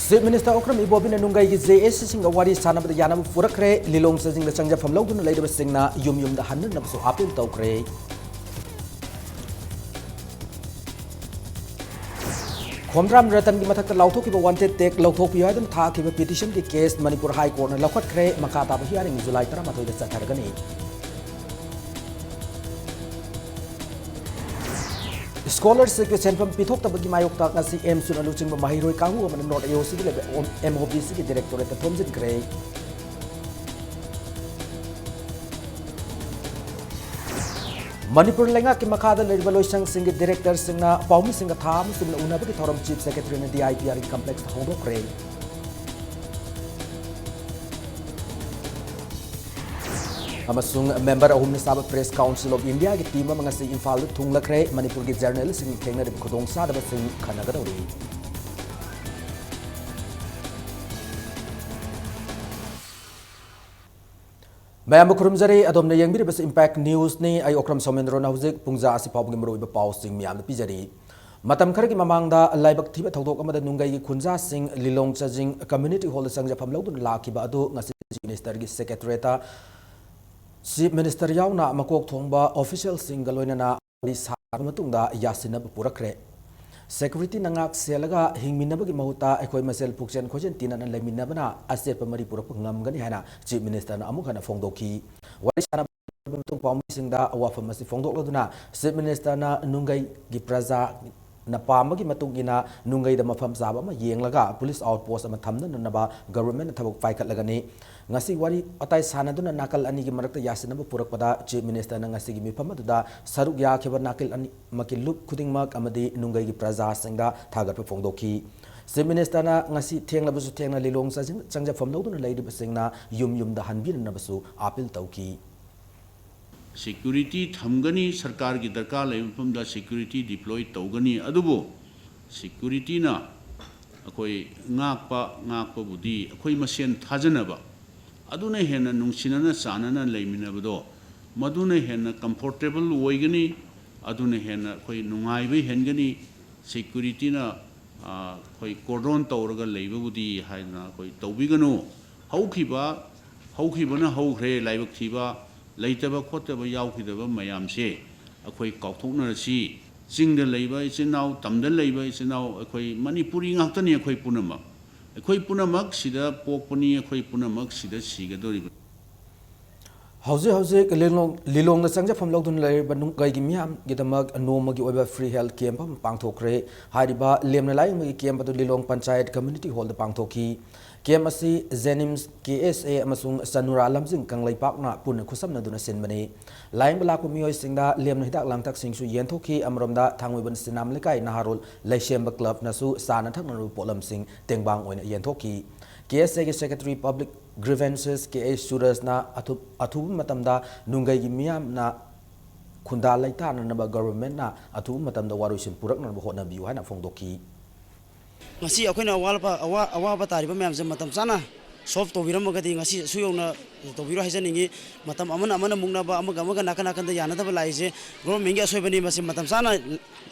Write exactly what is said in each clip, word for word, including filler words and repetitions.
Chief Minister Okram Ibobiꯅ ꯅꯨꯡꯒꯩꯒꯤ J A Cꯁꯤꯡꯒ ꯋꯥꯔꯤ ꯁꯥꯟꯅꯕꯗ ꯌꯥꯅꯕ ꯄꯨꯔꯛꯈ꯭ꯔꯦ꯫ ꯂꯤꯂꯣꯡ ꯆꯥꯖꯤꯡꯗ ꯆꯪꯖꯐꯝ ꯂꯧꯗꯨꯅ ꯂꯩꯔꯤꯕꯁꯤꯡꯅ ꯌꯨꯝ ꯌꯨꯝꯗ ꯍꯟꯅꯅꯕꯁꯨ appeal ꯇꯧꯈ꯭ꯔꯦ꯫ ꯈꯣꯝꯗ꯭ꯔꯥꯝ ꯔꯇꯟꯒꯤ ꯃꯊꯛꯇ ꯂꯥꯎꯊꯣꯛꯈꯤꯕ wanted tag ꯂꯧꯊꯣꯛꯄꯤꯌꯨ ꯍꯥꯏꯗꯨꯅ ꯊꯥꯈꯤꯕ petitionꯒꯤ case ꯃꯅꯤꯄꯨꯔ High Courtꯅ ꯂꯧꯈꯠꯈ꯭ꯔꯦ꯫ ꯃꯈꯥ ꯇꯥꯕ hearing July ꯇꯔꯥꯃꯥꯊꯣꯏꯗ ꯆꯠꯊꯔꯒꯅꯤ꯫ Scholarshipꯀꯤ ꯁꯦꯟꯐꯝ ꯄꯤꯊꯣꯛꯇꯕꯒꯤ ꯃꯥꯌꯣꯛꯇ ꯉꯁꯤ AMSUꯅ ꯂꯨꯆꯤꯡꯕ ꯃꯍꯩꯔꯣꯏ ꯀꯥꯡꯕꯨ ꯑꯃꯅ NORTH AOCꯒꯤ ꯂꯩꯕ MOBCꯒꯤ directorateꯇ ꯊꯣꯝꯖꯤꯟꯈ꯭ꯔꯦ꯫ ꯃꯅꯤꯄꯨꯔ ꯂꯩꯉꯥꯛꯀꯤ ꯃꯈꯥꯗ ꯂꯩꯔꯤꯕ ꯂꯣꯏꯁꯪꯁꯤꯡꯒꯤ directorꯁꯤꯡꯅ ꯄꯥꯎꯃꯤꯁꯤꯡꯒ ꯊꯥ ꯑꯃ ꯆꯨꯞꯅ ꯎꯅꯕꯒꯤ ꯊꯧꯔꯝ Chief Secretaryꯅ DIPRꯒꯤ complexꯇ ꯍꯧꯗꯣꯛꯈ꯭ꯔꯦ꯫ ꯑꯃꯁꯨꯡ member ꯑꯍꯨꯝꯅ ꯁꯥꯕ Press Council of Indiaꯒꯤ team ꯑꯃ ꯉꯁꯤ ꯏꯝꯐꯥꯜꯗ ꯊꯨꯡꯂꯈ꯭ꯔꯦ꯫ ꯃꯅꯤꯄꯨꯔꯒꯤ journalistꯁꯤꯡꯅ ꯊꯦꯡꯅꯔꯤꯕ ꯈꯨꯗꯣꯡꯆꯥꯗꯕꯁꯤꯡ ꯈꯟꯅꯒꯗꯧꯔꯤ꯫ ꯃꯌꯥꯝꯕꯨ ꯈꯨꯔꯨꯝꯖꯔꯤ꯫ ꯑꯗꯣꯝꯅ ꯌꯦꯡꯕꯤꯔꯤꯕꯁꯤ Impact Newsꯅꯤ꯫ ꯑꯩ ꯑꯣꯀ꯭ꯔꯝ ꯁꯣꯃꯦꯟꯗ꯭ꯔꯣꯅ ꯍꯧꯖꯤꯛ ꯄꯨꯡꯖꯥ ꯑꯁꯤ ꯐꯥꯎꯕꯒꯤ ꯃꯔꯨꯑꯣꯏꯕ ꯄꯥꯎꯁꯤꯡ ꯃꯌꯥꯝꯗ ꯄꯤꯖꯔꯤ꯫ ꯃꯇꯝ ꯈꯔꯒꯤ ꯃꯃꯥꯡꯗ ꯂꯥꯏꯕꯛ ꯊꯤꯕ ꯊꯧꯗꯣꯛ ꯑꯃꯗ ꯅꯨꯡꯒꯩꯒꯤ ꯈꯨꯟꯖꯥꯁꯤꯡ ꯂꯤꯂꯣꯡ ꯆꯥꯖꯤꯡ community hallꯗ ꯆꯪꯖꯐꯝ ꯂꯧꯗꯨꯅ ꯂꯥꯛꯈꯤꯕ ꯑꯗꯨ ꯉꯁꯤ Chief Ministerꯒꯤ secretariatꯇ Chief Minister ꯌꯥꯎꯅ ꯃꯀꯣꯛ ꯊꯣꯡꯕ officialꯁꯤꯡꯒ ꯂꯣꯏꯅꯅ ꯋꯥꯔꯤ ꯁꯥꯔꯕ ꯃꯇꯨꯡꯗ ꯌꯥꯁꯤꯟꯅꯕ ꯄꯨꯔꯛꯈ꯭ꯔꯦ꯫ Securityꯅ ꯉꯥꯛ ꯁꯦꯜꯂꯒ ꯍꯤꯡꯃꯤꯟꯅꯕꯒꯤ ꯃꯍꯨꯠꯇ ꯑꯩꯈꯣꯏ ꯃꯁꯦꯜ ꯄꯨꯛꯆꯦꯜ ꯈꯣꯏꯖꯦꯜ ꯇꯤꯟꯅꯅ ꯂꯩꯃꯤꯟꯅꯕꯅ ꯑꯆꯦꯠꯄ ꯃꯔꯤ ꯄꯨꯔꯛꯄ ꯉꯝꯒꯅꯤ ꯍꯥꯏꯅ Chief Ministerꯅ ꯑꯃꯨꯛ ꯍꯟꯅ ꯐꯣꯡꯗꯣꯛꯈꯤ꯫ ꯋꯥꯔꯤ ꯁꯥꯟꯅꯕ ꯃꯇꯨꯡ ꯄꯥꯎꯃꯤꯁꯤꯡꯗ ꯋꯥꯐꯝ ꯑꯁꯤ ꯐꯣꯡꯗꯣꯛꯂꯗꯨꯅ Chief Ministerꯅ ꯅꯨꯡꯒꯩꯒꯤ ꯄ꯭ꯔꯖꯥꯅ ꯄꯥꯝꯕꯒꯤ ꯃꯇꯨꯡ ꯏꯟꯅ ꯅꯨꯡꯒꯩꯗ ꯃꯐꯝ ꯆꯥꯕ ꯑꯃ ꯌꯦꯡꯂꯒ police outpost ꯑꯃ ꯊꯝꯅꯅꯕ governmentꯅ ꯊꯕꯛ ꯄꯥꯏꯈꯠꯂꯒꯅꯤ꯫ ꯉꯁꯤ ꯋꯥꯔꯤ ꯋꯥꯇꯥꯏ ꯁꯥꯟꯅꯗꯨꯅ ꯅꯥꯀꯜ ꯑꯅꯤꯒꯤ ꯃꯔꯛꯇ ꯌꯥꯁꯤꯟꯅꯕ ꯄꯨꯔꯛꯄꯗ Chief Ministerꯅ ꯉꯁꯤꯒꯤ ꯃꯤꯐꯝ ꯑꯗꯨꯗ ꯁꯔꯨꯛ ꯌꯥꯈꯤꯕ ꯅꯥꯀꯜ ꯑꯅꯤꯃꯛꯀꯤ ꯂꯨꯞ ꯈꯨꯗꯤꯡꯃꯛ ꯑꯃꯗꯤ ꯅꯨꯡꯒꯩꯒꯤ ꯄ꯭ꯔꯖꯥꯁꯤꯡꯗ ꯊꯥꯒꯠꯄ ꯐꯣꯡꯗꯣꯛꯈꯤ꯫ Chief Ministerꯅ ꯉꯁꯤ ꯊꯦꯡꯂꯕꯁꯨ ꯊꯦꯡꯅ ꯂꯤꯂꯣꯡ ꯆꯪꯖ-, ꯆꯪꯖꯐꯝ ꯂꯧꯗꯨꯅ ꯂꯩꯔꯤꯕꯁꯤꯡꯅ ꯌꯨꯝ ꯌꯨꯝꯗ ꯍꯟꯕꯤꯅꯅꯕꯁꯨ appeal ꯇꯧꯈꯤ꯫ Security ꯊꯝꯒꯅꯤ, ꯁꯔꯀꯥꯔꯒꯤ ꯗꯔꯀꯥꯔ ꯂꯩꯕ ꯃꯐꯝꯗ security deploy ꯇꯧꯒꯅꯤ, ꯑꯗꯨꯕꯨ securityꯅ ꯑꯩꯈꯣꯏ ꯉꯥꯛꯄ, ꯉꯥꯛꯄꯕꯨꯗꯤ ꯑꯩꯈꯣꯏ ꯃꯁꯦꯟ ꯊꯥꯖꯅꯕ, ꯑꯗꯨꯅ ꯍꯦꯟꯅ ꯅꯨꯡꯁꯤꯅꯅ ꯆꯥꯟꯅꯅ ꯂꯩꯃꯤꯟꯅꯕꯗꯣ, ꯃꯗꯨꯅ ꯍꯦꯟꯅ comfortable ꯑꯣꯏꯒꯅꯤ, ꯑꯗꯨꯅ ꯍꯦꯟꯅ ꯑꯩꯈꯣꯏ ꯅꯨꯡꯉꯥꯏꯕ ꯍꯦꯟꯒꯅꯤ꯫ Securityꯅ ꯑꯩꯈꯣꯏ ꯀꯣꯔꯗꯣꯟ ꯇꯧꯔꯒ ꯂꯩꯕꯕꯨꯗꯤ ꯍꯥꯏꯗꯅ ꯑꯩꯈꯣꯏ ꯇꯧꯕꯤꯒꯅꯨ꯫ ꯍꯧꯈꯤꯕ, ꯍꯧꯈꯤꯕꯅ ꯍꯧꯈ꯭ꯔꯦ꯫ ꯂꯥꯏꯕꯛ ꯊꯤꯕ, ꯂꯩꯇꯕ ꯈꯣꯠꯇꯕ ꯌꯥꯎꯈꯤꯗꯕ ꯃꯌꯥꯝꯁꯦ ꯑꯩꯈꯣꯏ ꯀꯥꯎꯊꯣꯛꯅꯔꯁꯤ꯫ ꯆꯤꯡꯗ ꯂꯩꯕ ꯏꯆꯤꯟ ꯏꯅꯥꯎ, ꯇꯝꯗ ꯂꯩꯕ ꯏꯆꯤꯟ ꯏꯅꯥꯎ, ꯑꯩꯈꯣꯏ ꯃꯅꯤꯄꯨꯔꯤ ꯉꯥꯛꯇꯅꯤ꯫ ꯑꯩꯈꯣꯏ ꯄꯨꯝꯅꯃꯛ, ꯑꯩꯈꯣꯏ ꯄꯨꯝꯅꯃꯛ ꯁꯤꯗ ꯄꯣꯛꯄꯅꯤ, ꯑꯩꯈꯣꯏ ꯄꯨꯝꯅꯃꯛ ꯁꯤꯗ ꯁꯤꯒꯗꯧꯔꯤꯕ꯫ ꯍꯧꯖꯤꯛ ꯍꯧꯖꯤꯛ ꯂꯤꯂꯣꯡ, ꯂꯤꯂꯣꯡꯗ ꯆꯪꯖꯐꯝ ꯂꯧꯗꯨꯅ ꯂꯩꯔꯤꯕ ꯅꯨꯡꯒꯩꯒꯤ ꯃꯤꯌꯥꯝꯒꯤꯗꯃꯛ ꯅꯣꯡꯃꯒꯤ ꯑꯣꯏꯕ free health camp ꯑꯃ ꯄꯥꯡꯊꯣꯛꯈ꯭ꯔꯦ꯫ ꯍꯥꯏꯔꯤꯕ ꯂꯦꯝꯅ ꯂꯥꯏꯌꯦꯡꯕꯒꯤ camp ꯑꯗꯨ ꯂꯤꯂꯣꯡ ꯄꯟꯆꯥꯌꯠ community hall ꯗ ꯄꯥꯡꯊꯣꯛꯈꯤ꯫ Camp ꯑꯁꯤ JNIMS, KSA ꯑꯃꯁꯨꯡ ꯆꯅꯨꯔꯥ ꯂꯝꯖꯤꯡ ꯀꯪꯂꯩꯄꯥꯛꯅ ꯄꯨꯟꯅ ꯈꯨꯠꯁꯝꯅꯗꯨꯅ ꯁꯤꯟꯕꯅꯤ꯫ ꯂꯥꯏꯌꯦꯡꯕ ꯂꯥꯛꯄ ꯃꯤꯑꯣꯏꯁꯤꯡꯗ ꯂꯦꯝꯅ ꯍꯤꯗꯥꯛ ꯂꯥꯡꯊꯛꯁꯤꯡꯁꯨ ꯌꯦꯟꯊꯣꯛꯈꯤ꯫ ꯑꯃꯔꯣꯝꯗ ꯊꯥꯡꯃꯩꯕꯟ ꯁꯤꯅꯥꯝ ꯂꯩꯀꯥꯏ ꯅꯍꯥꯔꯣꯜ ꯂꯩꯁꯦꯝꯕ club ꯅꯁꯨ ꯆꯥꯅ ꯊꯛꯅꯅꯕ ꯄꯣꯠꯂꯝꯁꯤꯡ ꯇꯦꯡꯕꯥꯡ ꯑꯣꯏꯅ ꯌꯦꯟꯊꯣꯛꯈꯤ꯫ KSA ꯒꯤ secretary public grievances ꯀꯦ ꯑꯩꯆ ꯁꯨꯔꯖꯅ ꯑꯊꯨ-, ꯑꯊꯨꯕ ꯃꯇꯝꯗ ꯅꯨꯡꯒꯩꯒꯤ ꯃꯤꯌꯥꯝꯅ ꯈꯨꯟꯗꯥ ꯂꯩꯇꯥꯅꯅꯕ government ꯅ ꯑꯊꯨꯕ ꯃꯇꯝꯗ ꯋꯥꯔꯣꯏꯁꯤꯟ ꯄꯨꯔꯛꯅꯅꯕ ꯍꯣꯠꯅꯕꯤꯌꯨ ꯍꯥꯏꯅ ꯐꯣꯡꯗꯣꯛꯈꯤ꯫ ꯉꯁꯤ ꯑꯩꯈꯣꯏꯅ ꯑꯋꯥꯕ, ꯑꯋꯥ-, ꯑꯋꯥꯕ ꯇꯥꯔꯤꯕ ꯃꯌꯥꯝꯁꯦ ꯃꯇꯝ ꯆꯥꯅ solve ꯇꯧꯕꯤꯔꯝꯃꯒꯗꯤ ꯉꯁꯤ ꯑꯁꯨꯛ ꯌꯧꯅ ꯇꯧꯕꯤꯔꯣꯏ ꯍꯥꯏꯖꯅꯤꯡꯉꯤ꯫ ꯃꯇꯝ ꯑꯃꯅ ꯑꯃꯅ ꯃꯨꯛꯅꯕ, ꯑꯃꯒ ꯑꯃꯒ ꯅꯥꯀꯟ ꯅꯥꯀꯟꯗ ꯌꯥꯅꯗꯕ ꯂꯥꯛꯏꯁꯦ government ꯀꯤ ꯑꯁꯣꯏꯕꯅꯤ꯫ ꯃꯁꯤ ꯃꯇꯝ ꯆꯥꯅ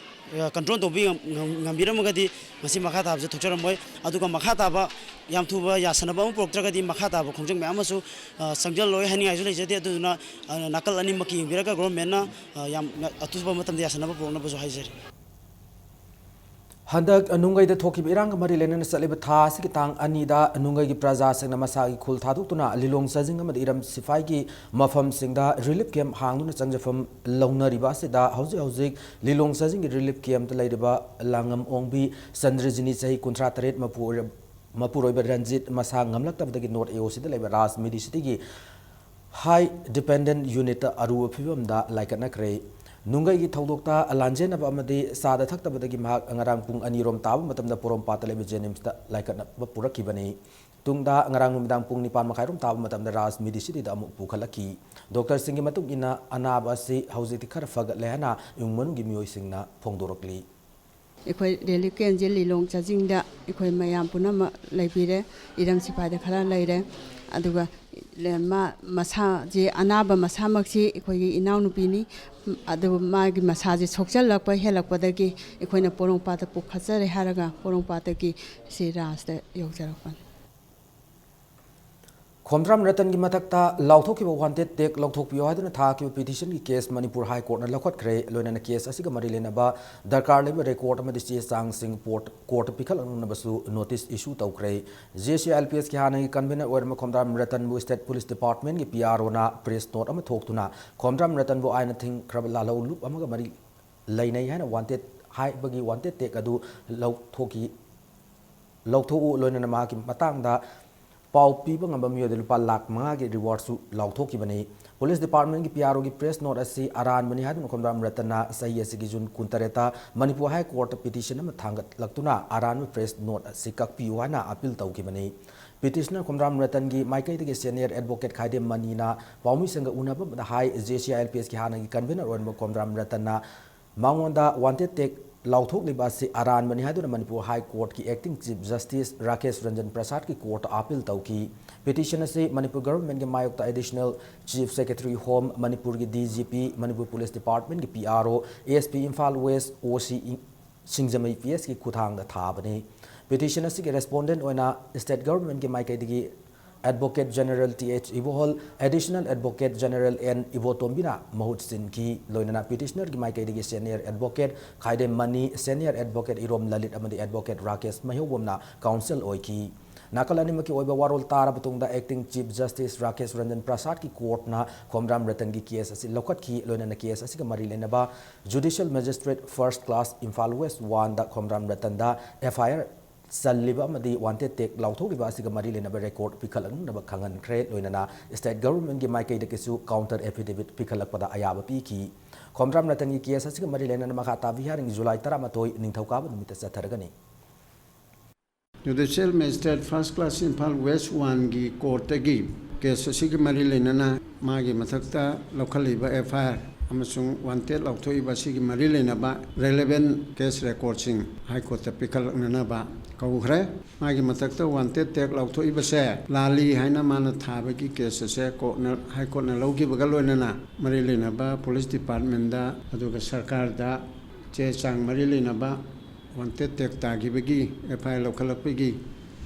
control ꯇꯧꯕꯤ ꯉꯝ-, ꯉꯝ-, ꯉꯝꯕꯤꯔꯝꯃꯒꯗꯤ ꯉꯁꯤ ꯃꯈꯥ ꯇꯥꯕꯁꯦ ꯊꯣꯛꯆꯔꯝꯃꯣꯏ꯫ ꯑꯗꯨꯒ ꯃꯈꯥ ꯇꯥꯕ ꯌꯥꯝ ꯊꯨꯕ ꯌꯥꯁꯟꯅꯕ ꯑꯃ ꯄꯨꯔꯛꯇ꯭ꯔꯒꯗꯤ ꯃꯈꯥ ꯇꯥꯕ ꯈꯣꯡꯖꯪ ꯃꯌꯥꯝ ꯑꯃꯁꯨ, ꯑ, ꯆꯪꯁꯤꯜꯂꯣꯏ ꯍꯥꯏꯅꯤꯡꯉꯥꯏꯁꯨ ꯂꯩꯖꯗꯦ꯫ ꯑꯗꯨꯗꯨꯅ, ꯑ, ꯅꯥꯀꯜ ꯑꯅꯤꯃꯛꯀꯤ ꯌꯦꯡꯕꯤꯔꯒ government ꯅ, ꯑ, ꯌꯥꯝ ꯑꯊꯨꯕ ꯃꯇꯝꯗ ꯌꯥꯁꯟꯅꯕ ꯄꯨꯔꯛꯅꯕꯁꯨ ꯍꯥꯏꯖꯔꯤ꯫ ꯍꯟꯗꯛ ꯅꯨꯡꯒꯩꯗ ꯊꯣꯛꯈꯤꯕ ꯏꯔꯥꯡꯒ ꯃꯔꯤ ꯂꯩꯅꯅ ꯆꯠꯂꯤꯕ ꯊꯥ ꯑꯁꯤꯒꯤ ꯇꯥꯡ ꯑꯅꯤꯗ ꯅꯨꯡꯒꯩꯒꯤ ꯄ꯭ꯔꯖꯥꯁꯤꯡꯅ ꯃꯁꯥꯒꯤ ꯈꯨꯜ ꯊꯥꯗꯣꯛꯇꯨꯅ ꯂꯤꯂꯣꯡ ꯆꯥꯖꯤꯡ ꯑꯃꯗꯤ ꯏꯔꯝ ꯁꯤꯐꯥꯏꯒꯤ ꯃꯐꯝꯁꯤꯡꯗ relief camp ꯍꯥꯡꯗꯨꯅ ꯆꯪꯖꯐꯝ ꯂꯧꯅꯔꯤꯕ ꯑꯁꯤꯗ ꯍꯧꯖꯤꯛ ꯍꯧꯖꯤꯛ ꯂꯤꯂꯣꯡ ꯆꯥꯖꯤꯡꯒꯤ relief camp ꯇ ꯂꯩꯔꯤꯕ ꯂꯥꯡꯉꯝ ꯑꯣꯡꯕꯤ ꯆꯟꯗ꯭ꯔꯖꯤꯅꯤ, ꯆꯍꯤ ꯀꯨꯟꯊ꯭ꯔꯥ ꯇꯔꯦꯠ, ꯃꯄꯨ ꯑꯣꯏꯔ-, ꯃꯄꯨꯔꯣꯏꯕ ꯔꯟꯖꯤꯠ ꯃꯁꯥ ꯉꯝꯂꯛꯇꯕꯗꯒꯤ North A O C ꯗ ꯂꯩꯕ ꯔꯥꯖ Medicity ꯒꯤ High Dependent Unit ꯇ ꯑꯔꯨꯕ ꯐꯤꯕꯝꯗ ꯂꯥꯏꯀꯠꯅꯈ꯭ꯔꯦ꯫ ꯅꯨꯡꯒꯩꯒꯤ ꯊꯧꯗꯣꯛꯇ ꯂꯥꯟꯖꯦꯟꯅꯕ ꯑꯃꯗꯤ ꯆꯥꯗ ꯊꯛꯇꯕꯗꯒꯤ ꯃꯍꯥꯛ ꯉꯔꯥꯡ ꯄꯨꯡ ꯑꯅꯤ ꯔꯣꯝ ꯇꯥꯕ ꯃꯇꯝꯗ ꯄꯣꯔꯣꯝꯄꯥꯠꯇ ꯂꯩꯕ JNIMS ꯇ ꯂꯥꯏꯀꯠꯅꯕ ꯄꯨꯔꯛꯈꯤꯕꯅꯤ꯫ ꯇꯨꯡꯗ ꯉꯔꯥꯡ ꯅꯨꯃꯤꯗꯥꯡ ꯄꯨꯡ ꯅꯤꯄꯥꯟ ꯃꯈꯥꯏ ꯔꯣꯝ ꯇꯥꯕ ꯃꯇꯝꯗ ꯔꯥꯖ Medicity ꯗ ꯑꯃꯨꯛ ꯄꯨꯈꯠꯂꯛꯈꯤ꯫ Doctor ꯁꯤꯡꯒꯤ ꯃꯇꯨꯡ ꯏꯟꯅ ꯑꯅꯥꯕ ꯑꯁꯤ ꯍꯧꯖꯤꯛꯇꯤ ꯈꯔ ꯐꯒꯠꯂꯦ ꯍꯥꯏꯅ ꯏꯃꯨꯡ ꯃꯅꯨꯡꯒꯤ ꯃꯤꯑꯣꯏꯁꯤꯡꯅ ꯐꯣꯡꯗꯣꯔꯛꯂꯤ꯫ ꯑꯩꯈꯣꯏ ꯔꯤꯂꯤꯐ ꯀꯦꯝꯁꯦ ꯂꯤꯂꯣꯡ ꯆꯥꯖꯤꯡꯗ ꯑꯩꯈꯣꯏ ꯃꯌꯥꯝ ꯄꯨꯝꯅꯃꯛ ꯂꯩꯕꯤꯔꯦ꯫ ꯏꯔꯝ ꯁꯤꯐꯥꯏꯗ ꯈꯔ ꯂꯩꯔꯦ꯫ ꯑꯗꯨꯒ ꯃꯥ ꯃꯁꯥꯁꯦ, ꯑꯅꯥꯕ ꯃꯁꯥꯃꯛꯁꯤ ꯑꯩꯈꯣꯏꯒꯤ ꯏꯅꯥꯎꯅꯨꯄꯤꯅꯤ꯫ ꯑꯗꯨꯕꯨ ꯃꯥꯒꯤ ꯃꯁꯥꯁꯦ ꯁꯣꯛꯆꯜꯂꯛꯄ ꯍꯦꯜꯂꯛꯄꯗꯒꯤ ꯑꯩꯈꯣꯏꯅ ꯄꯣꯔꯣꯝꯄꯥꯠꯇ ꯄꯨꯈꯠꯆꯔꯦ ꯍꯥꯏꯔꯒ ꯄꯣꯔꯣꯝꯄꯥꯠꯇꯒꯤ ꯁꯤ ꯔꯥꯖꯇ ꯌꯧꯖꯔꯛꯄꯅꯤ꯫ ꯈꯣꯝꯗ꯭ꯔꯥꯝ ꯔꯇꯟꯒꯤ ꯃꯊꯛꯇ ꯂꯥꯎꯊꯣꯛꯈꯤꯕ ꯋꯥꯟꯇꯦꯗ ꯇꯦꯒ ꯂꯧꯊꯣꯛꯄꯤꯌꯨ ꯍꯥꯏꯗꯨꯅ ꯊꯥꯈꯤꯕ ꯄꯤꯇꯤꯁꯟꯒꯤ ꯀꯦꯁ ꯃꯅꯤꯄꯨꯔ ꯍꯥꯏ ꯀꯣꯔꯠꯅ ꯂꯧꯈꯠꯈ꯭ꯔꯦ꯫ ꯂꯣꯏꯅꯅ ꯀꯦꯁ ꯑꯁꯤꯒ ꯃꯔꯤ ꯂꯩꯅꯕ ꯗꯔꯀꯥꯔ ꯂꯩꯕ ꯔꯦꯀꯣꯔꯗ ꯑꯃꯗꯤ ꯆꯦ ꯆꯥꯡꯁꯤꯡ ꯄꯣꯔꯠ-, ꯀꯣꯔꯠꯇ ꯄꯤꯈꯠꯂꯛꯅꯕꯁꯨ ꯅꯣꯇꯤꯁ ꯏꯁꯨ ꯇꯧꯈ꯭ꯔꯦ꯫ J C I L P ꯑꯦꯁꯀꯤ ꯍꯥꯟꯅꯒꯤ ꯀꯟꯚꯤꯅꯔ ꯑꯣꯏꯔꯝꯕ ꯈꯣꯝꯗ꯭ꯔꯥꯝ ꯔꯇꯟꯕꯨ ꯁ꯭ꯇꯦꯠ ꯄꯨꯂꯤꯁ ꯗꯤꯄꯥꯔꯠꯃꯦꯟꯒꯤ ꯄꯤ ꯑꯥꯔ ꯑꯣꯅ ꯄ꯭ꯔꯦꯁ ꯅꯣꯠ ꯑꯃ ꯊꯣꯛꯇꯨꯅ ꯈꯣꯝꯗ꯭ꯔꯥꯝ ꯔꯇꯟꯕꯨ ꯑꯥꯏꯟꯅ ꯊꯤꯡꯈ꯭ꯔꯕ ꯂꯥꯜꯍꯧ ꯂꯨꯞ ꯑꯃꯒ ꯃꯔꯤ ꯂꯩꯅꯩ ꯍꯥꯏꯅ ꯋꯥꯟꯇꯦꯗ ꯍꯥꯏꯕꯒꯤ ꯋꯥꯟꯇꯦꯗ ꯇꯦꯒ ꯑꯗꯨ ꯂꯧꯊꯣꯛꯈꯤ, ꯂꯧꯊꯣꯛꯎ, ꯂꯣꯏꯅꯅ ꯃꯍꯥꯛꯀꯤ ꯃꯇꯥꯡꯗ ꯄꯥꯎ ꯄꯤꯕ ꯉꯝꯕ ꯃꯤꯑꯣꯏꯗ ꯂꯨꯄꯥ ꯂꯥꯈ ꯃꯉꯥꯒꯤ ꯔꯤꯋꯥꯔꯗꯁꯨ ꯂꯥꯎꯊꯣꯛꯈꯤꯕꯅꯤ꯫ ꯄꯨꯂꯤꯁ ꯗꯤꯄꯥꯔꯠꯃꯦꯟꯒꯤ ꯄꯤ ꯑꯥꯔ ꯑꯣꯒꯤ ꯄ꯭ꯔꯦꯁ ꯅꯣꯠ ꯑꯁꯤ ꯑꯔꯥꯟꯕꯅꯤ ꯍꯥꯏꯗꯨꯅ ꯈꯣꯝꯗ꯭ꯔꯥꯝ ꯔꯇꯟꯅ ꯆꯍꯤ ꯑꯁꯤꯒꯤ ꯖꯨꯟ ꯀꯨꯟꯇꯔꯦꯠꯇ ꯃꯅꯤꯄꯨꯔ ꯍꯥꯏ ꯀꯣꯔꯠꯇ ꯄꯤꯇꯤꯁꯟ ꯑꯃ ꯊꯥꯡꯒꯠꯂꯛꯇꯨꯅ ꯑꯔꯥꯟꯕ ꯄ꯭ꯔꯦꯁ ꯅꯣꯠ ꯑꯁꯤ ꯀꯛꯄꯤꯌꯨ ꯍꯥꯏꯅ ꯑꯄꯤꯜ ꯇꯧꯈꯤꯕꯅꯤ꯫ ꯄꯤꯇꯤꯁꯅꯔ ꯈꯣꯝꯗ꯭ꯔꯥꯝ ꯔꯇꯟꯒꯤ ꯃꯥꯏꯀꯩꯗꯒꯤ ꯁꯦꯅꯤꯌꯔ ꯑꯦꯗꯚꯣꯀꯦꯠ ꯈꯥꯏꯗꯦꯝ ꯃꯅꯤꯅ ꯄꯥꯎꯃꯤꯁꯤꯡꯒ ꯎꯅꯕ ꯑꯃꯗ ꯍꯥꯏ, J C I L P ꯑꯦꯁꯀꯤ ꯍꯥꯟꯅꯒꯤ ꯀꯟꯚꯤꯅꯔ ꯑꯣꯏꯔꯝꯕ ꯈꯣꯝꯗ꯭ꯔꯥꯝ ꯔꯇꯟꯅ ꯃꯉꯣꯟꯗ ꯋꯥꯟꯇꯦꯗ ꯇꯦꯒ ꯂꯥꯎꯊꯣꯛꯂꯤꯕ ꯑꯁꯤ ꯑꯔꯥꯟꯕꯅꯤ ꯍꯥꯏꯗꯨꯅ ꯃꯅꯤꯄꯨꯔ ꯍꯥꯏ ꯀꯣꯔꯠꯀꯤ acting chief justice Rakesh Ranjan ꯄ꯭ꯔꯁꯥꯗꯀꯤ ꯀꯣꯔꯠꯇ ꯑꯥꯄꯤꯜ ꯇꯧꯈꯤ꯫ ꯄꯤꯇꯤꯁꯟ ꯑꯁꯤ ꯃꯅꯤꯄꯨꯔ ꯒꯚꯔꯟꯃꯦꯟꯠꯀꯤ ꯃꯥꯌꯣꯛꯇ ꯑꯦꯗꯤꯁꯅꯦꯜ ꯆꯤꯐ ꯁꯦꯀ꯭ꯔꯦꯇꯔꯤ ꯍꯣꯝ, ꯃꯅꯤꯄꯨꯔꯒꯤ D G P, Manipur police ꯗꯤꯄꯥꯔꯠꯃꯦꯟꯠꯀꯤ ꯄꯤ ꯑꯥꯔ ꯑꯣ, ꯑꯦꯁ ꯄꯤ ꯏꯝꯐꯥꯜ ꯋꯦꯁ, ꯑꯣ ꯁꯤ ꯁꯤꯡꯖꯃꯩ ꯄꯤ ꯑꯦꯁꯀꯤ ꯈꯨꯠꯊꯥꯡꯗ ꯊꯥꯕꯅꯤ꯫ ꯄꯤꯇꯤꯁꯟ ꯑꯁꯤꯒꯤ ꯔꯦꯁꯄꯣꯟꯗꯦꯟꯠ ꯑꯣꯏꯅ ꯁ꯭ꯇꯦꯠ ꯒꯚꯔꯟꯃꯦꯟꯠꯀꯤ ꯃꯥꯏꯀꯩꯗꯒꯤ advocate general T H Ibohal, additional advocate general N ꯏꯕꯣꯇꯣꯝꯕꯤꯅ ꯃꯍꯨꯠ ꯁꯤꯟꯈꯤ꯫ ꯂꯣꯏꯅꯅ ꯄꯤꯇꯤꯁꯅꯔꯒꯤ ꯃꯥꯏꯀꯩꯗꯒꯤ senior advocate Khaidem Mani, senior advocate Irom Lalit ꯑꯃꯗꯤ ꯑꯦꯗꯚꯣꯀꯦꯠ ꯔꯥꯀꯦꯁ ꯃꯩꯍꯧꯕꯝꯅ ꯀꯥꯎꯟꯁꯤꯜ ꯑꯣꯏꯈꯤ꯫ ꯅꯥꯀꯜ ꯑꯅꯤꯃꯛꯀꯤ ꯑꯣꯏꯕ ꯋꯥꯔꯣꯜ ꯇꯥꯔꯕ ꯇꯨꯡꯗ, acting chief justice Rakesh Ranjan ꯄ꯭ꯔꯁꯥꯗꯀꯤ ꯀꯣꯔꯠꯅ ꯈꯣꯝꯗ꯭ꯔꯥꯝ ꯔꯇꯟꯒꯤ ꯀꯦꯁ ꯑꯁꯤ ꯂꯧꯈꯠꯈꯤ꯫ ꯂꯣꯏꯅꯅ ꯀꯦꯁ ꯑꯁꯤꯒ ꯃꯔꯤ ꯂꯩꯅꯕ judicial magistrate first class Imphal west ꯋꯥꯟꯗ ꯈꯣꯝꯗ꯭ꯔꯥꯝ ꯔꯇꯟꯗ ꯑꯦꯐ ꯑꯥꯏ ꯑꯥꯔ ꯆꯜꯂꯤꯕ ꯑꯃꯗꯤ ꯋꯥꯟꯇꯦꯗ ꯇꯦꯒ ꯂꯥꯎꯊꯣꯛꯂꯤꯕ ꯑꯁꯤꯒ ꯃꯔꯤ ꯂꯩꯅꯕ ꯔꯦꯀꯣꯔꯗ ꯄꯤꯈꯠꯂꯛꯅꯕ ꯈꯪꯍꯟꯈ꯭ꯔꯦ꯫ ꯂꯣꯏꯅꯅ ꯁ꯭ꯇꯦꯠ ꯒꯚꯔꯟꯃꯦꯟꯠꯀꯤ ꯃꯥꯏꯀꯩꯗꯒꯤꯁꯨ ꯀꯥꯎꯟꯇꯔ ꯑꯦꯐꯤꯗꯦꯚꯤꯠ ꯄꯤꯈꯠꯂꯛꯄꯗ ꯑꯌꯥꯕ ꯄꯤꯈꯤ꯫ ꯈꯣꯝꯗ꯭ꯔꯥꯝ ꯔꯇꯟꯒꯤ ꯀꯦꯁ ꯑꯁꯤꯒ ꯃꯔꯤ ꯂꯩꯅꯅ ꯃꯈꯥ ꯇꯥꯕ ꯍꯤꯌꯥꯔꯤꯡ ꯖꯨꯂꯥꯏ ꯇꯔꯥꯃꯥꯊꯣꯏ, ꯅꯤꯡꯊꯧꯀꯥꯕ ꯅꯨꯃꯤꯠꯇ ꯆꯠꯊꯔꯒꯅꯤ꯫ Judicial magistrate first class Imphal west ꯋꯥꯟꯒꯤ ꯀꯣꯔꯠꯇꯒꯤ ꯀꯦꯁ ꯑꯁꯤꯒ ꯃꯔꯤ ꯂꯩꯅꯅ ꯃꯥꯒꯤ ꯃꯊꯛꯇ ꯂꯧꯈꯠꯂꯤꯕ ꯑꯦꯐ ꯑꯥꯏ ꯑꯥꯔ ꯑꯃꯁꯨꯡ ꯋꯥꯟꯇꯦꯗ ꯂꯥꯎꯊꯣꯛꯏꯕ ꯑꯁꯤꯒꯤ ꯃꯔꯤ ꯂꯩꯅꯕ ꯔꯦꯂꯦꯕꯦꯟ ꯀꯦꯁ ꯔꯦꯀꯣꯔꯗꯁꯤꯡ ꯍꯥꯏ ꯀꯣꯔꯠꯇ ꯄꯤꯈꯠꯂꯛꯅꯅꯕ ꯀꯧꯈ꯭ꯔꯦ꯫ ꯃꯥꯒꯤ ꯃꯊꯛꯇ ꯋꯥꯟꯇꯦꯗ ꯇꯦꯒ ꯂꯥꯎꯊꯣꯛꯏꯕꯁꯦ ꯂꯥꯜꯂꯤ ꯍꯥꯏꯅ ꯃꯥꯅ ꯊꯥꯕꯒꯤ ꯀꯦꯁ ꯑꯁꯦ ꯀꯣꯔꯠꯅ, ꯍꯥꯏ ꯀꯣꯔꯠꯅ ꯂꯧꯈꯤꯕꯒ ꯂꯣꯏꯅꯅ ꯃꯔꯤ ꯂꯩꯅꯕ ꯄꯨꯂꯤꯁ ꯗꯤꯄꯥꯔꯠꯃꯦꯟꯗ ꯑꯗꯨꯒ ꯁꯔꯀꯥꯔꯗ ꯆꯦ ꯆꯥꯡ ꯃꯔꯤ ꯂꯩꯅꯕ ꯋꯥꯟꯇꯦꯗ ꯇꯦꯒ ꯇꯥꯈꯤꯕꯒꯤ ꯑꯦꯐ ꯑꯥꯏ ꯑꯥꯔ ꯂꯧꯈꯠꯂꯛꯄꯒꯤ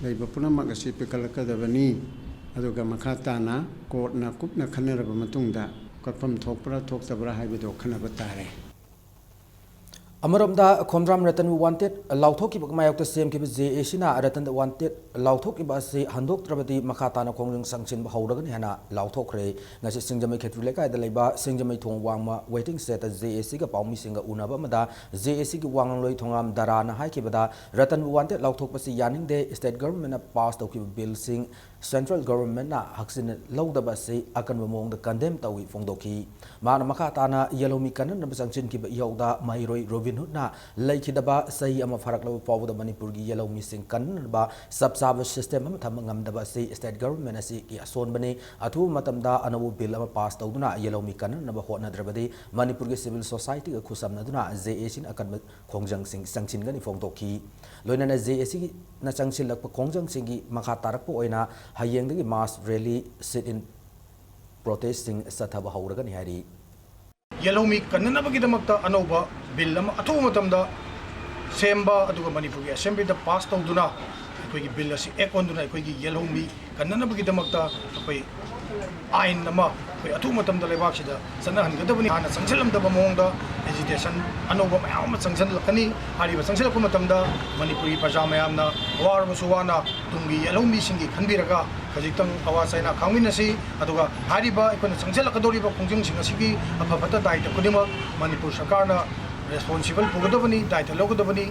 ꯂꯩꯕ ꯄꯨꯝꯅꯃꯛ ꯑꯁꯤ ꯄꯤꯈꯠꯂꯛꯀꯗꯕꯅꯤ꯫ ꯑꯗꯨꯒ ꯃꯈꯥ ꯇꯥꯅ ꯀꯣꯔꯠꯅ ꯀꯨꯞꯅ ꯈꯟꯅꯔꯕ ꯃꯇꯨꯡꯗ ꯀꯛꯐꯝ ꯊꯣꯛꯄ꯭ꯔꯥ ꯊꯣꯛꯇꯕ꯭ꯔꯥ ꯍꯥꯏꯕꯗꯨ ꯈꯟꯅꯕ ꯇꯥꯔꯦ꯫ ꯑꯃꯔꯣꯝꯗ ꯈꯣꯝꯗ꯭ꯔꯥꯝ ꯔꯇꯟꯕꯨ ꯋꯥꯟꯇꯦꯗ ꯂꯥꯎꯊꯣꯛꯈꯤꯕ ꯃꯥꯌꯣꯛꯇ ꯁꯦꯝꯈꯤꯕ ꯖꯦ ꯑꯦ ꯁꯤꯅ ꯔꯇꯟꯗ ꯋꯥꯟꯇꯦꯗ ꯂꯥꯎꯊꯣꯛꯈꯤꯕ ꯑꯁꯤ ꯍꯟꯗꯣꯛꯇ꯭ꯔꯕꯗꯤ ꯃꯈꯥ ꯇꯥꯅ ꯈꯣꯡꯖꯪ ꯆꯪꯁꯤꯟꯕ ꯍꯧꯔꯒꯅꯤ ꯍꯥꯏꯅ ꯂꯥꯎꯊꯣꯛꯈ꯭ꯔꯦ꯫ ꯉꯁꯤ ꯁꯤꯡꯖꯃꯩ ꯈꯦꯇ꯭ꯔꯤ ꯂꯩꯀꯥꯏꯗ ꯂꯩꯕ ꯁꯤꯡꯖꯃꯩ ꯊꯣꯡ ꯋꯥꯡꯃ ꯋꯦꯇꯤꯡ ꯁꯦꯗꯇ ꯖꯦ ꯑꯦ ꯁꯤꯒ ꯄꯥꯎꯃꯤꯁꯤꯡꯒ ꯎꯅꯕ ꯑꯃꯗ ꯖꯦ ꯑꯦ ꯁꯤꯒꯤ ꯋꯥ ꯉꯥꯡꯂꯣꯏ ꯊꯣꯉꯥꯝ ꯗꯔꯥꯅ ꯍꯥꯏꯈꯤꯕꯗ, ꯔꯇꯟꯕꯨ ꯋꯥꯟꯇꯦꯗ ꯂꯥꯎꯊꯣꯛꯄꯁꯤ ꯌꯥꯅꯤꯡꯗꯦ, ꯁ꯭ꯇꯦꯠ ꯒꯚꯔꯟꯃꯦꯟꯠꯅ ꯄꯥꯁ ꯇꯧꯈꯤꯕ ꯕꯤꯜꯁꯤꯡ ꯁꯦꯟꯇ꯭ꯔꯦꯜ ꯒꯚꯔꯟꯃꯦꯟꯠꯅ ꯍꯛꯆꯤꯟꯅ ꯂꯧꯗꯕ ꯑꯁꯤ ꯑꯀꯟꯕ ꯃꯑꯣꯡꯗ ꯀꯟꯗꯦꯝ ꯇꯧꯏ ꯐꯣꯡꯗꯣꯛꯈꯤ꯫ ꯃꯥꯅ ꯃꯈꯥ ꯇꯥꯅ ꯌꯦꯜꯍꯧꯃꯤ ꯀꯟꯅꯅꯕ ꯆꯪꯁꯤꯟꯈꯤꯕ ꯏꯍꯧꯗ ꯃꯍꯩꯔꯣꯏ ꯔꯣꯕꯤꯟ ꯍꯨꯗꯅ ꯂꯩꯈꯤꯗꯕ ꯆꯍꯤ ꯑꯃ ꯐꯥꯔꯛꯂꯕ ꯐꯥꯎꯕꯗ ꯃꯅꯤꯄꯨꯔꯒꯤ ꯌꯦꯜꯍꯧꯃꯤꯁꯤꯡ ꯀꯟꯅꯅꯕ ꯆꯞ ꯆꯥꯕ ꯁꯤꯁꯇꯦꯝ ꯑꯃ ꯊꯝꯕ ꯉꯝꯗꯕ ꯑꯁꯤ ꯁ꯭ꯇꯦꯠ ꯒꯚꯔꯟꯃꯦꯟꯠ ꯑꯁꯤꯒꯤ ꯑꯁꯣꯟꯕꯅꯤ꯫ ꯑꯊꯨꯕ ꯃꯇꯝꯗ ꯑꯅꯧꯕ ꯕꯤꯜ ꯑꯃ ꯄꯥꯁ ꯇꯧꯗꯨꯅ ꯌꯦꯜꯍꯧꯃꯤ ꯀꯟꯅꯅꯕ ꯍꯣꯠꯅꯗ꯭ꯔꯕꯗꯤ ꯃꯅꯤꯄꯨꯔꯒꯤ ꯁꯤꯚꯤꯜ ꯁꯣꯁꯥꯏꯇꯤꯒ ꯈꯨꯠꯁꯝꯅꯗꯨꯅ ꯖꯦ ꯑꯦ ꯁꯤꯅ ꯑꯀꯟꯕ ꯈꯣꯡꯖꯪꯁꯤꯡ ꯆꯪꯁꯤꯟꯒꯅꯤ ꯐꯣꯡꯗꯣꯛꯈꯤ꯫ ꯂꯣꯏꯅꯅ ꯖꯦ ꯑꯦ ꯁꯤꯅ ꯆꯪꯁꯤꯜꯂꯛꯄ ꯈꯣꯡꯖꯪꯁꯤꯡꯒꯤ ꯃꯈꯥ ꯇꯥꯔꯛꯄ ꯑꯣꯏꯅ ꯍꯌꯦꯡꯗꯒꯤ ꯃꯥꯁ ꯔꯦꯂꯤ, ꯁꯤꯠ ꯏꯟ ꯄ꯭ꯔꯣꯇꯦꯁꯁꯤꯡ ꯆꯠꯊꯕ ꯍꯧꯔꯒꯅꯤ ꯍꯥꯏꯔꯤ꯫ ꯌꯦꯜꯍꯧꯃꯤ ꯀꯟꯅꯅꯕꯒꯤꯗꯃꯛꯇ ꯑꯅꯧꯕ ꯕꯤꯜ ꯑꯃ ꯑꯊꯨꯕ ꯃꯇꯝꯗ ꯁꯦꯝꯕ, ꯑꯗꯨꯒ ꯃꯅꯤꯄꯨꯔꯒꯤ ꯑꯦꯁꯦꯝꯕ꯭ꯂꯤꯗ ꯄꯥꯁ ꯇꯧꯗꯨꯅ ꯑꯩꯈꯣꯏꯒꯤ ꯕꯤꯜ ꯑꯁꯤ ꯑꯦꯛ ꯑꯣꯟꯗꯨꯅ ꯑꯩꯈꯣꯏꯒꯤ ꯌꯦꯜꯍꯧꯃꯤ ꯀꯟꯅꯅꯕꯒꯤꯗꯃꯛꯇ ꯑꯩꯈꯣꯏ ꯑꯥꯏꯟ ꯑꯃ ꯑꯩꯈꯣꯏ ꯑꯊꯨꯕ ꯃꯇꯝꯗ ꯂꯩꯕꯥꯛꯁꯤꯗ ꯆꯠꯅꯍꯟꯒꯗꯕꯅꯤ꯫ ꯍꯥꯟꯅ ꯆꯪꯁꯤꯜꯂꯝꯗꯕ ꯃꯑꯣꯡꯗ ꯑꯦꯖꯤꯇꯦꯁꯟ ꯑꯅꯧꯕ ꯃꯌꯥꯝ ꯑꯃ ꯆꯪꯁꯤꯜꯂꯛꯀꯅꯤ꯫ ꯍꯥꯏꯔꯤꯕ ꯆꯪꯁꯤꯜꯂꯛꯄ ꯃꯇꯝꯗ ꯃꯅꯤꯄꯨꯔꯤ ꯄ꯭ꯔꯖꯥ ꯃꯌꯥꯝꯅ ꯋꯥꯔꯕꯁꯨ ꯋꯥꯅ ꯇꯨꯡꯒꯤ ꯌꯦꯜꯍꯧꯃꯤꯁꯤꯡꯒꯤ ꯈꯟꯕꯤꯔꯒ ꯈꯖꯤꯛꯇꯪ ꯑꯋꯥ ꯆꯥꯏꯅ ꯈꯥꯡꯃꯤꯟꯅꯁꯤ꯫ ꯑꯗꯨꯒ ꯍꯥꯏꯔꯤꯕ ꯑꯩꯈꯣꯏꯅ ꯆꯪꯁꯤꯜꯂꯛꯀꯗꯧꯔꯤꯕ ꯈꯣꯡꯖꯪꯁꯤꯡ ꯑꯁꯤꯒꯤ ꯑꯐ ꯐꯠꯇ ꯗꯥꯏꯇ ꯈꯨꯗꯤꯡꯃꯛ ꯃꯅꯤꯄꯨꯔ ꯁꯔꯀꯥꯔꯅ ꯔꯦꯁꯄꯣꯟꯁꯤꯕꯜ ꯄꯨꯒꯗꯕꯅꯤ, ꯗꯥꯏꯇ ꯂꯧꯒꯗꯕꯅꯤ꯫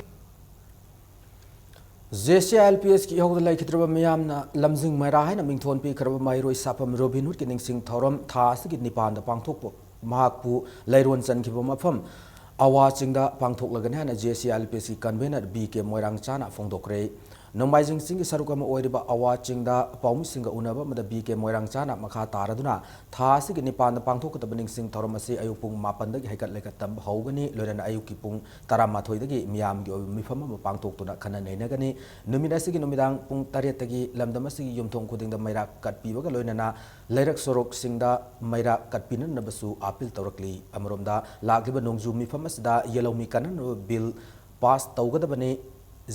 J C I L P ꯑꯦꯁꯀꯤ ꯏꯍꯧꯗ ꯂꯩꯈꯤꯗ꯭ꯔꯕ ꯃꯤꯌꯥꯝꯅ ꯂꯝꯖꯤꯡ ꯃꯩꯔꯥ ꯍꯥꯏꯅ ꯃꯤꯡꯊꯣꯟ ꯄꯤꯈ꯭ꯔꯕ ꯃꯍꯩꯔꯣꯏ ꯁꯥꯐꯝ ꯔꯣꯕꯤꯟ ꯍꯨꯗꯀꯤ ꯅꯤꯡꯁꯤꯡ ꯊꯧꯔꯝ ꯊꯥ ꯑꯁꯤꯒꯤ ꯅꯤꯄꯥꯟꯗ ꯄꯥꯡꯊꯣꯛꯄ, ꯃꯍꯥꯛꯄꯨ ꯂꯩꯔꯣꯟ ꯆꯟꯈꯤꯕ ꯃꯐꯝ ꯑꯋꯥ ꯆꯤꯡꯗ ꯄꯥꯡꯊꯣꯛꯂꯒꯅꯤ ꯍꯥꯏꯅ J C I L P ꯑꯦꯁꯀꯤ ꯀꯟꯚꯦꯅꯔ ꯕꯤ ꯀꯦ ꯃꯣꯏꯔꯥꯡꯆꯥꯅ ꯐꯣꯡꯗꯣꯛꯈ꯭ꯔꯦ꯫ ꯅꯣꯡꯃꯥꯏꯖꯤꯡ ꯆꯤꯡꯒꯤ ꯁꯔꯨꯛ ꯑꯃ ꯑꯣꯏꯔꯤꯕ ꯑꯋꯥ ꯆꯤꯡꯗ ꯄꯥꯎꯃꯤꯁꯤꯡꯒ ꯎꯅꯕ ꯑꯃꯗ ꯕꯤ ꯀꯦ ꯃꯣꯏꯔꯥꯡꯆꯥꯅ ꯃꯈꯥ ꯇꯥꯔꯗꯨꯅ ꯊꯥ ꯑꯁꯤꯒꯤ ꯅꯤꯄꯥꯟꯗ ꯄꯥꯡꯊꯣꯛꯀꯗꯕ ꯅꯤꯡꯁꯤꯡ ꯊꯧꯔꯝ ꯑꯁꯤ ꯑꯌꯨꯛ ꯄꯨꯡ ꯃꯥꯄꯟꯗꯒꯤ ꯍꯩꯀꯠ ꯂꯩꯀꯠ ꯇꯝꯕ ꯍꯧꯒꯅꯤ꯫ ꯂꯣꯏꯅꯅ ꯑꯌꯨꯛꯀꯤ ꯄꯨꯡ ꯇꯔꯥꯃꯥꯊꯣꯏꯗꯒꯤ ꯃꯤꯌꯥꯝꯒꯤ ꯑꯣꯏꯕ ꯃꯤꯐꯝ ꯑꯃ ꯄꯥꯡꯊꯣꯛꯇꯨꯅ ꯈꯟꯅ ꯅꯩꯅꯒꯅꯤ꯫ ꯅꯨꯃꯤꯠ ꯑꯁꯤꯒꯤ ꯅꯨꯃꯤꯗꯥꯡ ꯄꯨꯡ ꯇꯔꯦꯠꯇꯒꯤ ꯂꯝꯗꯝ ꯑꯁꯤꯒꯤ ꯌꯨꯝꯊꯣꯡ ꯈꯨꯗꯤꯡꯗ ꯃꯩꯔꯥ ꯀꯠꯄꯤꯕꯒ ꯂꯣꯏꯅꯅ ꯂꯩꯔꯛ ꯁꯣꯔꯣꯛꯁꯤꯡꯗ ꯃꯩꯔꯥ ꯀꯠꯄꯤꯅꯅꯕꯁꯨ ꯑꯥꯄꯤꯜ ꯇꯧꯔꯛꯂꯤ꯫ ꯑꯃꯔꯣꯝꯗ ꯂꯥꯛꯂꯤꯕ ꯅꯣꯡꯖꯨ ꯃꯤꯐꯝ ꯑꯁꯤꯗ ꯌꯦꯜꯍꯧꯃꯤ ꯀꯟꯅꯅꯕ ꯕꯤꯜ ꯄꯥꯁ ꯇꯧꯒꯗꯕꯅꯤ꯫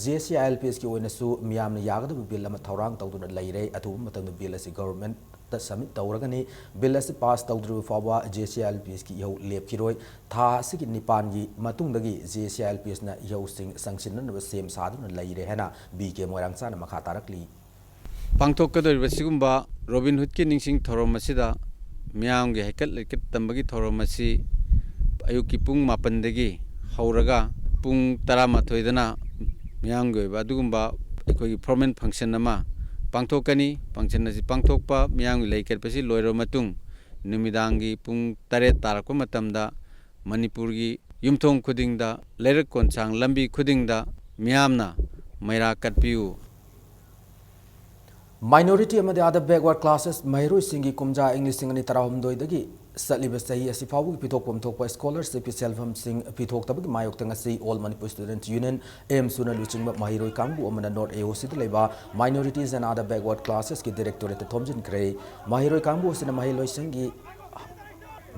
J S C I L P ꯑꯦꯁꯀꯤ ꯑꯣꯏꯅꯁꯨ ꯃꯤꯌꯥꯝꯅ ꯌꯥꯒꯗꯕ ꯕꯤꯜ ꯑꯃ ꯊꯧꯔꯥꯡ ꯇꯧꯗꯨꯅ ꯂꯩꯔꯦ꯫ ꯑꯊꯨꯕ ꯃꯇꯝꯗ ꯕꯤꯜ ꯑꯁꯤ ꯒꯚꯔꯟꯃꯦꯟꯠꯇ ꯁꯕꯃꯤꯠ ꯇꯧꯔꯒꯅꯤ꯫ ꯕꯤꯜ ꯑꯁꯤ ꯄꯥꯁ ꯇꯧꯗ꯭ꯔꯤꯕ ꯐꯥꯎꯕ J S C I L P ꯑꯦꯁꯀꯤ ꯏꯍꯧ ꯂꯦꯞꯈꯤꯔꯣꯏ꯫ ꯊꯥ ꯑꯁꯤꯒꯤ ꯅꯤꯄꯥꯟꯒꯤ ꯃꯇꯨꯡꯗꯒꯤ J S C I L ꯄꯤ ꯑꯦꯁꯅ ꯏꯍꯧꯁꯤꯡ ꯆꯪꯁꯤꯟꯅꯅꯕ ꯁꯦꯝ ꯁꯥꯗꯨꯅ ꯂꯩꯔꯦ ꯍꯥꯏꯅ ꯕꯤ ꯀꯦ ꯃꯣꯏꯔꯥꯡꯆꯥꯅ ꯃꯈꯥ ꯇꯥꯔꯛꯂꯤ꯫ ꯄꯥꯡꯊꯣꯛꯀꯗꯧꯔꯤꯕ ꯁꯤꯒꯨꯝꯕ ꯔꯣꯕꯤꯟ ꯍꯨꯗꯀꯤ ꯅꯤꯡꯁꯤꯡ ꯊꯧꯔꯝ ꯑꯁꯤꯗ ꯃꯤꯌꯥꯝꯒꯤ ꯍꯩꯀꯠ ꯂꯩꯀꯠ ꯇꯝꯕꯒꯤ ꯊꯧꯔꯝ ꯑꯁꯤ ꯑꯌꯨꯛꯀꯤ ꯄꯨꯡ ꯃꯥꯄꯟꯗꯒꯤ ꯍꯧꯔꯒ ꯄꯨꯡ ꯇꯔꯥꯃꯥꯊꯣꯏꯗꯅ ꯃꯤꯌꯥꯝꯒꯤ ꯑꯣꯏꯕ ꯑꯗꯨꯒꯨꯝꯕ ꯑꯩꯈꯣꯏꯒꯤ ꯐꯣꯔꯃꯦꯜ ꯐꯪꯁꯟ ꯑꯃ ꯄꯥꯡꯊꯣꯛꯀꯅꯤ꯫ ꯐꯪꯁꯟ ꯑꯁꯤ ꯄꯥꯡꯊꯣꯛꯄ, ꯃꯤꯌꯥꯝꯒꯤ ꯂꯩ ꯀꯠꯄꯁꯤ ꯂꯣꯏꯔꯕ ꯃꯇꯨꯡ, ꯅꯨꯃꯤꯗꯥꯡꯒꯤ ꯄꯨꯡ ꯇꯔꯦꯠ ꯇꯥꯔꯛꯄ ꯃꯇꯝꯗ ꯃꯅꯤꯄꯨꯔꯒꯤ ꯌꯨꯝꯊꯣꯡ ꯈꯨꯗꯤꯡꯗ, ꯂꯩꯔꯛ ꯀꯣꯟꯁꯥꯡ ꯂꯝꯕꯤ ꯈꯨꯗꯤꯡꯗ ꯃꯤꯌꯥꯝꯅ ꯃꯩꯔꯥ ꯀꯠꯄꯤꯌꯨ꯫ Minority ꯑꯃꯗꯤ other backward classes ꯃꯍꯩꯔꯣꯏꯁꯤꯡꯒꯤ ꯀꯨꯝꯖꯥ ꯏꯪ ꯂꯤꯁꯤꯡ ꯑꯅꯤ ꯇꯔꯥꯍꯨꯝꯗꯣꯏꯗꯒꯤ ꯆꯠꯂꯤꯕ ꯆꯍꯤ ꯑꯁꯤ ꯐꯥꯎꯕꯒꯤ ꯄꯤꯊꯣꯛꯐꯝ ꯊꯣꯛꯄ scholarshipꯀꯤ ꯁꯦꯜꯐꯝꯁꯤꯡ ꯄꯤꯊꯣꯛꯇꯕꯒꯤ ꯃꯥꯌꯣꯛꯇ ꯉꯁꯤ All Manipur Students Union, ꯑꯦꯝꯁꯨꯅ ꯂꯨꯆꯤꯡꯕ ꯃꯍꯩꯔꯣꯏ ꯀꯥꯡꯕꯨ ꯑꯃꯅ North A O Cꯗ ꯂꯩꯕ Minorities and Other Backward Classesꯀꯤ directorateꯇ ꯊꯣꯝꯖꯤꯟꯈ꯭ꯔꯦ꯫ ꯃꯍꯩꯔꯣꯏ ꯀꯥꯡꯕꯨ ꯑꯁꯤꯅ ꯃꯍꯩꯔꯣꯏꯁꯤꯡꯒꯤ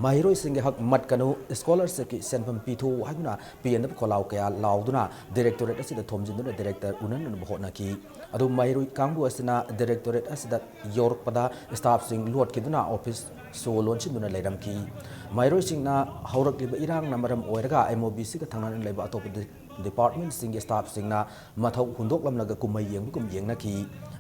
ꯃꯍꯩꯔꯣꯏꯁꯤꯡꯒꯤ ꯍꯛ ꯃꯠꯀꯅꯨ, scholarshipꯀꯤ ꯁꯦꯟꯐꯝ ꯄꯤꯊꯣꯛꯎ ꯍꯥꯏꯗꯨꯅ ꯄꯦꯟꯗꯕ ꯈꯣꯜꯂꯥꯎ ꯀꯌꯥ ꯂꯥꯎꯗꯨꯅ directorate ꯑꯁꯤꯗ ꯊꯣꯝꯖꯤꯟꯗꯨꯅ director ꯎꯅꯅꯕ ꯍꯣꯠꯅꯈꯤ꯫ ꯑꯗꯨꯕꯨ ꯃꯍꯩꯔꯣꯏ ꯀꯥꯡꯕꯨ ꯑꯁꯤꯅ directorate ꯑꯁꯤꯗ ꯌꯧꯔꯛꯄꯗ staffꯁꯤꯡ ꯂꯣꯠꯈꯤꯗꯨꯅ office ꯁꯣ ꯂꯣꯟꯁꯤꯟꯗꯨꯅ ꯂꯩꯔꯝꯈꯤ꯫ ꯃꯍꯩꯔꯣꯏꯁꯤꯡꯅ ꯍꯧꯔꯛꯂꯤꯕ ꯏꯔꯥꯡꯅ ꯃꯔꯝ ꯑꯣꯏꯔꯒ MOBCꯒ ꯊꯪꯅꯅ ꯂꯩꯕ ꯑꯇꯣꯞꯄ departmentꯁꯤꯡꯒꯤ staffꯁꯤꯡꯅ ꯃꯊꯧ ꯍꯨꯟꯗꯣꯛꯂꯝꯂꯒ ꯀꯨꯝꯍꯩ ꯌꯦꯡꯕꯒꯨꯝ ꯌꯦꯡꯅꯈꯤ꯫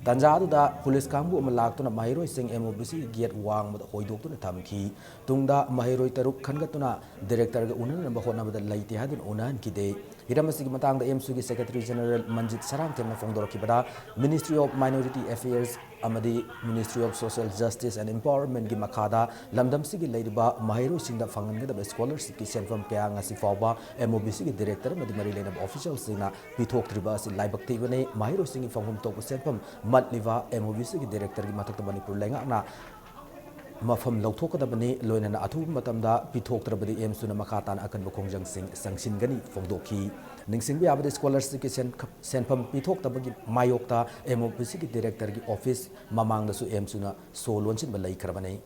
ꯇꯥꯟꯖꯥ ꯑꯗꯨꯗ police ꯀꯥꯡꯕꯨ ꯑꯃ ꯂꯥꯛꯇꯨꯅ ꯃꯍꯩꯔꯣꯏꯁꯤꯡ MOBCꯒꯤ gate ꯋꯥꯡꯃꯗ ꯍꯣꯏꯗꯣꯛꯇꯨꯅ ꯊꯝꯈꯤ꯫ ꯇꯨꯡꯗ ꯃꯍꯩꯔꯣꯏ ꯇꯔꯨꯛ ꯈꯟꯒꯠꯇꯨꯅ directorꯒ ꯎꯅꯅꯕ ꯍꯣꯠꯅꯕꯗ ꯂꯩꯇꯦ ꯍꯥꯏꯗꯨꯅ ꯎꯅꯍꯟꯈꯤꯗꯦ꯫ ꯍꯤꯔꯝ ꯑꯁꯤꯒꯤ ꯃꯇꯥꯡꯗ ꯑꯦꯝꯁꯨꯒꯤ Secretary General ꯃꯟꯖꯤꯠ ꯁꯔꯥꯡꯊꯦꯝꯅ ꯐꯣꯡꯗꯣꯔꯛꯈꯤꯕꯗ, Ministry of Minority Affairs ꯑꯃꯗꯤ Ministry of Social Justice and Empowermentꯀꯤ ꯃꯈꯥꯗ ꯂꯝꯗꯝꯁꯤꯒꯤ ꯂꯩꯔꯤꯕ ꯃꯍꯩꯔꯣꯏꯁꯤꯡꯗ ꯐꯪꯍꯟꯒꯗꯕ scholarshipꯀꯤ ꯁꯦꯟꯐꯝ ꯀꯌꯥ ꯉꯁꯤ ꯐꯥꯎꯕ MOBCꯒꯤ director ꯑꯃꯗꯤ ꯃꯔꯤ ꯂꯩꯅꯕ officialꯁꯤꯡꯅ ꯄꯤꯊꯣꯛꯇ꯭ꯔꯤꯕ ꯑꯁꯤ ꯂꯥꯏꯕꯛ ꯊꯤꯕꯅꯤ꯫ ꯃꯍꯩꯔꯣꯏꯁꯤꯡꯒꯤ ꯐꯪꯐꯝ ꯊꯣꯛꯄ ꯁꯦꯟꯐꯝ ꯃꯠꯂꯤꯕ MOBCꯒꯤ directorꯒꯤ ꯃꯊꯛꯇ ꯃꯅꯤꯄꯨꯔ ꯂꯩꯉꯥꯛꯅ ꯃꯐꯝ ꯂꯧꯊꯣꯛꯀꯗꯕꯅꯤ, ꯂꯣꯏꯅꯅ ꯑꯊꯨꯕ ꯃꯇꯝꯗ ꯄꯤꯊꯣꯛꯇ꯭ꯔꯕꯗꯤ ꯑꯦꯝꯁꯨꯅ ꯃꯈꯥ ꯇꯥꯅ ꯑꯀꯟꯕ ꯈꯣꯡꯖꯪꯁꯤꯡ ꯆꯪꯁꯤꯟꯒꯅꯤ ꯐꯣꯡꯗꯣꯛꯈꯤ꯫ ꯅꯤꯡꯁꯤꯡꯕ ꯌꯥꯕꯗ, scholarshipꯀꯤ ꯁꯦꯟ-, ꯁꯦꯟꯐꯝ ꯄꯤꯊꯣꯛꯇꯕꯒꯤ ꯃꯥꯌꯣꯛꯇ MOBCꯒꯤ directorꯒꯤ office ꯃꯃꯥꯡꯗꯁꯨ ꯑꯦꯝꯁꯨꯅ ꯁꯣ ꯂꯣꯟꯁꯤꯟꯕ ꯂꯩꯈ꯭ꯔꯕꯅꯤ꯫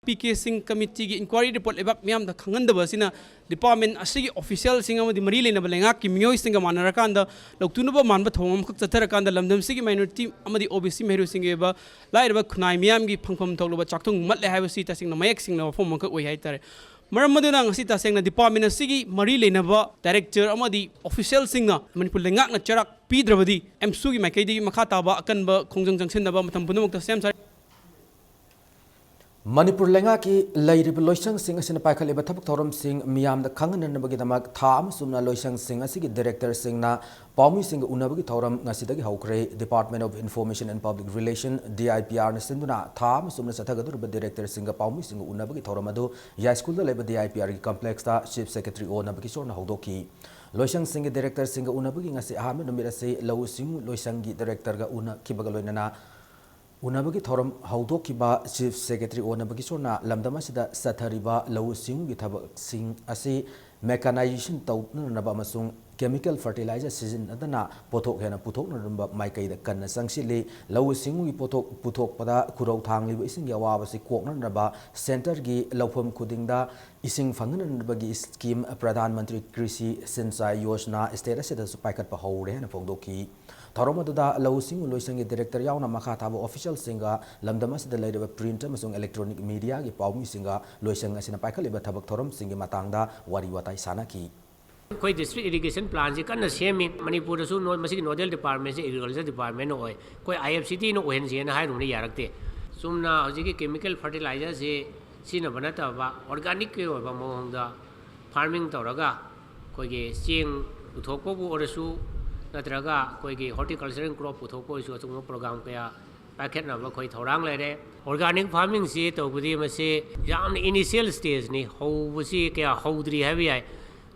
PK Singh committeeꯒꯤ inquiry report ꯂꯩꯕꯥꯛ ꯃꯤꯌꯥꯝꯗ ꯈꯪꯍꯟꯗꯕ ꯑꯁꯤꯅ department ꯑꯁꯤꯒꯤ officialꯁꯤꯡ ꯑꯃꯗꯤ ꯃꯔꯤ ꯂꯩꯅꯕ ꯂꯩꯉꯥꯛꯀꯤ ꯃꯤꯑꯣꯏꯁꯤꯡꯒ ꯃꯥꯟꯅꯔꯀꯥꯟꯗ ꯂꯧꯇꯨꯅꯕ ꯃꯥꯟꯕ ꯊꯧꯑꯣꯡ ꯑꯃꯈꯛ ꯆꯠꯊꯔꯀꯥꯟꯗ ꯂꯝꯗꯝꯁꯤꯒꯤ minority ꯑꯃꯗꯤ OBC ꯃꯍꯩꯔꯣꯏꯁꯤꯡꯒꯤ ꯑꯣꯏꯕ ꯂꯥꯏꯔꯕ ꯈꯨꯟꯅꯥꯏ ꯃꯤꯌꯥꯝꯒꯤ ꯐꯪꯐꯝ ꯊꯣꯛꯂꯕ ꯆꯥꯛꯊꯨꯡ ꯃꯠꯂꯦ ꯍꯥꯏꯕꯁꯤ ꯇꯁꯦꯡꯅ ꯃꯌꯦꯛ ꯁꯦꯡꯂꯕ ꯋꯥꯐꯝ ꯑꯃꯈꯛ ꯑꯣꯏ ꯍꯥꯏꯇꯥꯔꯦ꯫ ꯃꯔꯝ ꯑꯗꯨꯅ ꯉꯁꯤ ꯇꯁꯦꯡꯅ department ꯑꯁꯤꯒꯤ ꯃꯔꯤ ꯂꯩꯅꯕ director ꯑꯃꯗꯤ officialꯁꯤꯡꯅ ꯃꯅꯤꯄꯨꯔ ꯂꯩꯉꯥꯛꯅ ꯆꯩꯔꯥꯛ ꯄꯤꯗ꯭ꯔꯕꯗꯤ ꯑꯦꯝꯁꯨꯒꯤ ꯃꯥꯏꯀꯩꯗꯒꯤ ꯃꯈꯥ ꯇꯥꯕ ꯑꯀꯟꯕ ꯈꯣꯡꯖꯪ ꯆꯪꯁꯤꯟꯅꯕ ꯃꯇꯝ ꯄꯨꯝꯅꯃꯛꯇ ꯁꯦꯝ ꯁꯥꯔꯤ꯫ ꯃꯅꯤꯄꯨꯔ ꯂꯩꯉꯥꯛꯀꯤ ꯂꯩꯔꯤꯕ ꯂꯣꯏꯁꯪꯁꯤꯡ ꯑꯁꯤꯅ ꯄꯥꯏꯈꯠꯂꯤꯕ ꯊꯕꯛ ꯊꯧꯔꯝꯁꯤꯡ ꯃꯤꯌꯥꯝꯗ ꯈꯪꯍꯟꯅꯅꯕꯒꯤꯗꯃꯛ ꯊꯥ ꯑꯃ ꯆꯨꯞꯅ ꯂꯣꯏꯁꯪꯁꯤꯡ ꯑꯁꯤꯒꯤ directorꯁꯤꯡꯅ ꯄꯥꯎꯃꯤꯁꯤꯡꯒ ꯎꯅꯕꯒꯤ ꯊꯧꯔꯝ ꯉꯁꯤꯗꯒꯤ ꯍꯧꯈ꯭ꯔꯦ꯫ Department of Information and Public Relation, DIPRꯅ ꯁꯤꯟꯗꯨꯅ ꯊꯥ ꯑꯃ ꯆꯨꯞꯅ ꯆꯠꯊꯒꯗꯧꯔꯤꯕ directorꯁꯤꯡꯒ ꯄꯥꯎꯃꯤꯁꯤꯡꯒ ꯎꯅꯕꯒꯤ ꯊꯧꯔꯝ ꯑꯗꯨ ꯌꯥꯏꯁ꯭ꯀꯨꯜꯗ ꯂꯩꯕ DIPRꯒꯤ complexꯇ Chief Secretary ꯑꯣ ꯅꯕꯀꯤꯁꯣꯔꯅ ꯍꯧꯗꯣꯛꯈꯤ꯫ ꯂꯣꯏꯁꯪꯁꯤꯡꯒꯤ directorꯁꯤꯡꯒ ꯎꯅꯕꯒꯤ ꯉꯁꯤ ꯑꯍꯥꯟꯕ ꯅꯨꯃꯤꯠ ꯑꯁꯤ ꯂꯧꯎ ꯁꯤꯡꯎ ꯂꯣꯏꯁꯪꯒꯤ directorꯒ ꯎꯅꯈꯤꯕꯒ ꯂꯣꯏꯅꯅ ꯎꯅꯕꯒꯤ ꯊꯧꯔꯝ ꯍꯧꯗꯣꯛꯈꯤꯕ꯫ Chief Secretary ꯑꯣ ꯅꯕꯀꯤꯁꯣꯔꯅ ꯂꯝꯗꯝ ꯑꯁꯤꯗ ꯆꯠꯊꯔꯤꯕ ꯂꯧꯎ ꯁꯤꯡꯎꯒꯤ ꯊꯕꯛꯁꯤꯡ ꯑꯁꯤ mechanization ꯇꯧꯅꯅꯕ ꯑꯃꯁꯨꯡ chemical fertilizer ꯁꯤꯖꯤꯟꯅꯗꯅ ꯄꯣꯠꯊꯣꯛ ꯍꯦꯟꯅ ꯄꯨꯊꯣꯛꯅꯅꯕ ꯃꯥꯏꯀꯩꯗ ꯀꯟꯅ ꯆꯪꯁꯤꯜꯂꯤ꯫ ꯂꯧꯎ ꯁꯤꯡꯎꯒꯤ ꯄꯣꯠꯊꯣꯛ ꯄꯨꯊꯣꯛꯄꯗ ꯈꯨꯔꯧ ꯊꯥꯡꯂꯤꯕ ꯏꯁꯤꯡꯒꯤ ꯑꯋꯥꯕꯁꯤ ꯀꯣꯛꯅꯅꯕ centreꯒꯤ ꯂꯧꯐꯝ ꯈꯨꯗꯤꯡꯗ ꯏꯁꯤꯡ ꯐꯪꯍꯟꯅꯕꯒꯤ scheme Pradhan Mantri Krishi Sinchai Yojana state ꯑꯁꯤꯗꯁꯨ ꯄꯥꯏꯈꯠꯄ ꯍꯧꯔꯦ ꯍꯥꯏꯅ ꯐꯣꯡꯗꯣꯛꯈꯤ꯫ ꯊꯧꯔꯝ ꯑꯗꯨꯗ ꯂꯧꯎ ꯁꯤꯡꯎ ꯂꯣꯏꯁꯪꯒꯤ director ꯌꯥꯎꯅ ꯃꯈꯥ ꯊꯥꯕ officialꯁꯤꯡꯒ ꯂꯝꯗꯝ ꯑꯁꯤꯗ ꯂꯩꯔꯤꯕ print ꯑꯃꯁꯨꯡ electronic mediaꯒꯤ ꯄꯥꯎꯃꯤꯁꯤꯡꯒ ꯂꯣꯏꯁꯪ ꯑꯁꯤꯅ ꯄꯥꯏꯈꯠꯂꯤꯕ ꯊꯕꯛ ꯊꯧꯔꯝꯁꯤꯡꯒꯤ ꯃꯇꯥꯡꯗ ꯋꯥꯔꯤ ꯋꯥꯇꯥꯏ ꯁꯥꯟꯅꯈꯤ꯫ ꯑꯩꯈꯣꯏ district irrigation planꯁꯤ ꯀꯟꯅ ꯁꯦꯝꯃꯤ꯫ ꯃꯅꯤꯄꯨꯔꯗꯁꯨ ꯅꯣ-, ꯃꯁꯤꯒꯤ nodal departmentꯁꯦ agriculture department ꯑꯣꯏ꯫ ꯑꯩꯈꯣꯏ IFCDꯅ ꯑꯣꯏꯍꯟꯁꯦꯅ ꯍꯥꯏꯔꯨꯕꯅ ꯌꯥꯔꯛꯇꯦ꯫ ꯆꯨꯝꯅ ꯍꯧꯖꯤꯛꯀꯤ chemical fertilizerꯁꯤ ꯁꯤꯖꯤꯟꯅꯕ ꯅꯠꯇꯕ organicꯀꯤ ꯑꯣꯏꯕ ꯃꯑꯣꯡꯗ farming ꯇꯧꯔꯒ ꯑꯩꯈꯣꯏꯒꯤ ꯆꯦꯡ ꯄꯨꯊꯣꯛꯄꯕꯨ ꯑꯣꯏꯔꯁꯨ, ꯅꯠꯇ꯭ꯔꯒ ꯑꯩꯈꯣꯏꯒꯤ horticultural crop ꯄꯨꯊꯣꯛꯄ ꯑꯣꯏꯔꯁꯨ, ꯑꯗꯨꯒꯨꯝꯕ program ꯀꯌꯥ ꯄꯥꯏꯈꯠꯅꯕ ꯑꯩꯈꯣꯏ ꯊꯧꯔꯥꯡ ꯂꯩꯔꯦ꯫ Organic farmingꯁꯤ ꯇꯧꯕꯗꯤ ꯃꯁꯤ ꯌꯥꯝꯅ initial stageꯅꯤ, ꯍꯧꯕꯁꯤ ꯀꯌꯥ ꯍꯧꯗ꯭ꯔꯤ ꯍꯥꯏꯕ ꯌꯥꯏ꯫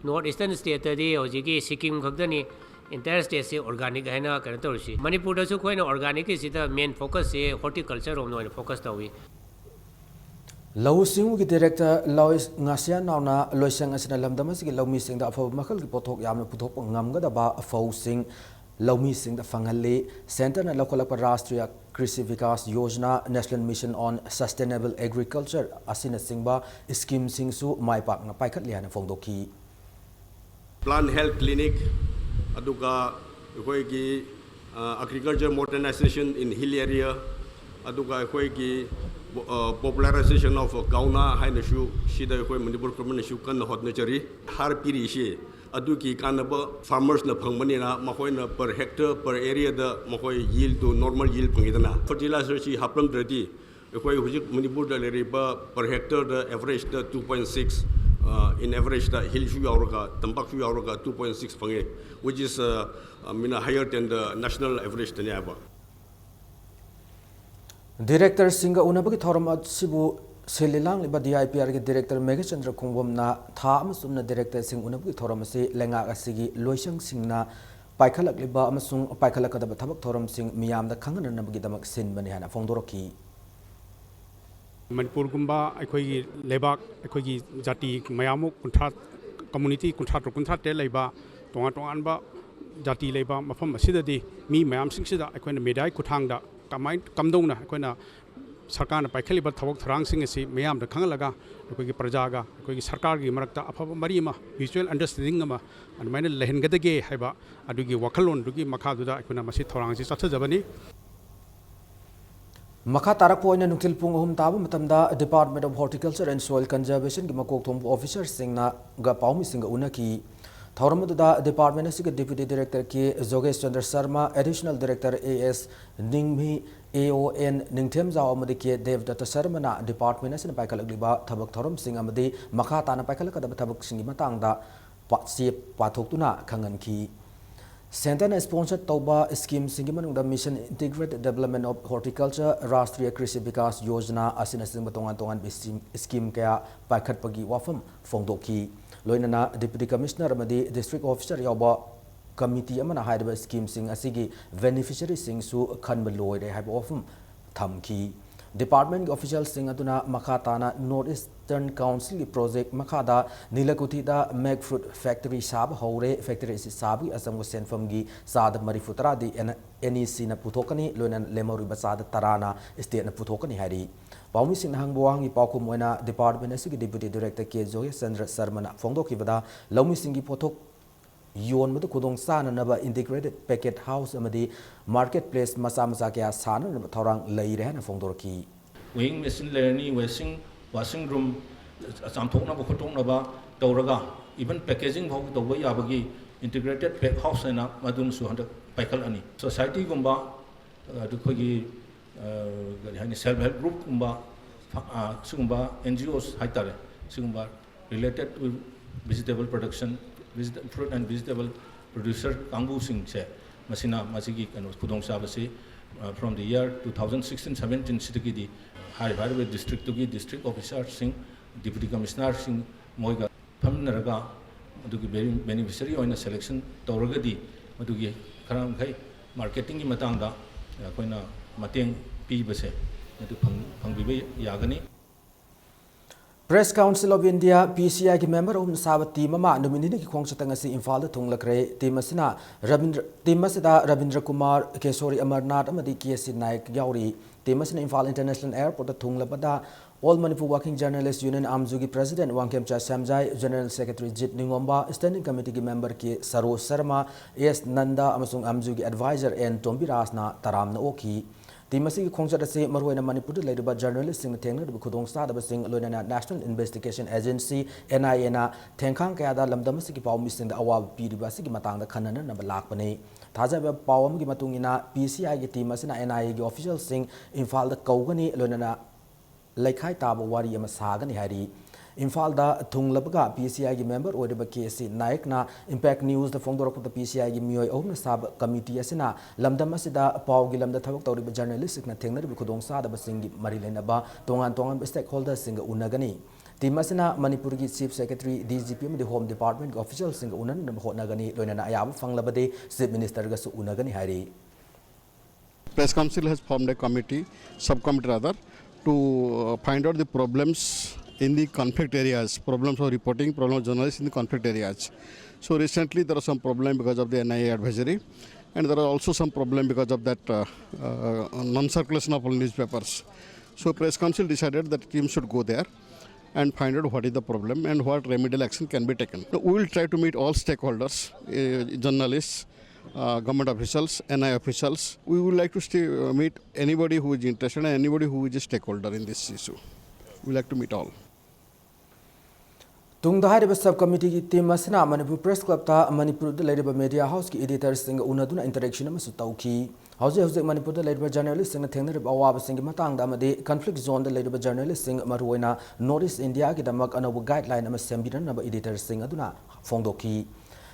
North Eastern stateꯇꯗꯤ ꯍꯧꯖꯤꯛꯀꯤ ꯁꯤꯛꯀꯤꯝ ꯈꯛꯇꯅꯤ entire stateꯁꯤ organic ꯍꯥꯏꯅ ꯀꯩꯅꯣ ꯇꯧꯔꯤꯁꯤ꯫ ꯃꯅꯤꯄꯨꯔꯗꯁꯨ ꯑꯩꯈꯣꯏꯅ organicꯀꯤꯁꯤꯗ main focusꯁꯤ horticulture ꯔꯣꯝꯗ ꯑꯣꯏꯅ focus ꯇꯧꯏ꯫ ꯂꯧꯎ ꯁꯤꯡꯎꯒꯤ director ꯂꯣꯏꯁ ꯉꯥꯁꯤꯌꯥꯟꯅꯥꯎꯅ ꯂꯣꯏꯁꯪ ꯑꯁꯤꯅ ꯂꯝꯗꯝ ꯑꯁꯤꯒꯤ ꯂꯧꯃꯤꯁꯤꯡꯗ ꯑꯐꯕ ꯃꯈꯜꯒꯤ ꯄꯣꯠꯊꯣꯛ ꯌꯥꯝꯅ ꯄꯨꯊꯣꯛꯄ ꯉꯝꯒꯗꯕ ꯐꯧꯁꯤꯡ ꯂꯧꯃꯤꯁꯤꯡꯗ ꯐꯪꯍꯜꯂꯤ꯫ Centreꯅ ꯂꯧꯈꯠꯂꯛꯄ Rashtriya Krishi Vikas Yojana, National Mission on Sustainable Agriculture ꯑꯁꯤꯅꯆꯤꯡꯕ schemeꯁꯤꯡꯁꯨ ꯃꯥꯏ ꯄꯥꯛꯅ ꯄꯥꯏꯈꯠꯂꯤ ꯍꯥꯏꯅ ꯐꯣꯡꯗꯣꯛꯈꯤ꯫ Plant health clinic, ꯑꯗꯨꯒ ꯑꯩꯈꯣꯏꯒꯤ agriculture modernization in hill area, ꯑꯗꯨꯒ ꯑꯩꯈꯣꯏꯒꯤ popularization of ꯒꯧꯅꯥ ꯍꯥꯏꯅꯁꯨ ꯁꯤꯗ ꯑꯩꯈꯣꯏ ꯃꯅꯤꯄꯨꯔ governmentꯅꯁꯨ ꯀꯟꯅ ꯍꯣꯠꯅꯖꯔꯤ꯫ ꯍꯥꯔ ꯄꯤꯔꯤꯁꯤ ꯑꯗꯨꯒꯤ ꯀꯥꯟꯅꯕ farmersꯅ ꯐꯪꯕꯅꯤꯅ ꯃꯈꯣꯏꯅ per hectare, per areaꯗ ꯃꯈꯣꯏ yieldꯇꯨ normal yield ꯐꯪꯉꯤꯗꯅ꯫ Fertilizerꯁꯤ ꯍꯥꯞꯂꯝꯗ꯭ꯔꯗꯤ ꯑꯩꯈꯣꯏ ꯍꯧꯖꯤꯛ ꯃꯅꯤꯄꯨꯔꯗ ꯂꯩꯔꯤꯕ per hectareꯗ averageꯗ two point six, in averageꯗ hillꯁꯨ ꯌꯥꯎꯔꯒ ꯇꯝꯄꯥꯛꯁꯨ ꯌꯥꯎꯔꯒ two point six ꯐꯪꯉꯦ, which is, I mean, higher than the national averageꯇꯅꯦ ꯍꯥꯏꯕ꯫ Directorꯁꯤꯡꯒ ꯎꯅꯕꯒꯤ ꯊꯧꯔꯝ ꯑꯁꯤꯕꯨ ꯁꯤꯜꯂꯤ ꯂꯥꯡꯂꯤꯕ DIPRꯒꯤ director ꯃꯦꯘꯆꯟꯗ꯭ꯔ ꯈꯣꯡꯕꯝꯅ ꯊꯥ ꯑꯃ ꯆꯨꯞꯅ directorꯁꯤꯡ ꯎꯅꯕꯒꯤ ꯊꯧꯔꯝ ꯑꯁꯤ ꯂꯩꯉꯥꯛ ꯑꯁꯤꯒꯤ ꯂꯣꯏꯁꯪꯁꯤꯡꯅ ꯄꯥꯏꯈꯠꯂꯛꯂꯤꯕ ꯑꯃꯁꯨꯡ ꯄꯥꯏꯈꯠꯂꯛꯀꯗꯕ ꯊꯕꯛ ꯊꯧꯔꯝꯁꯤꯡ ꯃꯤꯌꯥꯝꯗ ꯈꯪꯍꯟꯅꯅꯕꯒꯤꯗꯃꯛ ꯁꯤꯟꯕꯅꯤ ꯍꯥꯏꯅ ꯐꯣꯡꯗꯣꯔꯛꯈꯤ꯫ ꯃꯅꯤꯄꯨꯔꯒꯨꯝꯕ ꯑꯩꯈꯣꯏꯒꯤ ꯂꯩꯕꯥꯛ, ꯑꯩꯈꯣꯏꯒꯤ ꯖꯥꯇꯤ ꯃꯌꯥꯝ ꯑꯃ ꯀꯨꯟꯊ꯭ꯔꯥ, community ꯀꯨꯟꯊ꯭ꯔꯥ ꯇꯔꯨꯛ ꯀꯨꯟꯊ꯭ꯔꯥ ꯇꯔꯦꯠ ꯂꯩꯕ ꯇꯣꯉꯥꯟ ꯇꯣꯉꯥꯟꯕ ꯖꯥꯇꯤ ꯂꯩꯕ ꯃꯐꯝ ꯑꯁꯤꯗꯗꯤ ꯃꯤ ꯃꯌꯥꯝꯁꯤꯡꯁꯤꯗ ꯑꯩꯈꯣꯏꯅ mediaꯒꯤ ꯈꯨꯠꯊꯥꯡꯗ ꯀꯃꯥꯏ ꯀꯝꯗꯧꯅ ꯑꯩꯈꯣꯏꯅ ꯁꯔꯀꯥꯔꯅ ꯄꯥꯏꯈꯠꯂꯤꯕ ꯊꯕꯛ ꯊꯧꯔꯥꯡꯁꯤꯡ ꯑꯁꯤ ꯃꯤꯌꯥꯝꯗ ꯈꯪꯍꯜꯂꯒ ꯑꯩꯈꯣꯏꯒꯤ ꯄ꯭ꯔꯖꯥꯒ ꯑꯩꯈꯣꯏꯒꯤ ꯁꯔꯀꯥꯔꯒꯤ ꯃꯔꯛꯇ ꯑꯐꯕ ꯃꯔꯤ ꯑꯃ, mutual understanding ꯑꯃ ꯑꯗꯨꯃꯥꯏꯅ ꯂꯩꯍꯟꯒꯗꯒꯦ ꯍꯥꯏꯕ ꯑꯗꯨꯒꯤ ꯋꯥꯈꯜꯂꯣꯟꯗꯨꯒꯤ ꯃꯈꯥꯗꯨꯗ ꯑꯩꯈꯣꯏꯅ ꯃꯁꯤ ꯊꯧꯔꯥꯡ ꯑꯁꯤ ꯆꯠꯊꯖꯕꯅꯤ꯫ ꯃꯈꯥ ꯇꯥꯔꯛꯄ ꯑꯣꯏꯅ ꯅꯨꯡꯊꯤꯜ ꯄꯨꯡ ꯑꯍꯨꯝ ꯇꯥꯕ ꯃꯇꯝꯗ Department of Horticulture and Soil Conservationꯒꯤ ꯃꯀꯣꯛ ꯊꯣꯡꯕ officerꯁꯤꯡꯅꯒ ꯄꯥꯎꯃꯤꯁꯤꯡꯒ ꯎꯅꯈꯤ꯫ ꯊꯧꯔꯝ ꯑꯗꯨꯗ department ꯑꯁꯤꯒꯤ deputy director K ꯖꯣꯒꯦꯁ Chandra Sharma, additional director A S ꯅꯤꯡꯃꯤ, A O N ꯅꯤꯡꯊꯦꯝꯖꯥꯎ ꯑꯃꯗꯤ K ꯗꯦꯕꯗꯠꯇ ꯁꯔꯃꯅ department ꯑꯁꯤꯅ ꯄꯥꯏꯈꯠꯂꯛꯂꯤꯕ ꯊꯕꯛ ꯊꯧꯔꯝꯁꯤꯡ ꯑꯃꯗꯤ ꯃꯈꯥ ꯇꯥꯅ ꯄꯥꯏꯈꯠꯂꯛꯀꯗꯕ ꯊꯕꯛꯁꯤꯡꯒꯤ ꯃꯇꯥꯡꯗ ꯄꯥ-, ꯆꯦ ꯄꯥꯊꯣꯛꯇꯨꯅ ꯈꯪꯍꯟꯈꯤ꯫ Centreꯅ sponsor ꯇꯧꯕ schemeꯁꯤꯡꯒꯤ ꯃꯅꯨꯡꯗ Mission Integrated Development of Horticulture, Rashtriya Krishi Vikas Yojana ꯑꯁꯤꯅꯆꯤꯡꯕ ꯇꯣꯉꯥꯟ ꯇꯣꯉꯥꯟꯕ scheme, scheme ꯀꯌꯥ ꯄꯥꯏꯈꯠꯄꯒꯤ ꯋꯥꯐꯝ ꯐꯣꯡꯗꯣꯛꯈꯤ꯫ ꯂꯣꯏꯅꯅ Deputy Commissioner ꯑꯃꯗꯤ District Officer ꯌꯥꯎꯕ committee ꯑꯃꯅ ꯍꯥꯏꯔꯤꯕ schemeꯁꯤꯡ ꯑꯁꯤꯒꯤ beneficiaryꯁꯤꯡꯁꯨ ꯈꯟꯕ ꯂꯣꯏꯔꯦ ꯍꯥꯏꯕ ꯋꯥꯐꯝ ꯊꯝꯈꯤ꯫ Departmentꯀꯤ officialꯁꯤꯡ ꯑꯗꯨꯅ ꯃꯈꯥ ꯇꯥꯅ North Eastern Councilꯒꯤ project ꯃꯈꯥꯗ ꯅꯤꯂꯀꯨꯊꯤꯗ Mag Fruit Factory ꯁꯥꯕ ꯍꯧꯔꯦ꯫ Factory ꯑꯁꯤ ꯁꯥꯕꯒꯤ ꯑꯆꯪꯕ ꯁꯦꯟꯐꯝꯒꯤ ꯆꯥꯗ ꯃꯔꯤꯐꯨ ꯇꯔꯥꯗꯤ NECꯅ ꯄꯨꯊꯣꯛꯀꯅꯤ, ꯂꯣꯏꯅꯅ ꯂꯦꯝꯍꯧꯔꯤꯕ ꯆꯥꯗ ꯇꯔꯥꯅ stateꯅ ꯄꯨꯊꯣꯛꯀꯅꯤ ꯍꯥꯏꯔꯤ꯫ ꯄꯥꯎꯃꯤꯁꯤꯡꯅ ꯍꯪꯕ ꯋꯥꯍꯪꯒꯤ ꯄꯥꯎꯈꯨꯝ ꯑꯣꯏꯅ Department ꯑꯁꯤꯒꯤ Deputy Director ꯀꯦ ꯖꯣꯒꯦꯁ ꯆꯟꯗ꯭ꯔ ꯁꯔꯃꯅ ꯐꯣꯡꯗꯣꯛꯈꯤꯕꯗ, ꯂꯧꯃꯤꯁꯤꯡꯒꯤ ꯄꯣꯠꯊꯣꯛ ꯌꯣꯟꯕꯗ ꯈꯨꯗꯣꯡ ꯆꯥꯅꯅꯕ Integrated Packet House ꯑꯃꯗꯤ Market Place ꯃꯆꯥ ꯃꯆꯥ ꯀꯌꯥ ꯁꯥꯅꯅꯕ ꯊꯧꯔꯥꯡ ꯂꯩꯔꯦ ꯍꯥꯏꯅ ꯐꯣꯡꯗꯣꯔꯛꯈꯤ꯫ Weighing machine ꯂꯩꯔꯅꯤ, washing, washing room, ꯆꯥꯝꯊꯣꯛꯅꯕ ꯈꯣꯠꯇꯣꯛꯅꯕ ꯇꯧꯔꯒ, even packaging ꯐꯥꯎ ꯇꯧꯕ ꯌꯥꯕꯒꯤ Integrated Pack House ꯍꯥꯏꯅ ꯃꯗꯨꯃꯁꯨ ꯍꯟꯗꯛ ꯄꯥꯏꯈꯠꯂꯅꯤ꯫ Societyꯒꯨꯝꯕ, ꯑꯗꯨ ꯑꯩꯈꯣꯏꯒꯤ, ꯑ, ꯀꯔꯤ ꯍꯥꯏꯅꯤ, self help groupꯀꯨꯝꯕ, ꯐ-, ꯑ, ꯁꯤꯒꯨꯝꯕ NGOs ꯍꯥꯏꯇꯥꯔꯦ, ꯁꯤꯒꯨꯝꯕ related to vegetable production, vegeta-, fruit and vegetable producer ꯀꯥꯡꯕꯨꯁꯤꯡꯁꯦ, ꯃꯁꯤꯅ ꯃꯁꯤꯒꯤ ꯀꯩꯅꯣ ꯈꯨꯗꯣꯡꯆꯥꯕꯁꯤ, ꯑ, from the year two thousand sixteen seventeen ꯁꯤꯗꯒꯤꯗꯤ ꯍꯥꯏꯔꯤꯕ, ꯍꯥꯏꯔꯤꯕ districtꯇꯨꯒꯤ district officerꯁꯤꯡ, Deputy Commissionerꯁꯤꯡ ꯃꯣꯏꯒ ꯐꯝꯃꯤꯟꯅꯔꯒ ꯑꯗꯨꯒꯤ bene-, beneficiary ꯑꯣꯏꯅ selection ꯇꯧꯔꯒꯗꯤ ꯃꯗꯨꯒꯤ ꯈꯔ ꯃꯈꯩ marketingꯒꯤ ꯃꯇꯥꯡꯗ ꯑꯩꯈꯣꯏꯅ ꯃꯇꯦꯡ ꯄꯤꯕꯁꯦ ꯃꯗꯨ ꯐꯪ-, ꯐꯪꯕꯤꯕ ꯌꯥꯒꯅꯤ꯫ Press Council of India, PCIꯒꯤ member ꯑꯍꯨꯝꯅ ꯁꯥꯕ team ꯑꯃ ꯅꯨꯃꯤꯠ ꯅꯤꯅꯤꯒꯤ ꯈꯣꯡꯆꯠꯇ ꯉꯁꯤ ꯏꯝꯐꯥꯜꯗ ꯊꯨꯡꯂꯈ꯭ꯔꯦ꯫ Team ꯑꯁꯤꯅ ꯔꯕꯤꯟꯗ꯭ꯔ-, team ꯑꯁꯤꯗ ꯔꯕꯤꯟꯗ꯭ꯔ ꯀꯨꯃꯥꯔ, ꯀꯦꯁꯣꯔꯤ ꯑꯃꯔꯅꯥꯊ ꯑꯃꯗꯤ ꯀꯦ ꯁꯤ ꯅꯥꯌꯛ ꯌꯥꯎꯔꯤ꯫ Team ꯑꯁꯤꯅ Imphal International Airportꯇ ꯊꯨꯡꯂꯕꯗ All Manipur Working Journalist Union, ꯑꯥꯝꯖꯨꯒꯤ president Wangkhemcha Shyamjai, general secretary ꯖꯤꯠ ꯅꯤꯡꯉꯣꯝꯕ, standing committeeꯒꯤ member ꯀꯦ ꯁꯔꯣꯖ ꯁꯔꯃ, ꯑꯦꯁ ꯅꯟꯗ ꯑꯃꯁꯨꯡ ꯑꯥꯝꯖꯨꯒꯤ advisor ꯑꯦꯟ ꯇꯣꯝꯕꯤꯔꯥꯖꯅ ꯇꯔꯥꯝꯅ ꯑꯣꯛꯈꯤ꯫ Team ꯑꯁꯤꯒꯤ ꯈꯣꯡꯆꯠ ꯑꯁꯤ ꯃꯔꯨꯑꯣꯏꯅ ꯃꯅꯤꯄꯨꯔꯗ ꯂꯩꯔꯤꯕ journalistꯁꯤꯡꯅ ꯊꯦꯡꯅꯔꯤꯕ ꯈꯨꯗꯣꯡꯆꯥꯗꯕꯁꯤꯡ, ꯂꯣꯏꯅꯅ National Investigation Agency, NIAꯅ ꯊꯦꯡꯈꯥꯡ ꯀꯌꯥꯗ ꯂꯝꯗꯝ ꯑꯁꯤꯒꯤ ꯄꯥꯎꯃꯤꯁꯤꯡꯗ ꯑꯋꯥꯕ ꯄꯤꯔꯤꯕ ꯑꯁꯤꯒꯤ ꯃꯇꯥꯡꯗ ꯈꯟꯅꯅꯅꯕ ꯂꯥꯛꯄꯅꯤ꯫ ꯊꯥꯖꯕ ꯄꯥꯎ ꯑꯃꯒꯤ ꯃꯇꯨꯡ ꯏꯟꯅ, PCIꯒꯤ team ꯑꯁꯤꯅ NIAꯒꯤ officialꯁꯤꯡ ꯏꯝꯐꯥꯜꯗ ꯀꯧꯒꯅꯤ, ꯂꯣꯏꯅꯅ ꯂꯩꯈꯥꯏ ꯇꯥꯕ ꯋꯥꯔꯤ ꯑꯃ ꯁꯥꯒꯅꯤ ꯍꯥꯏꯔꯤ꯫ ꯏꯝꯐꯥꯜꯗ ꯊꯨꯡꯂꯕꯒ ꯄꯤ ꯁꯤ ꯑꯥꯏꯒꯤ ꯃꯦꯝꯕꯔ ꯑꯣꯏꯔꯤꯕ ꯀꯦ ꯁꯤ ꯅꯥꯌꯛꯅ ꯏꯝꯄꯦꯛ ꯅ꯭ꯌꯨꯁꯇ ꯐꯣꯡꯗꯣꯔꯛꯄꯗ, ꯄꯤ ꯁꯤ ꯑꯥꯏꯒꯤ ꯃꯤꯑꯣꯏ ꯑꯍꯨꯝꯅ ꯁꯥꯕ ꯀꯃꯤꯇꯤ ꯑꯁꯤꯅ ꯂꯝꯗꯝ ꯑꯁꯤꯗ ꯄꯥꯎꯒꯤ ꯂꯝꯗ ꯊꯕꯛ ꯇꯧꯔꯤꯕ ꯖꯔꯅꯦꯂꯤꯁꯁꯤꯡꯅ ꯊꯦꯡꯅꯔꯤꯕ ꯈꯨꯗꯣꯡꯆꯥꯗꯕꯁꯤꯡꯒꯤ ꯃꯔꯤ ꯂꯩꯅꯕ ꯇꯣꯉꯥꯟ ꯇꯣꯉꯥꯟꯕ ꯁ꯭ꯇꯦꯛꯍꯣꯜꯗꯔꯁꯤꯡꯒ ꯎꯅꯒꯅꯤ꯫ ꯇꯤꯝ ꯑꯁꯤꯅ ꯃꯅꯤꯄꯨꯔꯒꯤ ꯆꯤꯐ ꯁꯦꯀ꯭ꯔꯦꯇꯔꯤ, ꯗꯤ ꯖꯤ ꯄꯤ ꯑꯃꯗꯤ ꯍꯣꯝ ꯗꯤꯄꯥꯔꯠꯃꯦꯟꯠꯀꯤ ꯑꯣꯐꯤꯁꯤꯌꯦꯜꯁꯤꯡꯒ ꯎꯅꯅꯕ ꯍꯣꯠꯅꯒꯅꯤ꯫ ꯂꯣꯏꯅꯅ ꯑꯌꯥꯕ ꯐꯪꯂꯕꯗꯤ ꯆꯤꯐ ꯃꯤꯅꯤꯁꯇꯔꯒꯁꯨ ꯎꯅꯒꯅꯤ ꯍꯥꯏꯔꯤ꯫ Press Council has formed a committee, subcommittee rather, to uh, find out the problems in the conflict areas, problems of reporting, problems of journalists in the conflict areas. So recently there was some problem because of the N I A advisory, and there are also some problem because of that uh, uh, non-circulation of all newspapers. So Press Council decided that team should go there and find out what is the problem and what remedial action can be taken. We will try to meet all stakeholders, uh, journalists, uh, government officials, N I A officials. We would like to stay, uh, meet anybody who is interested and anybody who is a stakeholder in this issue. We would like to meet all. ꯇꯨꯡꯗ ꯍꯥꯏꯔꯤꯕ sub ꯀꯃꯤꯇꯤꯒꯤ team ꯑꯁꯤꯅ Manipur press ꯀ꯭ꯂꯕꯇ ꯃꯅꯤꯄꯨꯔꯗ ꯂꯩꯔꯤꯕ media ꯍꯥꯎꯁꯀꯤ ꯏꯗꯤꯇꯔꯁꯤꯡꯒ ꯎꯅꯗꯨꯅ interaction ꯑꯃꯁꯨ ꯇꯧꯈꯤ꯫ ꯍꯧꯖꯤꯛ ꯍꯧꯖꯤꯛ ꯃꯅꯤꯄꯨꯔꯗ ꯂꯩꯔꯤꯕ ꯖꯔꯅꯦꯂꯤꯁꯁꯤꯡꯅ ꯊꯦꯡꯅꯔꯤꯕ ꯑꯋꯥꯕꯁꯤꯡꯒꯤ ꯃꯇꯥꯡꯗ ꯑꯃꯗꯤ ꯀꯟꯐ꯭ꯂꯤꯛ ꯖꯣꯟꯗ ꯂꯩꯔꯤꯕ ꯖꯔꯅꯦꯂꯤꯁꯁꯤꯡ, ꯃꯔꯨꯑꯣꯏꯅ ꯅꯣꯔꯠ ꯏꯁ ꯏꯟꯗꯤꯌꯥꯒꯤꯗꯃꯛ ꯑꯅꯧꯕ ꯒꯥꯏꯗꯂꯥꯏꯟ ꯑꯃ ꯁꯦꯝꯕꯤꯅꯅꯕ ꯏꯗꯤꯇꯔꯁꯤꯡ ꯑꯗꯨꯅ ꯐꯣꯡꯗꯣꯛꯈꯤ꯫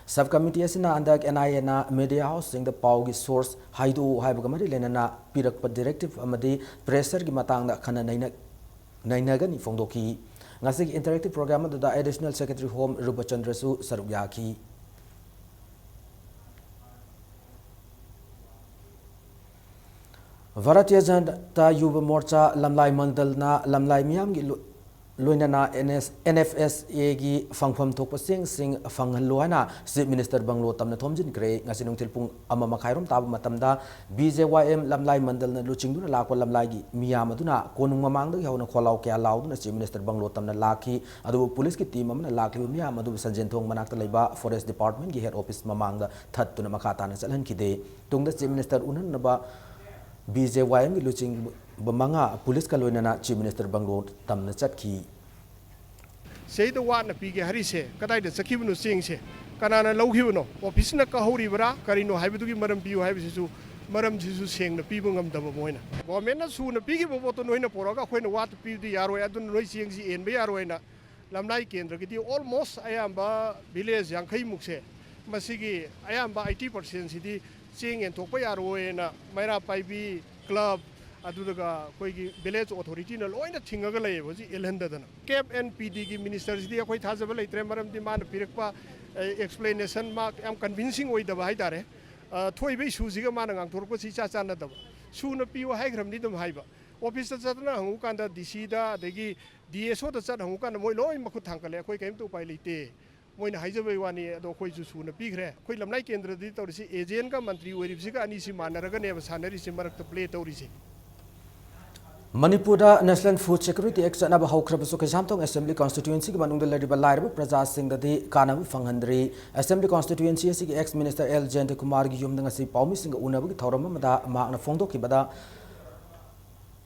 ꯁꯕ ꯀꯃꯤꯇꯤ ꯑꯁꯤꯅ ꯍꯟꯗꯛ ꯑꯦꯟ ꯑꯥꯏ ꯑꯦꯅ ꯃꯦꯗꯤꯌꯥ ꯍꯥꯎꯁꯁꯤꯡꯗ ꯄꯥꯎꯒꯤ ꯁꯣꯔꯁ ꯍꯥꯏꯗꯣꯛꯎ ꯍꯥꯏꯕꯒ ꯃꯔꯤ ꯂꯩꯅꯅ ꯄꯤꯔꯛꯄ ꯗꯤꯔꯦꯛꯇꯤꯚ ꯑꯃꯗꯤ ꯄ꯭ꯔꯦꯁꯔꯒꯤ ꯃꯇꯥꯡꯗ ꯈꯟꯅ ꯅꯩꯅ-, ꯅꯩꯅꯒꯅꯤ ꯐꯣꯡꯗꯣꯛꯈꯤ꯫ ꯉꯁꯤꯒꯤ ꯏꯟꯇꯔꯦꯛꯇꯤꯚ ꯄ꯭ꯔꯣꯒ꯭ꯔꯥꯝ ꯑꯗꯨꯗ ꯑꯦꯗꯤꯁꯅꯦꯜ ꯁꯦꯀ꯭ꯔꯦꯇꯔꯤ ꯍꯣꯝ ꯔꯨꯄꯆꯟꯗ꯭ꯔꯁꯨ ꯁꯔꯨꯛ ꯌꯥꯈꯤ꯫ ꯚꯥꯔꯇꯤꯌ ꯖꯅꯇꯥ ꯌꯨꯕ ꯃꯣꯔꯆꯥ ꯂꯝꯂꯥꯏ ꯃꯟꯗꯜꯅ ꯂꯝꯂꯥꯏ ꯃꯤꯌꯥꯝꯒꯤ ꯂꯣ-, ꯂꯣꯏꯅꯅ ꯑꯦꯟ ꯑꯦꯁ, ꯑꯦꯟ ꯑꯦꯐ ꯑꯦꯁ ꯑꯦꯒꯤ ꯐꯪꯐꯝ ꯊꯣꯛꯄ ꯆꯦꯡꯁꯤꯡ ꯐꯪꯍꯜꯂꯨ ꯍꯥꯏꯅ ꯆꯤꯐ ꯃꯤꯅꯤꯁꯇꯔ ꯕꯪꯂꯣ ꯇꯝꯅ ꯊꯣꯝꯖꯤꯟꯈ꯭ꯔꯦ꯫ ꯉꯁꯤ ꯅꯨꯡꯊꯤꯜ ꯄꯨꯡ ꯑꯃ ꯃꯈꯥꯏꯔꯣꯝ ꯇꯥꯕ ꯃꯇꯝꯗ ꯕꯤ ꯖꯦ ꯋꯥꯏ ꯑꯦꯝ ꯂꯝꯂꯥꯏ ꯃꯟꯗꯜꯅ ꯂꯨꯆꯤꯡꯗꯨꯅ ꯂꯥꯛꯄ ꯂꯝꯂꯥꯏꯒꯤ ꯃꯤꯌꯥꯝ ꯑꯗꯨꯅ ꯀꯣꯅꯨꯡ ꯃꯃꯥꯡꯗꯒꯤ ꯍꯧꯅ ꯈꯣꯜꯂꯥꯎ ꯀꯌꯥ ꯂꯥꯎꯗꯨꯅ ꯆꯤꯐ ꯃꯤꯅꯤꯁꯇꯔ ꯕꯪꯂꯣ ꯇꯝꯅ ꯂꯥꯛꯈꯤ꯫ ꯑꯗꯨꯕꯨ ꯄꯨꯂꯤꯁꯀꯤ ꯇꯤꯝ ꯑꯃꯅ ꯂꯥꯛꯂꯤꯕ ꯃꯤꯌꯥꯝ ꯑꯗꯨꯕꯨ ꯁꯟꯖꯦꯟꯊꯣꯡ ꯃꯅꯥꯛꯇ ꯂꯩꯕ ꯐꯣꯔꯦꯁ ꯗꯤꯄꯥꯔꯠꯃꯦꯟꯒꯤ ꯍꯦꯗ ꯑꯣꯐꯤꯁ ꯃꯃꯥꯡꯗ ꯊꯠꯇꯨꯅ ꯃꯈꯥ ꯇꯥꯅ ꯆꯠꯍꯟꯈꯤꯗꯦ꯫ ꯇꯨꯡꯗ ꯆꯤꯐ ꯃꯤꯅꯤꯁꯇꯔ ꯎꯅꯅꯕ ꯕꯤ ꯖꯦ ꯋꯥꯏ ꯑꯦꯝꯒꯤ ꯂꯨꯆꯤꯡꯕ ꯃꯉꯥ ꯄꯨꯂꯤꯁꯀ ꯂꯣꯏꯅꯅ ꯆꯤꯐ ꯃꯤꯅꯤꯁꯇꯔ ꯕꯪꯂꯣ ꯇꯝꯅ ꯆꯠꯈꯤ꯫ ꯁꯤꯗ ꯋꯥꯠꯅ ꯄꯤꯒꯦ ꯍꯥꯏꯔꯤꯁꯦ ꯀꯗꯥꯏꯗ ꯆꯠꯈꯤꯕꯅꯣ ꯆꯦꯡꯁꯦ? ꯀꯅꯥꯅ ꯂꯧꯈꯤꯕꯅꯣ? ꯑꯣꯐꯤꯁꯅ ꯀꯛꯍꯧꯔꯤꯕ꯭ꯔꯥ? ꯀꯔꯤꯅꯣ ꯍꯥꯏꯕꯗꯨꯒꯤ ꯃꯔꯝ ꯄꯤꯌꯨ ꯍꯥꯏꯕꯁꯤꯁꯨ ꯃꯔꯝꯁꯤꯁꯨ ꯁꯦꯡꯅ ꯄꯤꯕ ꯉꯝꯗꯕ ꯃꯣꯏꯅ꯫ ꯒꯣꯔꯃꯦꯟꯅ ꯁꯨꯅ ꯄꯤꯈꯤꯕ ꯄꯣꯠꯇꯣ ꯅꯣꯏꯅ ꯄꯨꯔꯛꯑꯒ ꯑꯩꯈꯣꯏꯅ ꯋꯥꯠꯇ ꯄꯤꯕꯗꯤ ꯌꯥꯔꯣꯏ, ꯑꯗꯨꯅ ꯅꯣꯏ ꯆꯦꯡꯁꯤ ꯌꯦꯟꯕ ꯌꯥꯔꯣꯏꯅ ꯂꯝꯂꯥꯏ ꯀꯦꯟꯗ꯭ꯔꯒꯤꯗꯤ almost ꯑꯌꯥꯝꯕ village ꯌꯥꯡꯈꯩ ꯃꯨꯛꯁꯦ, ꯃꯁꯤꯒꯤ ꯑꯌꯥꯝꯕ eighty percent ꯁꯤꯗꯤ ꯆꯦꯡ ꯌꯦꯟꯊꯣꯛꯄ ꯌꯥꯔꯣꯏꯅ ꯃꯩꯔꯥ ꯄꯥꯏꯕꯤ, club, ꯑꯗꯨꯒ ꯑꯩꯈꯣꯏꯒꯤ village authority ꯅ ꯂꯣꯏꯅ ꯊꯤꯡꯉꯒ ꯂꯩꯌꯦꯕ ꯍꯧꯖꯤꯛ ꯌꯦꯜꯍꯟꯗꯗꯅ꯫ Cap and P D ꯒꯤ minister ꯁꯤꯗꯤ ꯑꯩꯈꯣꯏ ꯊꯥꯖꯕ ꯂꯩꯇ꯭ꯔꯦ, ꯃꯔꯝꯗꯤ ꯃꯥꯅ ꯄꯤꯔꯛꯄ explanation ꯃꯥ ꯌꯥꯝ convincing ꯑꯣꯏꯗꯕ ꯍꯥꯏꯇꯥꯔꯦ꯫ ꯊꯣꯛꯏꯕ issue ꯁꯤꯒ ꯃꯥꯅ ꯉꯥꯡꯊꯣꯔꯛꯄꯁꯤ ꯏꯆꯥ ꯆꯥꯟꯅꯗꯕ꯫ ꯁꯨꯅ ꯄꯤꯌꯨ ꯍꯥꯏꯈ꯭ꯔꯕꯅꯤ ꯑꯗꯨꯝ ꯍꯥꯏꯕ꯫ Office ꯇ ꯆꯠꯇꯅ ꯍꯪꯉꯨꯀꯥꯟꯗ D C ꯗ, ꯑꯗꯒꯤ D S O ꯗ ꯆꯠ ꯍꯪꯉꯨꯀꯥꯟꯗ ꯃꯣꯏ ꯂꯣꯏ ꯃꯈꯨꯠ ꯊꯥꯡꯒꯠꯂꯦ, ꯑꯩꯈꯣꯏ ꯀꯔꯤꯝꯇ ꯎꯄꯥꯏ ꯂꯩꯇꯦ꯫ ꯃꯣꯏꯅ ꯍꯥꯏꯖꯕꯩ ꯋꯥꯅꯤ, ꯑꯗꯣ ꯑꯩꯈꯣꯏꯁꯨ ꯁꯨꯅ ꯄꯤꯈ꯭ꯔꯦ꯫ ꯑꯩꯈꯣꯏ ꯂꯝꯂꯥꯏ ꯀꯦꯟꯗ꯭ꯔꯗꯤ ꯇꯧꯔꯤꯁꯤ agent ꯀ ꯃꯟꯇ꯭ꯔꯤ ꯑꯣꯏꯔꯤꯕꯁꯤꯒ ꯑꯅꯤꯁꯤ ꯃꯥꯟꯅꯔꯒꯅꯦꯕ ꯁꯥꯟꯅꯔꯤꯁꯦ, ꯃꯔꯛꯇ play ꯇꯧꯔꯤꯁꯦ꯫ ꯃꯅꯤꯄꯨꯔꯗ National Food Security Act ꯆꯠꯅꯕ ꯍꯧꯈ꯭ꯔꯕꯁꯨ, ꯀꯩꯁꯥꯝꯊꯣꯡ Assembly Constituency ꯒꯤ ꯃꯅꯨꯡꯗ ꯂꯩꯔꯤꯕ ꯂꯥꯏꯔꯕ ꯄ꯭ꯔꯖꯥꯁꯤꯡꯗꯗꯤ ꯀꯥꯟꯅꯕ ꯐꯪꯍꯟꯗ꯭ꯔꯤ꯫ Assembly Constituency ꯑꯁꯤꯒꯤ ex minister L Jayantakumar ꯒꯤ ꯌꯨꯝꯗ ꯉꯁꯤ ꯄꯥꯎꯃꯤꯁꯤꯡꯒ ꯎꯅꯕꯒꯤ ꯊꯧꯔꯝ ꯑꯃꯗ ꯃꯍꯥꯛꯅ ꯐꯣꯡꯗꯣꯛꯈꯤꯕꯗ,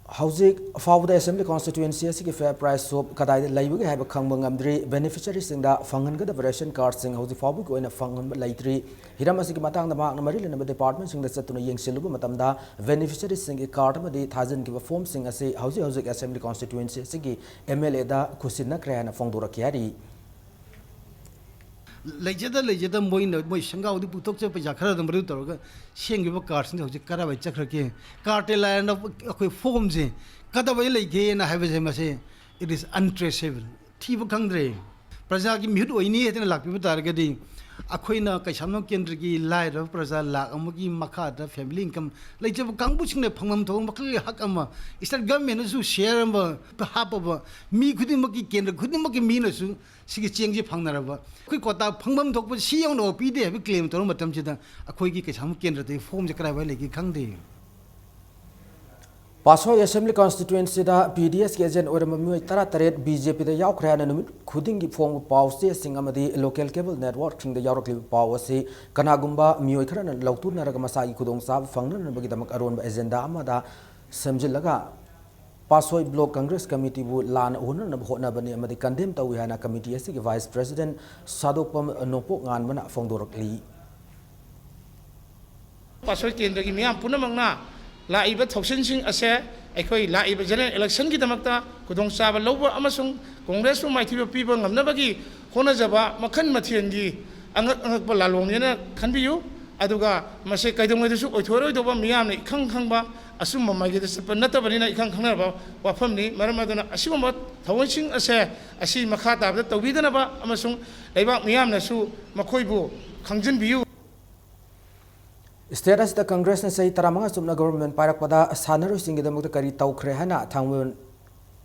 ꯍꯧꯖꯤꯛ ꯐꯥꯎꯕꯗ Assembly Constituency ꯑꯁꯤꯒꯤ fair price shop ꯀꯗꯥꯏꯗ ꯂꯩꯕꯒꯦ ꯍꯥꯏꯕ ꯈꯪꯕ ꯉꯝꯗ꯭ꯔꯤ꯫ Beneficiary ꯁꯤꯡꯗ ꯐꯪꯍꯟꯒꯗꯕ ration card ꯁꯤꯡ ꯍꯧꯖꯤꯛ ꯐꯥꯎꯕꯒꯤ ꯑꯣꯏꯅ ꯐꯪꯍꯟꯕ ꯂꯩꯇ꯭ꯔꯤ꯫ ꯍꯤꯔꯝ ꯑꯁꯤꯒꯤ ꯃꯇꯥꯡꯗ ꯃꯍꯥꯛꯅ ꯃꯔꯤ ꯂꯩꯅꯕ department ꯁꯤꯡꯗ ꯆꯠꯇꯨꯅ ꯌꯦꯡꯁꯤꯜꯂꯨꯕ ꯃꯇꯝꯗ, beneficiary ꯁꯤꯡꯒꯤ card ꯑꯃꯗꯤ ꯊꯥꯖꯤꯟꯈꯤꯕ form ꯁꯤꯡ ꯑꯁꯤ ꯍꯧꯖꯤꯛ ꯍꯧꯖꯤꯛ Assembly Constituency ꯑꯁꯤꯒꯤ M L A ꯗ ꯈꯨꯠꯁꯤꯟꯅꯈ꯭ꯔꯦ ꯍꯥꯏꯅ ꯐꯣꯡꯗꯣꯔꯛꯈꯤ ꯍꯥꯏꯔꯤ꯫ ꯂꯩꯖꯗ ꯂꯩꯖꯗ ꯃꯣꯏꯅ, ꯃꯣꯏ ꯁꯪꯒꯥꯎꯗꯤ ꯄꯨꯊꯣꯛꯆꯕ ꯄꯩꯁꯥ ꯈꯔ ꯑꯗꯨꯝ ꯃꯔꯨ ꯇꯧꯔꯒ ꯁꯦꯝꯈꯤꯕ card ꯁꯤꯡꯁꯦ ꯍꯧꯖꯤꯛ ꯀꯗꯥꯏꯋꯥꯏ ꯆꯠꯈ꯭ꯔꯒꯦ? Card ꯇ ꯂꯥꯏꯔꯅ ꯑꯩꯈꯣꯏ form ꯁꯦ ꯀꯗꯥꯏꯋꯥꯏ ꯂꯩꯒꯦꯅ ꯍꯥꯏꯕꯁꯦ, ꯃꯁꯦ it is untraceable, ꯊꯤꯕ ꯈꯪꯗ꯭ꯔꯦ꯫ ꯄ꯭ꯔꯖꯥꯒꯤ ꯃꯤꯍꯨꯠ ꯑꯣꯏꯅꯤ ꯍꯥꯏꯗꯅ ꯂꯥꯛꯄꯤꯕ ꯇꯥꯔꯒꯗꯤ, ꯑꯩꯈꯣꯏꯅ ꯀꯩꯁꯥꯝꯊꯣꯡ ꯀꯦꯟꯗ꯭ꯔꯒꯤ ꯂꯥꯏꯔꯕ ꯄ꯭ꯔꯖꯥ ꯂꯥꯈ ꯑꯃꯒꯤ ꯃꯈꯥꯗ family income ꯂꯩꯖꯕ ꯀꯥꯡꯕꯨꯁꯤꯡꯅ ꯐꯪꯐꯝ ꯊꯣꯛꯄ ꯃꯈꯜꯒꯤ ꯍꯛ ꯑꯃ, state government ꯅꯁꯨ share ꯑꯃ ꯍꯥꯞꯄꯕ, ꯃꯤ ꯈꯨꯗꯤꯡꯃꯛꯀꯤ, ꯀꯦꯟꯗ꯭ꯔ ꯈꯨꯗꯤꯡꯃꯛꯀꯤ ꯃꯤꯅꯁꯨ ꯁꯤꯒꯤ ꯆꯦꯡꯁꯤ ꯐꯪꯅꯔꯕ, ꯑꯩꯈꯣꯏ quota ꯐꯪꯐꯝ ꯊꯣꯛꯄ ꯁꯤ ꯌꯧꯅ ꯄꯤꯗꯦ ꯍꯥꯏꯕ claim ꯇꯧꯔꯕ ꯃꯇꯝꯁꯤꯗ, ꯑꯩꯈꯣꯏꯒꯤ ꯀꯩꯁꯥꯝꯊꯣꯡ ꯀꯦꯟꯗ꯭ꯔꯗꯒꯤ form ꯁꯦ ꯀꯗꯥꯏꯋꯥꯏ ꯂꯩꯒꯦ ꯈꯪꯗꯦ꯫ ꯄꯥꯠꯁꯣꯏ Assembly Constituency ꯗ P D S ꯀꯤ agent ꯑꯣꯏꯔꯝꯕ ꯃꯤꯑꯣꯏ ꯇꯔꯥ ꯇꯔꯦꯠ B J P ꯗ ꯌꯥꯎꯈ꯭ꯔꯦ ꯍꯥꯏꯅ ꯅꯨꯃꯤꯠ ꯈꯨꯗꯤꯡꯒꯤ ꯐꯣꯡꯕ ꯄꯥꯎ ꯆꯦꯁꯤꯡ ꯑꯃꯗꯤ local cable network ꯁꯤꯡꯗ ꯌꯥꯎꯔꯛꯂꯤꯕ ꯄꯥꯎ ꯑꯁꯤ ꯀꯅꯥꯒꯨꯝꯕ ꯃꯤꯑꯣꯏ ꯈꯔꯅ ꯂꯧꯇꯨꯅꯔꯒ ꯃꯁꯥꯒꯤ ꯈꯨꯗꯣꯡꯆꯥꯕ ꯐꯪꯅꯅꯕꯒꯤꯗꯃꯛ ꯑꯔꯣꯟꯕ agenda ꯑꯃꯗ ꯁꯦꯝꯖꯤꯜꯂꯒ ꯄꯥꯠꯁꯣꯏ Block Congress Committee ꯕꯨ ꯂꯥꯟꯅ ꯎꯍꯟꯅꯅꯕ ꯍꯣꯠꯅꯕꯅꯤ ꯑꯃꯗꯤ condemn ꯇꯧꯏ ꯍꯥꯏꯅ committee ꯑꯁꯤꯒꯤ Vice President ꯁꯥꯗꯣꯛꯄꯝ ꯅꯣꯡꯄꯣꯛ ꯉꯥꯟꯕꯅ ꯐꯣꯡꯗꯣꯔꯛꯂꯤ꯫ ꯄꯥꯠꯁꯣꯏ ꯀꯦꯟꯗ꯭ꯔꯒꯤ ꯃꯤꯌꯥꯝ ꯄꯨꯝꯅꯃꯛꯅ ꯂꯥꯛꯏꯕ ꯊꯧꯁꯤꯜꯁꯤꯡ ꯑꯁꯦ ꯑꯩꯈꯣꯏ ꯂꯥꯛꯏꯕ ꯖꯦꯅꯔꯦꯜ ꯏꯂꯦꯛꯁꯟꯒꯤꯗꯃꯛꯇ ꯈꯨꯗꯣꯡꯆꯥꯕ ꯂꯧꯕ ꯑꯃꯁꯨꯡ ꯀꯣꯡꯒ꯭ꯔꯦꯁꯄꯨ ꯃꯥꯏꯊꯤꯕ ꯄꯤꯕ ꯉꯝꯅꯕꯒꯤ ꯍꯣꯠꯅꯖꯕ ꯃꯈꯜ ꯃꯊꯦꯜꯒꯤ ꯑꯉꯛ ꯑꯉꯛꯄ ꯂꯥꯜꯂꯣꯡꯅꯦꯅ ꯈꯟꯕꯤꯌꯨ꯫ ꯑꯗꯨꯒ ꯃꯁꯤ ꯀꯩꯗꯧꯉꯩꯗꯁꯨ ꯑꯣꯏꯊꯣꯛꯂꯣꯏꯗꯧꯕ, ꯃꯤꯌꯥꯝꯅ ꯏꯈꯪ ꯈꯪꯕ ꯑꯆꯨꯝꯕ ꯃꯥꯏꯀꯩꯗ ꯆꯠꯄ ꯅꯠꯇꯕꯅꯤꯅ ꯏꯈꯪ ꯈꯪꯅꯔꯕ ꯋꯥꯐꯝꯅꯤ꯫ ꯃꯔꯝ ꯑꯗꯨꯅ ꯑꯁꯤꯒꯨꯝꯕ ꯊꯧꯑꯣꯡꯁꯤꯡ ꯑꯁꯦ ꯑꯁꯤ ꯃꯈꯥ ꯇꯥꯕꯗ ꯇꯧꯕꯤꯗꯅꯕ ꯑꯃꯁꯨꯡ ꯂꯩꯕꯥꯛ ꯃꯤꯌꯥꯝꯅꯁꯨ ꯃꯈꯣꯏꯕꯨ ꯈꯪꯖꯤꯟꯕꯤꯌꯨ꯫ ꯁ꯭ꯇꯦꯠ ꯑꯁꯤꯗ ꯀꯪꯒ꯭ꯔꯦꯁꯅ ꯆꯍꯤ ꯇꯔꯥꯃꯉꯥ ꯆꯨꯞꯅ ꯒꯣꯚꯔꯟꯃꯦꯟꯠ ꯄꯥꯏꯔꯛꯄꯗ ꯁꯥꯟꯅꯔꯣꯏꯁꯤꯡꯒꯤꯗꯃꯛꯇ ꯀꯔꯤ ꯇꯧꯈ꯭ꯔꯦ ꯍꯥꯏꯅ ꯊꯥꯡꯃꯩꯕꯟ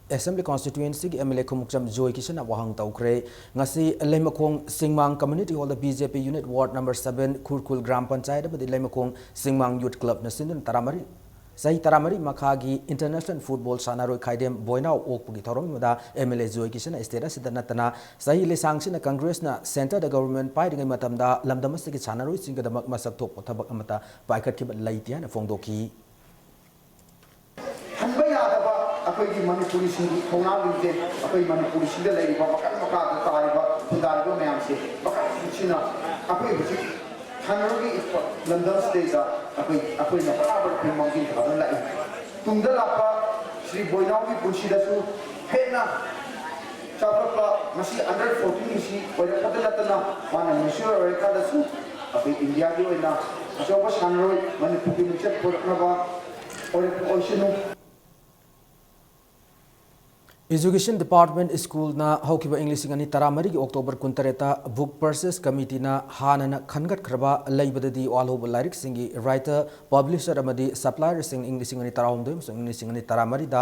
ꯑꯦꯁꯦꯝꯕ꯭ꯂꯤ ꯀꯣꯟꯁꯇꯤꯇ꯭ꯋꯦꯟꯁꯤꯒꯤ ꯑꯦꯝ ꯑꯦꯜ ꯑꯦ ꯈꯣꯡꯎꯞꯆꯝ ꯖꯣꯏ ꯀꯤꯁꯟꯅ ꯋꯥꯍꯪ ꯇꯧꯈ꯭ꯔꯦ꯫ ꯉꯁꯤ ꯂꯩꯃꯈꯣꯡ ꯁꯤꯡꯃꯥꯡ ꯀꯝꯃ꯭ꯌꯨꯅꯤꯇꯤ ꯍꯣꯜꯗ ꯕꯤ ꯖꯦ ꯄꯤ ꯌꯨꯅꯤꯠ ꯋꯥꯔꯗ ꯅꯝꯕꯔ ꯁꯚꯦꯟ ꯈꯨꯔꯈꯨꯜ ꯒ꯭ꯔꯥꯝ ꯄꯟꯆꯥꯌꯠ ꯑꯃꯗꯤ ꯂꯩꯃꯈꯣꯡ ꯁꯤꯡꯃꯥꯡ ꯌꯨꯠ ꯀ꯭ꯂꯕꯅ ꯁꯤꯟꯗꯨꯅ ꯇꯔꯥꯃꯔꯤ, ꯆꯍꯤ ꯇꯔꯥꯃꯔꯤ ꯃꯈꯥꯒꯤ ꯏꯟꯇꯔꯅꯦꯁꯅꯦꯜ ꯐꯨꯠꯕꯣꯜ ꯁꯥꯟꯅꯔꯣꯏ ꯈꯥꯏꯗꯦꯝ ꯕꯣꯏꯅꯥꯎ ꯑꯣꯛꯄꯒꯤ ꯊꯧꯔꯝ ꯑꯃꯗ ꯑꯦꯝ ꯑꯦꯜ ꯑꯦ ꯖꯣꯏ ꯀꯤꯁꯟꯅ ꯁ꯭ꯇꯦꯠ ꯑꯁꯤꯗ ꯅꯠꯇꯅ ꯆꯍꯤ ꯂꯤꯁꯥꯡꯁꯤꯠꯅ ꯀꯪꯒ꯭ꯔꯦꯁꯅ ꯁꯦꯟꯇꯔꯗ ꯒꯣꯚꯔꯟꯃꯦꯟꯠ ꯄꯥꯏꯔꯤꯉꯩ ꯃꯇꯝꯗ ꯂꯝꯗꯝ ꯑꯁꯤꯒꯤ ꯁꯥꯟꯅꯔꯣꯏꯁꯤꯡꯒꯤꯗꯃꯛ ꯃꯁꯛ ꯊꯣꯛꯄ ꯊꯕꯛ ꯑꯃꯠꯇ ꯄꯥꯏꯈꯠꯈꯤꯕ ꯂꯩꯇꯦ ꯍꯥꯏꯅ ꯐꯣꯡꯗꯣꯛꯈꯤ꯫ ꯍꯟꯕ ꯌꯥꯗꯕ ꯑꯩꯈꯣꯏꯒꯤ ꯃꯅꯤꯄꯨꯔꯤꯁꯤꯡꯒꯤ ꯊꯧꯅꯥ ꯂꯤꯡꯖꯦꯜ, ꯑꯩꯈꯣꯏ ꯃꯅꯤꯄꯨꯔꯤꯁꯤꯡꯗ ꯂꯩꯔꯤꯕ ꯃꯈꯜ ꯃꯈꯥꯗ ꯇꯥꯔꯤꯕ, ꯈꯨꯟꯗꯥꯔꯤꯕ ꯃꯌꯥꯝꯁꯦ ꯃꯈꯜꯁꯤꯡꯁꯤꯅ ꯑꯩꯈꯣꯏ ꯍꯧꯖꯤꯛ ꯁꯥꯟꯅꯔꯣꯏꯒꯤ ꯂꯝꯗꯝꯁꯤꯗꯩꯗ ꯑꯩꯈꯣꯏ, ꯑꯩꯈꯣꯏꯅ ꯕꯔꯥꯕꯔ ꯑꯩꯈꯣꯏ ꯃꯥꯡꯖꯤꯜ ꯊꯥꯗꯨꯅ ꯂꯥꯛꯏ꯫ ꯇꯨꯡꯗ ꯂꯥꯛꯄ ꯁ꯭ꯔꯤ ꯕꯣꯏꯅꯥꯎꯒꯤ ꯄꯨꯟꯁꯤꯗꯁꯨ ꯍꯦꯟꯅ ꯆꯥꯎꯈꯠꯄ, ꯉꯁꯤ ꯑꯟꯗꯔ ꯐꯣꯔꯇꯤꯟ ꯑꯁꯤ ꯑꯣꯏꯔꯛꯄꯗ ꯅꯠꯇꯅ ꯃꯥꯅ ꯃꯦꯆ꯭ꯌꯣꯔ ꯑꯣꯏꯔꯀꯥꯟꯗꯁꯨ ꯑꯩꯈꯣꯏ ꯏꯟꯗꯤꯌꯥꯒꯤ ꯑꯣꯏꯅ ꯑꯆꯧꯕ ꯁꯥꯟꯅꯔꯣꯏ ꯃꯅꯤꯄꯨꯔꯒꯤ ꯃꯤꯡꯆꯠ ꯄꯨꯔꯛꯅꯕ ꯑꯣꯏꯔꯛꯄ ꯑꯣꯏꯁꯅꯨ꯫ ꯏꯖꯨꯀꯦꯁꯟ ꯗꯤꯄꯥꯔꯠꯃꯦꯟꯠ ꯁ꯭ꯀꯨꯜꯅ ꯍꯧꯈꯤꯕ ꯏꯪ ꯂꯤꯁꯤꯡ ꯑꯅꯤ ꯇꯔꯥꯃꯔꯤꯒꯤ ꯑꯣꯛꯇꯣꯕꯔ ꯀꯨꯟꯇꯔꯦꯠꯇ ꯕꯨꯛ ꯄꯔꯆꯦꯁ ꯀꯃꯤꯇꯤꯅ ꯍꯥꯟꯅꯅ ꯈꯟꯒꯠꯈ꯭ꯔꯕ ꯂꯩꯕꯗꯗꯤ ꯋꯥꯜꯍꯧꯕ ꯂꯥꯏꯔꯤꯛꯁꯤꯡꯒꯤ ꯔꯥꯏꯇꯔ, ꯄꯕ꯭ꯂꯤꯁꯔ ꯑꯃꯗꯤ ꯁꯄ꯭ꯂꯥꯏꯌꯔꯁꯤꯡ ꯏꯪ ꯂꯤꯁꯤꯡ ꯑꯅꯤ ꯇꯔꯥꯍꯨꯝꯗꯣꯏ ꯑꯃꯁꯨꯡ ꯏꯪ ꯂꯤꯁꯤꯡ ꯑꯅꯤ ꯇꯔꯥꯃꯔꯤꯗ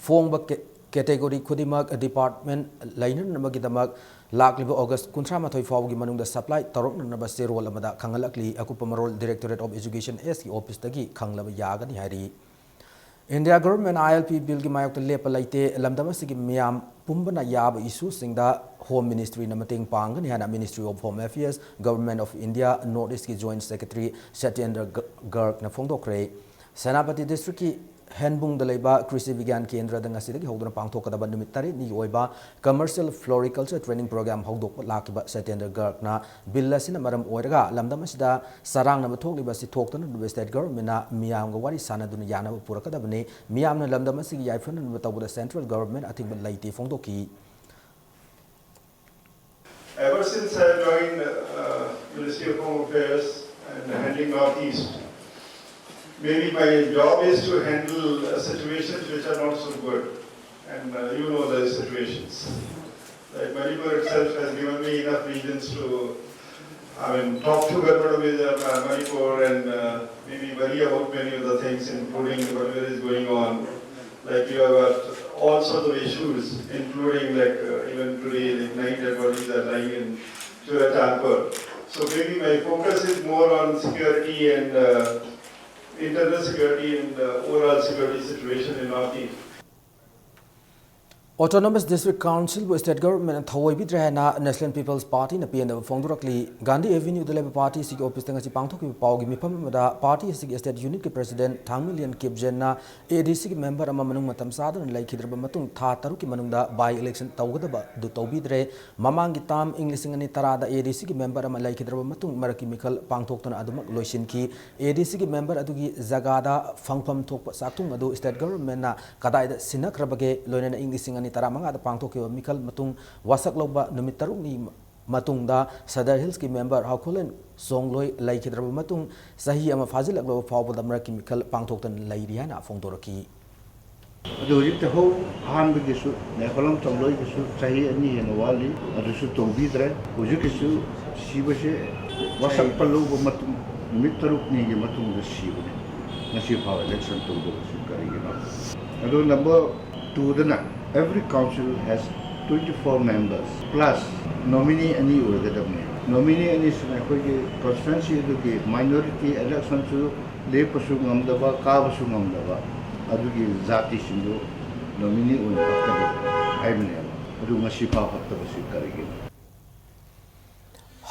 ꯐꯣꯡꯕ ꯀꯦ-, ꯀꯦꯇꯦꯒꯣꯔꯤ ꯈꯨꯗꯤꯡꯃꯛ ꯗꯤꯄꯥꯔꯠꯃꯦꯟꯠ ꯂꯩꯅꯅꯕꯒꯤꯗꯃꯛ ꯂꯥꯛꯂꯤꯕ ꯑꯣꯒꯁ ꯀꯨꯟꯊ꯭ꯔꯥꯃꯥꯊꯣꯏ ꯐꯥꯎꯕꯒꯤ ꯃꯅꯨꯡꯗ ꯁꯄ꯭ꯂꯥꯏ ꯇꯧꯔꯛꯅꯅꯕ ꯆꯦꯔꯣꯜ ꯑꯃꯗ ꯈꯪꯍꯜꯂꯛꯂꯤ꯫ ꯑꯀꯨꯞꯄ ꯃꯔꯣꯜ ꯗꯤꯔꯦꯛꯇꯣꯔꯦꯠ ꯑꯣꯐ ꯏꯖꯨꯀꯦꯁꯟ ꯑꯦꯁꯀꯤ ꯑꯣꯐꯤꯁꯇꯒꯤ ꯈꯪꯂꯕ ꯌꯥꯒꯅꯤ ꯍꯥꯏꯔꯤ꯫ ꯏꯟꯗꯤꯌꯥ ꯒꯣꯚꯔꯟꯃꯦꯟꯠꯅ ꯑꯥꯏ ꯑꯦꯜ ꯄꯤ ꯕꯤꯜꯒꯤ ꯃꯥꯌꯣꯛꯇ ꯂꯦꯞꯄ ꯂꯩꯇꯦ꯫ ꯂꯝꯗꯝ ꯑꯁꯤꯒꯤ ꯃꯤꯌꯥꯝ ꯄꯨꯝꯕꯅ ꯌꯥꯕ ꯏꯁꯨꯁꯤꯡꯗ ꯍꯣꯝ ꯃꯤꯅꯤꯁꯇ꯭ꯔꯤꯅ ꯃꯇꯦꯡ ꯄꯥꯡꯒꯅꯤ ꯍꯥꯏꯅ ministry of home affairs, government of India, north ꯏꯁꯀꯤ ꯖꯣꯏꯟꯠ ꯁꯦꯀ꯭ꯔꯦꯇꯔꯤ ꯁꯇ꯭ꯌꯦꯟꯗ꯭ꯔ ꯒ-, ꯒꯔꯒꯅ ꯐꯣꯡꯗꯣꯛꯈ꯭ꯔꯦ꯫ ꯁꯦꯅꯥꯄꯇꯤ ꯗꯤꯁꯇ꯭ꯔꯤꯛꯀꯤ ꯍꯦꯟꯕꯨꯡꯗ ꯂꯩꯕ ꯀ꯭ꯔꯤꯁꯤ ꯕꯤꯒ꯭ꯌꯥꯟ ꯀꯦꯟꯗ꯭ꯔꯗ ꯉꯁꯤꯗꯒꯤ ꯍꯧꯗꯨꯅ ꯄꯥꯡꯊꯣꯛꯀꯗꯕ ꯅꯨꯃꯤꯠ ꯇꯔꯦꯠꯅꯤꯒꯤ ꯑꯣꯏꯕ Commercial Floriculture Training Program ꯍꯧꯗꯣꯛꯄ ꯂꯥꯛꯈꯤꯕ ꯁꯇꯦꯟꯗ꯭ꯔ ꯒꯔꯒꯅ ꯕꯤꯜ ꯑꯁꯤꯅ ꯃꯔꯝ ꯑꯣꯏꯔꯒ ꯂꯝꯗꯝ ꯑꯁꯤꯗ ꯆꯔꯥꯡꯅꯕ ꯊꯣꯛꯂꯤꯕ ꯑꯁꯤ ꯊꯣꯛꯇꯅꯕ state governmentꯅ ꯃꯤꯌꯥꯝꯒ ꯋꯥꯔꯤ ꯁꯥꯟꯅꯗꯨꯅ ꯌꯥꯅꯕ ꯄꯨꯔꯛꯀꯗꯕꯅꯤ꯫ ꯃꯤꯌꯥꯝꯅ ꯂꯝꯗꯝ ꯑꯁꯤꯒꯤ ꯌꯥꯏꯐꯅꯅꯕ ꯇꯧꯕꯗ central government ꯑꯊꯤꯡꯕ ꯂꯩꯇꯦ ꯐꯣꯡꯗꯣꯛꯈꯤ꯫ Ever since I joined uh, Ministry of Home Affairs and handling Northeast, maybe my job is to handle uh, situations which are not so good. And uh, you know the situations. Like Manipur itself has given me enough reasons to, I mean, talk to Government of Manipur and uh, maybe worry about many of the things, including whatever is going on. Like you have got all sorts of issues, including like uh, even today, like nine dead bodies are lying in Churachandpur. So maybe my focus is more on security and uh, internal security and uh, overall security situation in Northeast. Autonomous District Councilꯕꯨ state governmentꯅ ꯊꯑꯣꯏꯕꯤꯗ꯭ꯔꯦ ꯍꯥꯏꯅ National People's Partyꯅ ꯄꯦꯟꯗꯕ ꯐꯣꯡꯗꯣꯔꯛꯂꯤ꯫ ꯒꯥꯟꯙꯤ Avenueꯗ ꯂꯩꯕ party ꯑꯁꯤꯒꯤ officeꯇ ꯉꯁꯤ ꯄꯥꯡꯊꯣꯛꯈꯤꯕ ꯄꯥꯎꯒꯤ ꯃꯤꯐꯝ ꯑꯃꯗ party ꯑꯁꯤꯒꯤ state unitꯀꯤ president ꯊꯥꯡꯃꯤꯂꯤꯌꯟ ꯀꯤꯞꯖꯦꯟꯅ ADCꯒꯤ member ꯑꯃ ꯃꯅꯨꯡ ꯃꯇꯝ ꯆꯥꯗꯅ ꯂꯩꯈꯤꯗ꯭ꯔꯕ ꯃꯇꯨꯡ ꯊꯥ ꯇꯔꯨꯛꯀꯤ ꯃꯅꯨꯡꯗ by election ꯇꯧꯒꯗꯕ ꯑꯗꯨ ꯇꯧꯕꯤꯗ꯭ꯔꯦ꯫ ꯃꯃꯥꯡꯒꯤ term ꯏꯪ ꯂꯤꯁꯤꯡ ꯑꯅꯤ ꯇꯔꯥꯗ ADCꯒꯤ member ꯑꯃ ꯂꯩꯈꯤꯗ꯭ꯔꯕ ꯃꯇꯨꯡ ꯃꯔꯛꯀꯤ ꯃꯤꯈꯜ ꯄꯥꯡꯊꯣꯛꯇꯨꯅ ꯑꯗꯨꯃꯛ ꯂꯣꯏꯁꯤꯟꯈꯤ꯫ ADCꯒꯤ member ꯑꯗꯨꯒꯤ ꯖꯒꯥꯗ ꯐꯪꯐꯝ ꯊꯣꯛꯄ ꯆꯥꯛꯊꯨꯡ ꯑꯗꯨ state governmentꯅ ꯀꯗꯥꯏꯗ ꯁꯤꯟꯅꯈ꯭ꯔꯕꯒꯦ? ꯂꯣꯏꯅꯅ ꯏꯪ ꯂꯤꯁꯤꯡ ꯑꯅꯤ ꯇꯔꯥꯃꯉꯥꯗ ꯄꯥꯡꯊꯣꯛꯈꯤꯕ ꯃꯤꯈꯜ ꯃꯇꯨꯡ ꯋꯥꯁꯛ ꯂꯧꯕ ꯅꯨꯃꯤꯠ ꯇꯔꯨꯛꯅꯤ ꯃꯇꯨꯡꯗ Sadar Hillsꯀꯤ member ꯍꯥꯎꯈꯨꯂꯦꯟ ꯁꯣꯡꯂꯣꯏ ꯂꯩꯈꯤꯗ꯭ꯔꯕ ꯃꯇꯨꯡ ꯆꯍꯤ ꯑꯃ ꯐꯥꯖꯤꯜꯂꯛꯂꯕ ꯐꯥꯎꯕꯗ ꯃꯔꯛꯀꯤ ꯃꯤꯈꯜ ꯄꯥꯡꯊꯣꯛꯇꯅ ꯂꯩꯔꯤ ꯍꯥꯏꯅ ꯐꯣꯡꯗꯣꯔꯛꯈꯤ꯫ ꯑꯗꯨ ꯍꯧꯖꯤꯛꯇ ꯍꯧ ꯑꯍꯥꯟꯕꯒꯤꯁꯨ ꯅꯦꯐꯣꯂꯝ ꯆꯪꯂꯣꯏꯒꯤꯁꯨ ꯆꯍꯤ ꯑꯅꯤ ꯍꯦꯟꯅ ꯋꯥꯠꯂꯤ, ꯑꯗꯨꯁꯨ ꯇꯧꯕꯤꯗ꯭ꯔꯦ꯫ ꯍꯧꯖꯤꯛꯀꯤꯁꯨ ꯁꯤꯕꯁꯦ ꯋꯥꯁꯛꯄ ꯂꯧꯕ ꯃꯇꯨꯡ ꯅꯨꯃꯤꯠ ꯇꯔꯨꯛꯅꯤꯒꯤ ꯃꯇꯨꯡꯗ ꯁꯤꯕꯅꯦ꯫ ꯉꯁꯤ ꯐꯥꯎ election ꯇꯧꯗꯕꯁꯤ ꯀꯔꯤꯒꯤꯅꯣ? ꯑꯗꯨ number twoꯗꯅ every council has twenty four members plus nominee ꯑꯅꯤ ꯑꯣꯏꯒꯗꯕꯅꯦ꯫ Nominee ꯑꯅꯤꯁꯤꯅ ꯑꯩꯈꯣꯏꯒꯤ constituency ꯑꯗꯨꯒꯤ minority electionꯁꯨ ꯂꯦꯞꯄꯁꯨ ꯉꯝꯗꯕ, ꯀꯥꯕꯁꯨ ꯉꯝꯗꯕ ꯑꯗꯨꯒꯤ ꯖꯥꯇꯤꯁꯤꯡꯗꯨ nominee ꯑꯣꯏꯅ ꯍꯥꯞꯀꯗꯕ ꯍꯥꯏꯕꯅꯦꯕ꯫ ꯑꯗꯨ ꯉꯁꯤ ꯐꯥꯎ ꯍꯥꯞꯇꯕꯁꯤ ꯀꯔꯤꯒꯤꯅꯣ?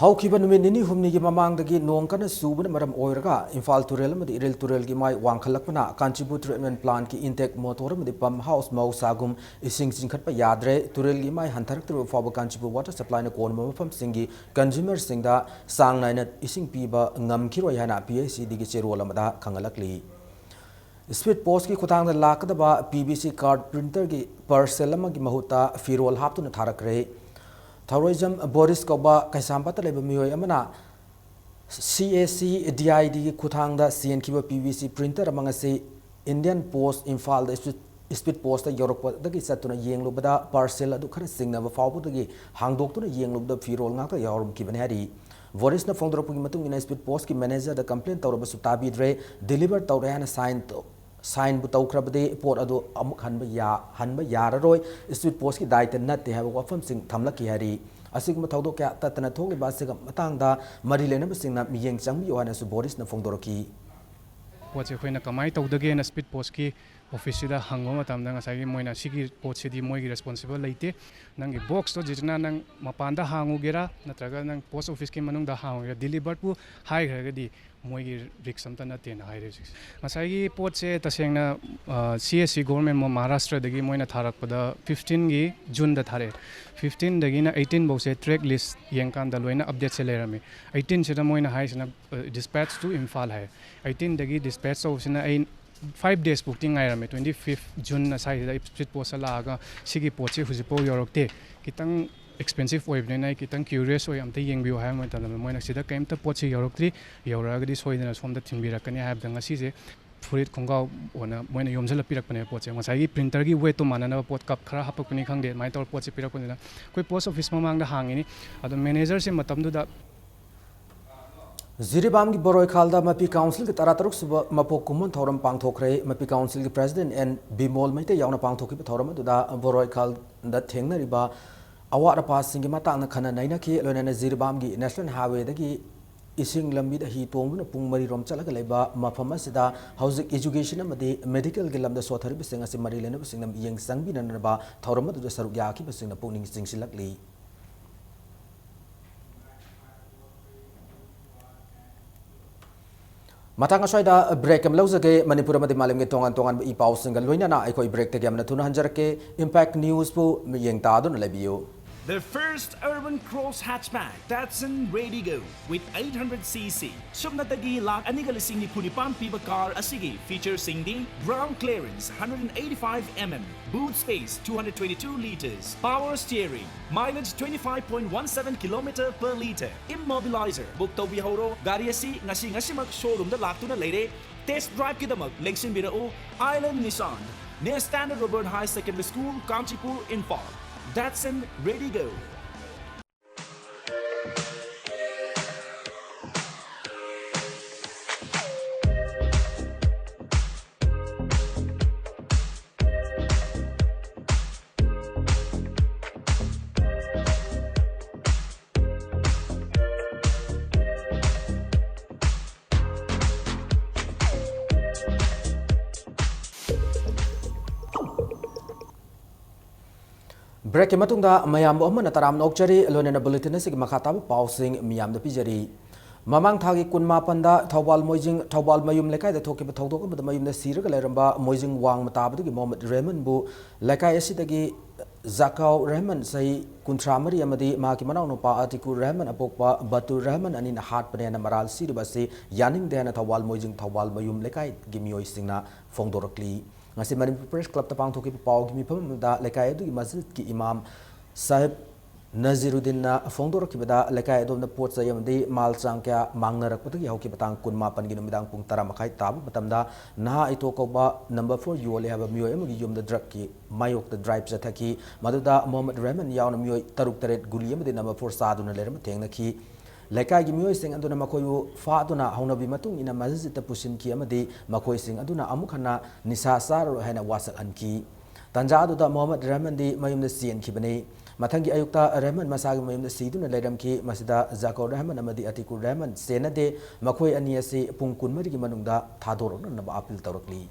ꯍꯧꯈꯤꯕ ꯅꯨꯃꯤꯠ ꯅꯤꯅꯤ ꯍꯨꯝꯅꯤꯒꯤ ꯃꯃꯥꯡꯗꯒꯤ ꯅꯣꯡ ꯀꯟꯅ ꯆꯨꯕꯅ ꯃꯔꯝ ꯑꯣꯏꯔꯒ ꯏꯝꯐꯥꯜ ꯇꯨꯔꯦꯜ ꯑꯃꯗꯤ ꯏꯔꯤꯜ ꯇꯨꯔꯦꯜꯒꯤ ꯃꯥꯏ ꯋꯥꯡꯈꯠꯂꯛꯄꯅ ꯀꯥꯟꯆꯤꯄꯨꯔ treatment plantꯀꯤ intake motor ꯑꯃꯗꯤ pump house ꯃꯍꯧꯁꯥꯒꯨꯝ ꯏꯁꯤꯡ ꯆꯤꯡꯈꯠꯄ ꯌꯥꯗ꯭ꯔꯦ꯫ ꯇꯨꯔꯦꯜꯒꯤ ꯏꯃꯥꯏ ꯍꯟꯊꯔꯛꯇ꯭ꯔꯤꯕ ꯐꯥꯎꯕ ꯀꯥꯟꯆꯤꯄꯨꯔ water supplyꯅ ꯀꯣꯟꯕ ꯃꯐꯝꯁꯤꯡꯒꯤ consumerꯁꯤꯡꯗ ꯆꯥꯡ ꯅꯥꯏꯅ ꯏꯁꯤꯡ ꯄꯤꯕ ꯉꯝꯈꯤꯔꯣꯏ ꯍꯥꯏꯅ P H E Dꯒꯤ ꯆꯦꯔꯣꯜ ꯑꯃꯗ ꯈꯪꯍꯜꯂꯛꯂꯤ꯫ Speed postꯀꯤ ꯈꯨꯠꯊꯥꯡꯗ ꯂꯥꯛꯀꯗꯕ P V C card printerꯒꯤ parcel ꯑꯃꯒꯤ ꯃꯍꯨꯠꯇ ꯐꯤꯔꯣꯜ ꯍꯥꯞꯇꯨꯅ ꯊꯥꯔꯛꯈ꯭ꯔꯦ꯫ ꯊꯧꯔꯣꯏꯖꯝ ꯕꯣꯔꯤꯁ ꯀꯧꯕ ꯀꯩꯁꯥꯝꯄꯥꯠꯇ ꯂꯩꯕ ꯃꯤꯑꯣꯏ ꯑꯃꯅ C A C D I Dꯒꯤ ꯈꯨꯠꯊꯥꯡꯗ ꯆꯦꯟꯈꯤꯕ P V C printer ꯑꯃ ꯉꯁꯤ India Post ꯏꯝꯐꯥꯜꯗ speed postꯇ ꯌꯧꯔꯛꯄꯗꯒꯤ ꯆꯠꯇꯨꯅ ꯌꯦꯡꯂꯨꯕꯗ parcel ꯑꯗꯨ ꯈꯔ ꯆꯤꯡꯅꯕ ꯐꯥꯎꯕꯗꯒꯤ ꯍꯥꯡꯗꯣꯛꯇꯨꯅ ꯌꯦꯡꯂꯨꯕꯗ ꯐꯤꯔꯣꯜ ꯉꯥꯛꯇ ꯌꯥꯎꯔꯝꯈꯤꯕꯅꯤ ꯍꯥꯏꯔꯤ꯫ ꯕꯣꯔꯤꯁꯅ ꯐꯣꯡꯗꯣꯔꯛꯄꯒꯤ ꯃꯇꯨꯡ ꯏꯟꯅ speed postꯀꯤ managerꯗ complain ꯇꯧꯔꯕꯁꯨ ꯇꯥꯕꯤꯗ꯭ꯔꯦ꯫ Deliver ꯇꯧꯔꯦ ꯍꯥꯏꯅ sign ꯇꯧ-, signꯕꯨ ꯇꯧꯈ꯭ꯔꯕꯗꯤ ꯄꯣꯠ ꯑꯗꯨ ꯑꯃꯨꯛ ꯍꯟꯕ ꯌꯥ-, ꯍꯟꯕ ꯌꯥꯔꯔꯣꯏ꯫ Speed postꯀꯤ ꯗꯥꯏꯇ ꯅꯠꯇꯦ ꯍꯥꯏꯕ ꯋꯥꯐꯝꯁꯤꯡ ꯊꯝꯂꯛꯈꯤ ꯍꯥꯏꯔꯤ꯫ ꯑꯁꯤꯒꯨꯝꯕ ꯊꯧꯗꯣꯛ ꯀꯌꯥ ꯇꯠꯇꯅ ꯊꯣꯛꯂꯤꯕ ꯑꯁꯤꯒ ꯃꯇꯥꯡꯗ ꯃꯔꯤ ꯂꯩꯅꯕꯁꯤꯡꯅ ꯃꯤꯠꯌꯦꯡ ꯆꯪꯕꯤꯌꯨ ꯍꯥꯏꯅꯁꯨ ꯕꯣꯔꯤꯁꯅ ꯐꯣꯡꯗꯣꯔꯛꯈꯤ꯫ ꯄꯣꯠꯁꯦ ꯑꯩꯈꯣꯏꯅ ꯀꯃꯥꯏꯅ ꯇꯧꯗꯒꯦꯅ speed postꯀꯤ officeꯁꯤꯗ ꯍꯪꯕ ꯃꯇꯝꯗ ꯉꯁꯥꯏꯒꯤ ꯃꯣꯏꯅ ꯁꯤꯒꯤ ꯄꯣꯠꯁꯤꯗꯤ ꯃꯣꯏꯒꯤ responsible ꯂꯩꯇꯦ, ꯅꯪꯒꯤ boxꯇꯣ ꯖꯤꯖꯅ ꯅꯪ ꯃꯄꯥꯟꯗ ꯍꯥꯡꯉꯨꯒꯦꯔꯥ ꯅꯠꯇ꯭ꯔꯒ ꯅꯪ post officeꯀꯤ ꯃꯅꯨꯡꯗ ꯍꯥꯡꯉꯨꯒꯦꯔꯥ, deliveredꯄꯨ ꯍꯥꯏꯈ꯭ꯔꯒꯗꯤ ꯃꯣꯏꯒꯤ risk ꯑꯝꯇ ꯅꯠꯇꯦꯅ ꯍꯥꯏꯔꯦ ꯍꯧꯖꯤꯛꯁꯦ꯫ ꯉꯁꯥꯏꯒꯤ ꯄꯣꯠꯁꯦ ꯇꯁꯦꯡꯅ, ꯑ, C S C government of Maharashtraꯗꯒꯤ ꯃꯣꯏꯅ ꯊꯥꯔꯛꯄꯗ fifteenꯒꯤ Juneꯗ ꯊꯥꯔꯛꯑꯦ꯫ Fifteenꯗꯒꯤꯅ eighteen ꯐꯥꯎꯁꯦ track list ꯌꯦꯡꯀꯥꯟꯗ ꯂꯣꯏꯅ updateꯁꯦ ꯂꯩꯔꯝꯃꯤ꯫ Eighteenꯁꯤꯗ ꯃꯣꯏꯅ ꯍꯥꯏꯁꯤꯅ, ꯑ, dispatch to Imphal high. Eighteenꯗꯒꯤ dispatch ꯇꯧꯕꯁꯤꯅ ꯑꯩ five days ꯐꯥꯎꯇꯤ ꯉꯥꯏꯔꯝꯃꯦ꯫ Twenty fifth June ꯑꯁ꯭ꯋꯥꯏꯁꯤꯗ speed postꯇ ꯂꯥꯛꯑꯒ ꯁꯤꯒꯤ ꯄꯣꯠꯁꯤ ꯍꯧꯖꯤꯛꯐꯥꯎ ꯌꯧꯔꯛꯇꯦ, ꯈꯤꯇꯪ expensive ꯑꯣꯏꯕꯅꯤꯅ ꯑꯩ ꯈꯤꯇꯪ curious ꯑꯣꯏ, ꯑꯝꯇ ꯌꯦꯡꯕꯤꯌꯨ ꯍꯥꯏꯕ ꯃꯇꯝꯗ ꯃꯣꯏꯅ ꯁꯤꯗ ꯀꯩꯝꯇ ꯄꯣꯠꯁꯤ ꯌꯧꯔꯛꯇ꯭ꯔꯤ, ꯌꯧꯔꯛꯑꯒꯗꯤ ꯁꯣꯏꯗꯅ ꯁꯣꯝꯗ ꯊꯤꯟꯕꯤꯔꯛꯀꯅꯤ ꯍꯥꯏꯕꯗ ꯉꯁꯤꯁꯦ ꯐꯨꯔꯤꯠ ꯈꯣꯡꯒ꯭ꯔꯥꯎ ꯑꯣꯏꯅ ꯃꯣꯏꯅ ꯌꯣꯝꯁꯤꯜꯂ ꯄꯤꯔꯛꯄꯅꯦꯕ ꯄꯣꯠꯁꯦ꯫ ꯉꯁꯥꯏꯒꯤ printerꯒꯤ weightꯇꯣ ꯃꯥꯟꯅꯅꯕ ꯄꯣꯠ cup ꯈꯔ ꯍꯥꯞꯄꯛꯄꯅꯤ ꯈꯪꯗꯦ, ꯑꯗꯨꯃꯥꯏꯅ ꯇꯧꯔ ꯄꯣꯠꯁꯦ ꯄꯤꯔꯛꯄꯅꯤꯅ ꯑꯩꯈꯣꯏ post office ꯃꯃꯥꯡꯗ ꯍꯥꯡꯉꯤꯅꯤ꯫ ꯑꯗꯣ managerꯁꯦ ꯃꯇꯝꯗꯨꯗ ꯖꯤꯔꯤꯕꯥꯝꯒꯤ ꯕꯣꯔꯣꯏꯈꯥꯜꯗ ꯃꯄꯤ councilꯒꯤ ꯇꯔꯥꯇꯔꯨꯛ ꯁꯨꯕ ꯃꯄꯣꯛ ꯀꯨꯝꯑꯣꯟ ꯊꯧꯔꯝ ꯄꯥꯡꯊꯣꯛꯈ꯭ꯔꯦ꯫ ꯃꯄꯤ councilꯒꯤ president ꯑꯦꯟ ꯕꯤꯃꯣꯜ ꯃꯩꯇꯩ ꯌꯥꯎꯅ ꯄꯥꯡꯊꯣꯛꯈꯤꯕ ꯊꯧꯔꯝ ꯑꯗꯨꯗ ꯕꯣꯔꯣꯏꯈꯥꯜꯗ ꯊꯦꯡꯅꯔꯤꯕ ꯑꯋꯥꯠ ꯑꯄꯥꯁꯤꯡꯒꯤ ꯃꯇꯥꯡꯗ ꯈꯟꯅ ꯅꯩꯅꯈꯤ꯫ ꯂꯣꯏꯅꯅ ꯖꯤꯔꯤꯕꯥꯝꯒꯤ national highwayꯗꯒꯤ ꯏꯁꯤꯡ ꯂꯝꯕꯤꯗ ꯍꯤ ꯇꯣꯡꯗꯨꯅ ꯄꯨꯡ ꯃꯔꯤ ꯔꯣꯝ ꯆꯠꯂꯒ ꯂꯩꯕ ꯃꯐꯝ ꯑꯁꯤꯗ ꯍꯧꯖꯤꯛ education ꯑꯃꯗꯤ medicalꯒꯤ ꯂꯝꯗ ꯁꯣꯠꯊꯔꯤꯕꯁꯤꯡ ꯑꯁꯤ ꯃꯔꯤ ꯂꯩꯅꯕꯁꯤꯡꯅ ꯃꯤꯠꯌꯦꯡ ꯆꯪꯕꯤꯅꯅꯕ ꯊꯧꯔꯝ ꯑꯗꯨꯗ ꯁꯔꯨꯛ ꯌꯥꯈꯤꯕꯁꯤꯡꯅ ꯄꯨꯛꯅꯤꯡ ꯆꯤꯡꯁꯤꯜꯂꯛꯂꯤ꯫ ꯃꯇꯥꯡ ꯑꯁ꯭ꯋꯥꯏꯗ ꯕ꯭ꯔꯦꯛ ꯑꯃ ꯂꯧꯖꯒꯦ꯫ ꯃꯅꯤꯄꯨꯔ ꯑꯃꯗꯤ ꯃꯥꯂꯦꯝꯒꯤ ꯇꯣꯉꯥꯟ ꯇꯣꯉꯥꯟꯕ ꯏ ꯄꯥꯎꯁꯤꯡꯒ ꯂꯣꯏꯅꯅ ꯑꯩꯈꯣꯏ ꯕ꯭ꯔꯦꯛꯇꯒꯤ ꯌꯥꯝꯅ ꯊꯨꯅ ꯍꯟꯖꯔꯛꯀꯦ꯫ ꯏꯝꯄꯦꯛ ꯅ꯭ꯌꯨꯁꯄꯨ ꯃꯤꯠꯌꯦꯡ ꯇꯥꯗꯨꯅ ꯂꯩꯕꯤꯌꯨ꯫ The first urban cross hatchback, Datsun Raydigo, with eight hundred C C. ꯁꯨꯞꯅꯇꯒꯤ ꯂꯥꯈ ꯑꯅꯤꯒ ꯂꯤꯁꯤꯡ ꯅꯤꯐꯨ ꯅꯤꯄꯥꯟ ꯄꯤꯕ ꯀꯥꯔ ꯑꯁꯤꯒꯤ ꯐꯤꯆꯔꯁꯤꯡꯗꯤ: ground clearance hundred and eighty-five M M, boot space two hundred twenty-two liters, power steering, mileage twenty-five point one seven kilometer per liter, immobilizer. Book ꯇꯧꯕꯤꯍꯧꯔꯣ꯫ ꯒꯥꯔꯤ ꯑꯁꯤ ꯉꯁꯤ ꯉꯁꯤꯃꯛ showroomꯗ ꯂꯥꯛꯇꯨꯅ ꯂꯩꯔꯦ꯫ Test driveꯀꯤꯗꯃꯛ ꯂꯦꯡꯁꯤꯟꯕꯤꯔꯛꯎ꯫ Island Nissan, near Standard Robert High Secondary School, Kanchipur, Imphal. Datsun Raydigo. ꯕ꯭ꯔꯦꯛꯀꯤ ꯃꯇꯨꯡꯗ ꯃꯌꯥꯝꯕꯨ ꯑꯃꯅ ꯇꯔꯥꯝꯅ ꯑꯣꯛꯆꯔꯤ꯫ ꯂꯣꯏꯅꯅ ꯕꯨꯂꯦꯇꯤꯟ ꯑꯁꯤꯒꯤ ꯃꯈꯥ ꯇꯥꯕ ꯄꯥꯎꯁꯤꯡ ꯃꯤꯌꯥꯝꯗ ꯄꯤꯖꯔꯤ꯫ ꯃꯃꯥꯡ ꯊꯥꯒꯤ ꯀꯨꯟꯃꯥꯄꯟꯗ ꯊꯧꯕꯥꯜ ꯃꯣꯏꯖꯤꯡ, ꯊꯧꯕꯥꯜ ꯃꯌꯨꯝ ꯂꯩꯀꯥꯏꯗ ꯊꯣꯛꯈꯤꯕ ꯊꯧꯗꯣꯛ ꯑꯃꯗ ꯃꯌꯨꯝꯗ ꯁꯤꯔꯒ ꯂꯩꯔꯝꯕ ꯃꯣꯏꯖꯤꯡ ꯋꯥꯡꯃ ꯇꯥꯕꯗꯒꯤ ꯃꯣꯍꯃꯗ ꯔꯦꯍꯃꯟꯕꯨ ꯂꯩꯀꯥꯏ ꯑꯁꯤꯗꯒꯤ ꯖꯀꯥꯎ ꯔꯦꯍꯃꯟ, ꯆꯍꯤ ꯀꯨꯟꯊ꯭ꯔꯥ ꯃꯔꯤ, ꯑꯃꯗꯤ ꯃꯍꯥꯛꯀꯤ ꯃꯅꯥꯎꯅꯨꯄꯥ ꯑꯇꯤꯀꯨꯔ ꯔꯦꯍꯃꯟ, ꯑꯄꯣꯛꯄ ꯕꯇꯨꯔ ꯔꯦꯍꯃꯟ ꯑꯅꯤꯅ ꯍꯥꯠꯄꯅꯦꯅ ꯃꯔꯥꯜ ꯁꯤꯔꯤꯕ ꯑꯁꯤ ꯌꯥꯅꯤꯡꯗꯦ ꯍꯥꯏꯅ ꯊꯧꯕꯥꯜ ꯃꯣꯏꯖꯤꯡ ꯊꯧꯕꯥꯜ ꯃꯌꯨꯝ ꯂꯩꯀꯥꯏꯒꯤ ꯃꯤꯑꯣꯏꯁꯤꯡꯅ ꯐꯣꯡꯗꯣꯔꯛꯂꯤ꯫ ꯉꯁꯤ ꯃꯅꯤꯄꯨꯔ ꯄ꯭ꯔꯦꯁ ꯀ꯭ꯂꯕꯇ ꯄꯥꯡꯊꯣꯛꯈꯤꯕ ꯄꯥꯎꯒꯤ ꯃꯤꯐꯝ ꯑꯃꯗ ꯂꯩꯀꯥꯏ ꯑꯗꯨꯒꯤ ꯃꯁꯖꯤꯗꯀꯤ ꯏꯃꯥꯝ ꯁꯥꯍꯦꯕ ꯅꯖꯤꯔꯨꯗꯤꯟꯅ ꯐꯣꯡꯗꯣꯔꯛꯈꯤꯕꯗ, ꯂꯩꯀꯥꯏ ꯑꯗꯣꯝꯗ ꯄꯣꯠ ꯆꯩ ꯑꯃꯗꯤ ꯃꯥꯜ ꯆꯥꯡ ꯀꯌꯥ ꯃꯥꯡꯅꯔꯛꯄꯗꯒꯤ ꯍꯧꯈꯤꯕ ꯇꯥꯡ ꯀꯨꯟꯃꯥꯄꯟꯒꯤ ꯅꯨꯃꯤꯗꯥꯡ ꯄꯨꯡ ꯇꯔꯥ ꯃꯈꯥꯏ ꯇꯥꯕ ꯃꯇꯝꯗ, ꯅꯍꯥ ꯏꯇꯣ ꯀꯧꯕ ꯅꯝꯕꯔ ꯐꯣꯔ ꯌꯣꯜꯂꯦ ꯍꯥꯏꯕ ꯃꯤꯑꯣꯏ ꯑꯃꯒꯤ ꯌꯨꯝꯗ ꯗ꯭ꯔꯒꯀꯤ ꯃꯥꯌꯣꯛꯇ ꯗ꯭ꯔꯥꯏꯚ ꯆꯠꯊꯈꯤ꯫ ꯃꯗꯨꯗ ꯃꯣꯍꯃꯗ ꯔꯦꯍꯃꯟ ꯌꯥꯎꯅ ꯃꯤꯑꯣꯏ ꯇꯔꯨꯛ ꯇꯔꯦꯠ ꯒꯨꯂꯤ ꯑꯃꯗꯤ ꯅꯝꯕꯔ ꯐꯣꯔ ꯆꯥꯗꯨꯅ ꯂꯩꯔꯝꯕ ꯊꯦꯡꯅꯈꯤ꯫ ꯂꯩꯀꯥꯏꯒꯤ ꯃꯤꯑꯣꯏꯁꯤꯡ ꯑꯗꯨꯅ ꯃꯈꯣꯏꯕꯨ ꯐꯥꯗꯨꯅ ꯍꯧꯅꯕꯤ ꯃꯇꯨꯡ ꯏꯟꯅ ꯃꯁꯖꯤꯗꯇ ꯄꯨꯁꯤꯟꯈꯤ ꯑꯃꯗꯤ ꯃꯈꯣꯏꯁꯤꯡ ꯑꯗꯨꯅ ꯑꯃꯨꯛ ꯍꯟꯅ ꯅꯤꯁꯥ ꯆꯥꯔꯔꯣꯏ ꯍꯥꯏꯅ ꯋꯥꯁꯛꯍꯟꯈꯤ꯫ ꯇꯥꯟꯖꯥ ꯑꯗꯨꯗ ꯃꯣꯍꯃꯗ ꯔꯦꯍꯃꯟꯗꯤ ꯃꯌꯨꯝꯗ ꯆꯦꯟꯈꯤꯕꯅꯤ꯫ ꯃꯊꯪꯒꯤ ꯑꯌꯨꯛꯇ ꯔꯦꯍꯃꯟ ꯃꯁꯥꯒꯤ ꯃꯌꯨꯝꯗ ꯁꯤꯗꯨꯅ ꯂꯩꯔꯝꯈꯤ꯫ ꯃꯁꯤꯗ ꯖꯀꯣ ꯔꯦꯍꯃꯟ ꯑꯃꯗꯤ ꯑꯇꯤꯀꯨꯔ ꯔꯦꯍꯃꯟ ꯆꯦꯟꯅꯗꯦ꯫ ꯃꯈꯣꯏ ꯑꯅꯤ ꯑꯁꯤ ꯄꯨꯡ ꯀꯨꯟꯃꯔꯤꯒꯤ ꯃꯅꯨꯡꯗ ꯊꯥꯗꯣꯔꯛꯅꯅꯕ ꯑꯄꯤꯜ ꯇꯧꯔꯛꯂꯤ꯫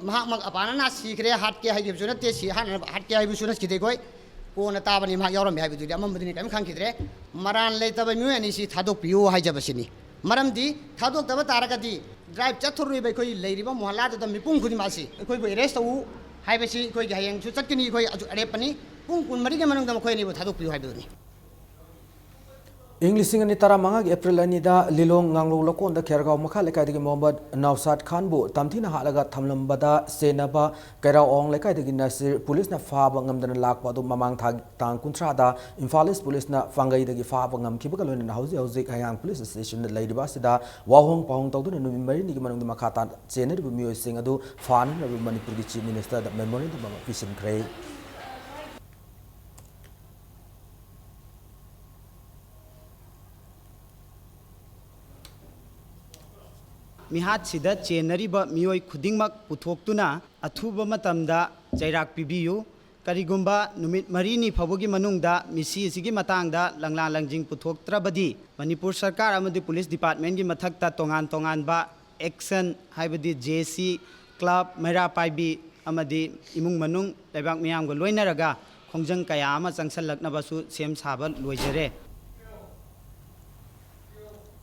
ꯃꯍꯥꯛꯃꯛ ꯑꯄꯥꯅ ꯅꯥ ꯁꯤꯈ꯭ꯔꯦ, ꯍꯥꯠꯀꯦ ꯍꯥꯏꯈꯤꯕꯁꯨ ꯅꯠꯇꯦ, ꯁꯤ ꯍꯥꯠꯅꯅꯕ ꯍꯥꯠꯀꯦ ꯍꯥꯏꯕꯁꯨ ꯅꯠꯈꯤꯗꯦ ꯑꯩꯈꯣꯏ꯫ ꯀꯣꯟꯅ ꯇꯥꯕꯅꯤ ꯃꯍꯥꯛ ꯌꯥꯎꯔꯝꯃꯦ ꯍꯥꯏꯕꯗꯨꯗꯤ, ꯑꯃꯝꯕꯗꯨꯅꯤ ꯀꯔꯤꯝ ꯈꯪꯈꯤꯗ꯭ꯔꯦ꯫ ꯃꯔꯥꯟ ꯂꯩꯇꯕ ꯃꯤꯑꯣꯏ ꯑꯅꯤꯁꯤ ꯊꯥꯗꯣꯛꯄꯤꯌꯨ ꯍꯥꯏꯖꯕꯁꯤꯅꯤ꯫ ꯃꯔꯝꯗꯤ ꯊꯥꯗꯣꯛꯇꯕ ꯇꯥꯔꯒꯗꯤ ꯗ꯭ꯔꯥꯏꯚ ꯆꯠꯊꯔꯣꯏꯕ ꯑꯩꯈꯣꯏ ꯂꯩꯔꯤꯕ ꯃꯣꯍꯜꯂꯥꯗꯨꯗ ꯃꯤꯄꯨꯝ ꯈꯨꯗꯤꯡꯃꯛ ꯑꯁꯤ ꯑꯩꯈꯣꯏꯕꯨ ꯑꯦꯔꯦꯁ ꯇꯧꯎ ꯍꯥꯏꯕꯁꯤ ꯑꯩꯈꯣꯏꯒꯤ ꯍꯌꯦꯡꯁꯨ ꯆꯠꯀꯅꯤ꯫ ꯑꯩꯈꯣꯏ ꯑꯔꯦꯞꯄꯅꯤ꯫ ꯄꯨꯡ ꯀꯨꯟꯃꯔꯤꯒꯤ ꯃꯅꯨꯡꯗ ꯃꯈꯣꯏ ꯑꯅꯤꯕꯨ ꯊꯥꯗꯣꯛꯄꯤꯌꯨ ꯍꯥꯏꯕꯗꯨꯅꯤ꯫ ꯏꯪ ꯂꯤꯁꯤꯡ ꯑꯅꯤ ꯇꯔꯥꯃꯉꯥꯒꯤ ꯑꯦꯄ꯭ꯔꯤꯜ ꯑꯅꯤꯗ ꯂꯤꯂꯣꯡ ꯉꯥꯡꯂꯧ ꯂꯀꯣꯟꯗ ꯈꯦꯔꯒꯥꯎ ꯃꯈꯥ ꯂꯩꯀꯥꯏꯗꯒꯤ ꯃꯣꯍꯝꯃꯗ ꯅꯧꯁꯥꯗ ꯈꯥꯟꯕꯨ ꯇꯝꯊꯤꯅ ꯍꯥꯠꯂꯒ ꯊꯝꯂꯝꯕꯗ ꯆꯦꯟꯅꯕ ꯀꯩꯔꯥꯎ ꯑꯋꯥꯡ ꯂꯩꯀꯥꯏꯗꯒꯤ ꯅꯁꯤꯔ ꯄꯨꯂꯤꯁꯅ ꯐꯥꯕ ꯉꯝꯗꯅ ꯂꯥꯛꯄ ꯑꯗꯨ ꯃꯃꯥꯡ ꯊꯥꯒꯤ ꯇꯥꯡ ꯀꯨꯟꯊ꯭ꯔꯥꯗ ꯏꯝꯐꯥꯜ ꯏꯁ ꯄꯨꯂꯤꯁꯅ ꯄꯥꯡꯒꯩꯗꯒꯤ ꯐꯥꯕ ꯉꯝꯈꯤꯕꯒ ꯂꯣꯏꯅꯅ ꯍꯧꯖꯤꯛ ꯍꯧꯖꯤꯛ ꯍꯩꯉꯥꯡ ꯄꯨꯂꯤꯁ ꯁ꯭ꯇꯦꯁꯟꯗ ꯂꯩꯔꯤꯕ ꯑꯁꯤꯗ ꯋꯥꯍꯣꯡ ꯄꯥꯎꯍꯣꯡ ꯇꯧꯗꯨꯅ ꯅꯨꯃꯤꯠ ꯃꯔꯤꯅꯤꯒꯤ ꯃꯅꯨꯡꯗ ꯃꯈꯥ ꯇꯥꯅ ꯆꯦꯟꯅꯔꯤꯕ ꯃꯤꯑꯣꯏꯁꯤꯡ ꯑꯗꯨ ꯐꯥꯅꯅꯕ ꯃꯅꯤꯄꯨꯔꯒꯤ ꯆꯤꯐ ꯃꯤꯅꯤꯁꯇꯔꯗ ꯃꯦꯃꯣꯔꯦꯟꯗꯝ ꯑꯃ ꯄꯤꯁꯤꯟꯈ꯭ꯔꯦ꯫ ꯃꯤꯍꯥꯠꯁꯤꯗ ꯆꯦꯟꯅꯔꯤꯕ ꯃꯤꯑꯣꯏ ꯈꯨꯗꯤꯡꯃꯛ ꯄꯨꯊꯣꯛꯇꯨꯅ ꯑꯊꯨꯕ ꯃꯇꯝꯗ ꯆꯩꯔꯥꯛ ꯄꯤꯕꯤꯌꯨ꯫ ꯀꯔꯤꯒꯨꯝꯕ ꯅꯨꯃꯤꯠ ꯃꯔꯤꯅꯤ ꯐꯥꯎꯕꯒꯤ ꯃꯅꯨꯡꯗ ꯃꯤꯁꯤ ꯑꯁꯤꯒꯤ ꯃꯇꯥꯡꯗ ꯂꯪꯂꯥ ꯂꯪꯖꯤꯡ ꯄꯨꯊꯣꯛꯇ꯭ꯔꯕꯗꯤ ꯃꯅꯤꯄꯨꯔ ꯁꯔꯀꯥꯔ ꯑꯃꯗꯤ ꯄꯨꯂꯤꯁ ꯗꯤꯄꯥꯔꯠꯃꯦꯟꯒꯤ ꯃꯊꯛꯇ ꯇꯣꯉꯥꯟ ꯇꯣꯉꯥꯟꯕ ꯑꯦꯛꯁꯟ, ꯍꯥꯏꯕꯗꯤ ꯖꯦ ꯁꯤ, ꯀ꯭ꯂꯕ, ꯃꯩꯔꯥ ꯄꯥꯏꯕꯤ ꯑꯃꯗꯤ ꯏꯃꯨꯡ ꯃꯅꯨꯡ ꯂꯩꯕꯥꯛ ꯃꯤꯌꯥꯝꯒ ꯂꯣꯏꯅꯔꯒ ꯈꯣꯡꯖꯪ ꯀꯌꯥ ꯑꯃ ꯆꯪꯁꯜꯂꯛꯅꯕꯁꯨ ꯁꯦꯝ ꯁꯥꯕ ꯂꯣꯏꯖꯔꯦ꯫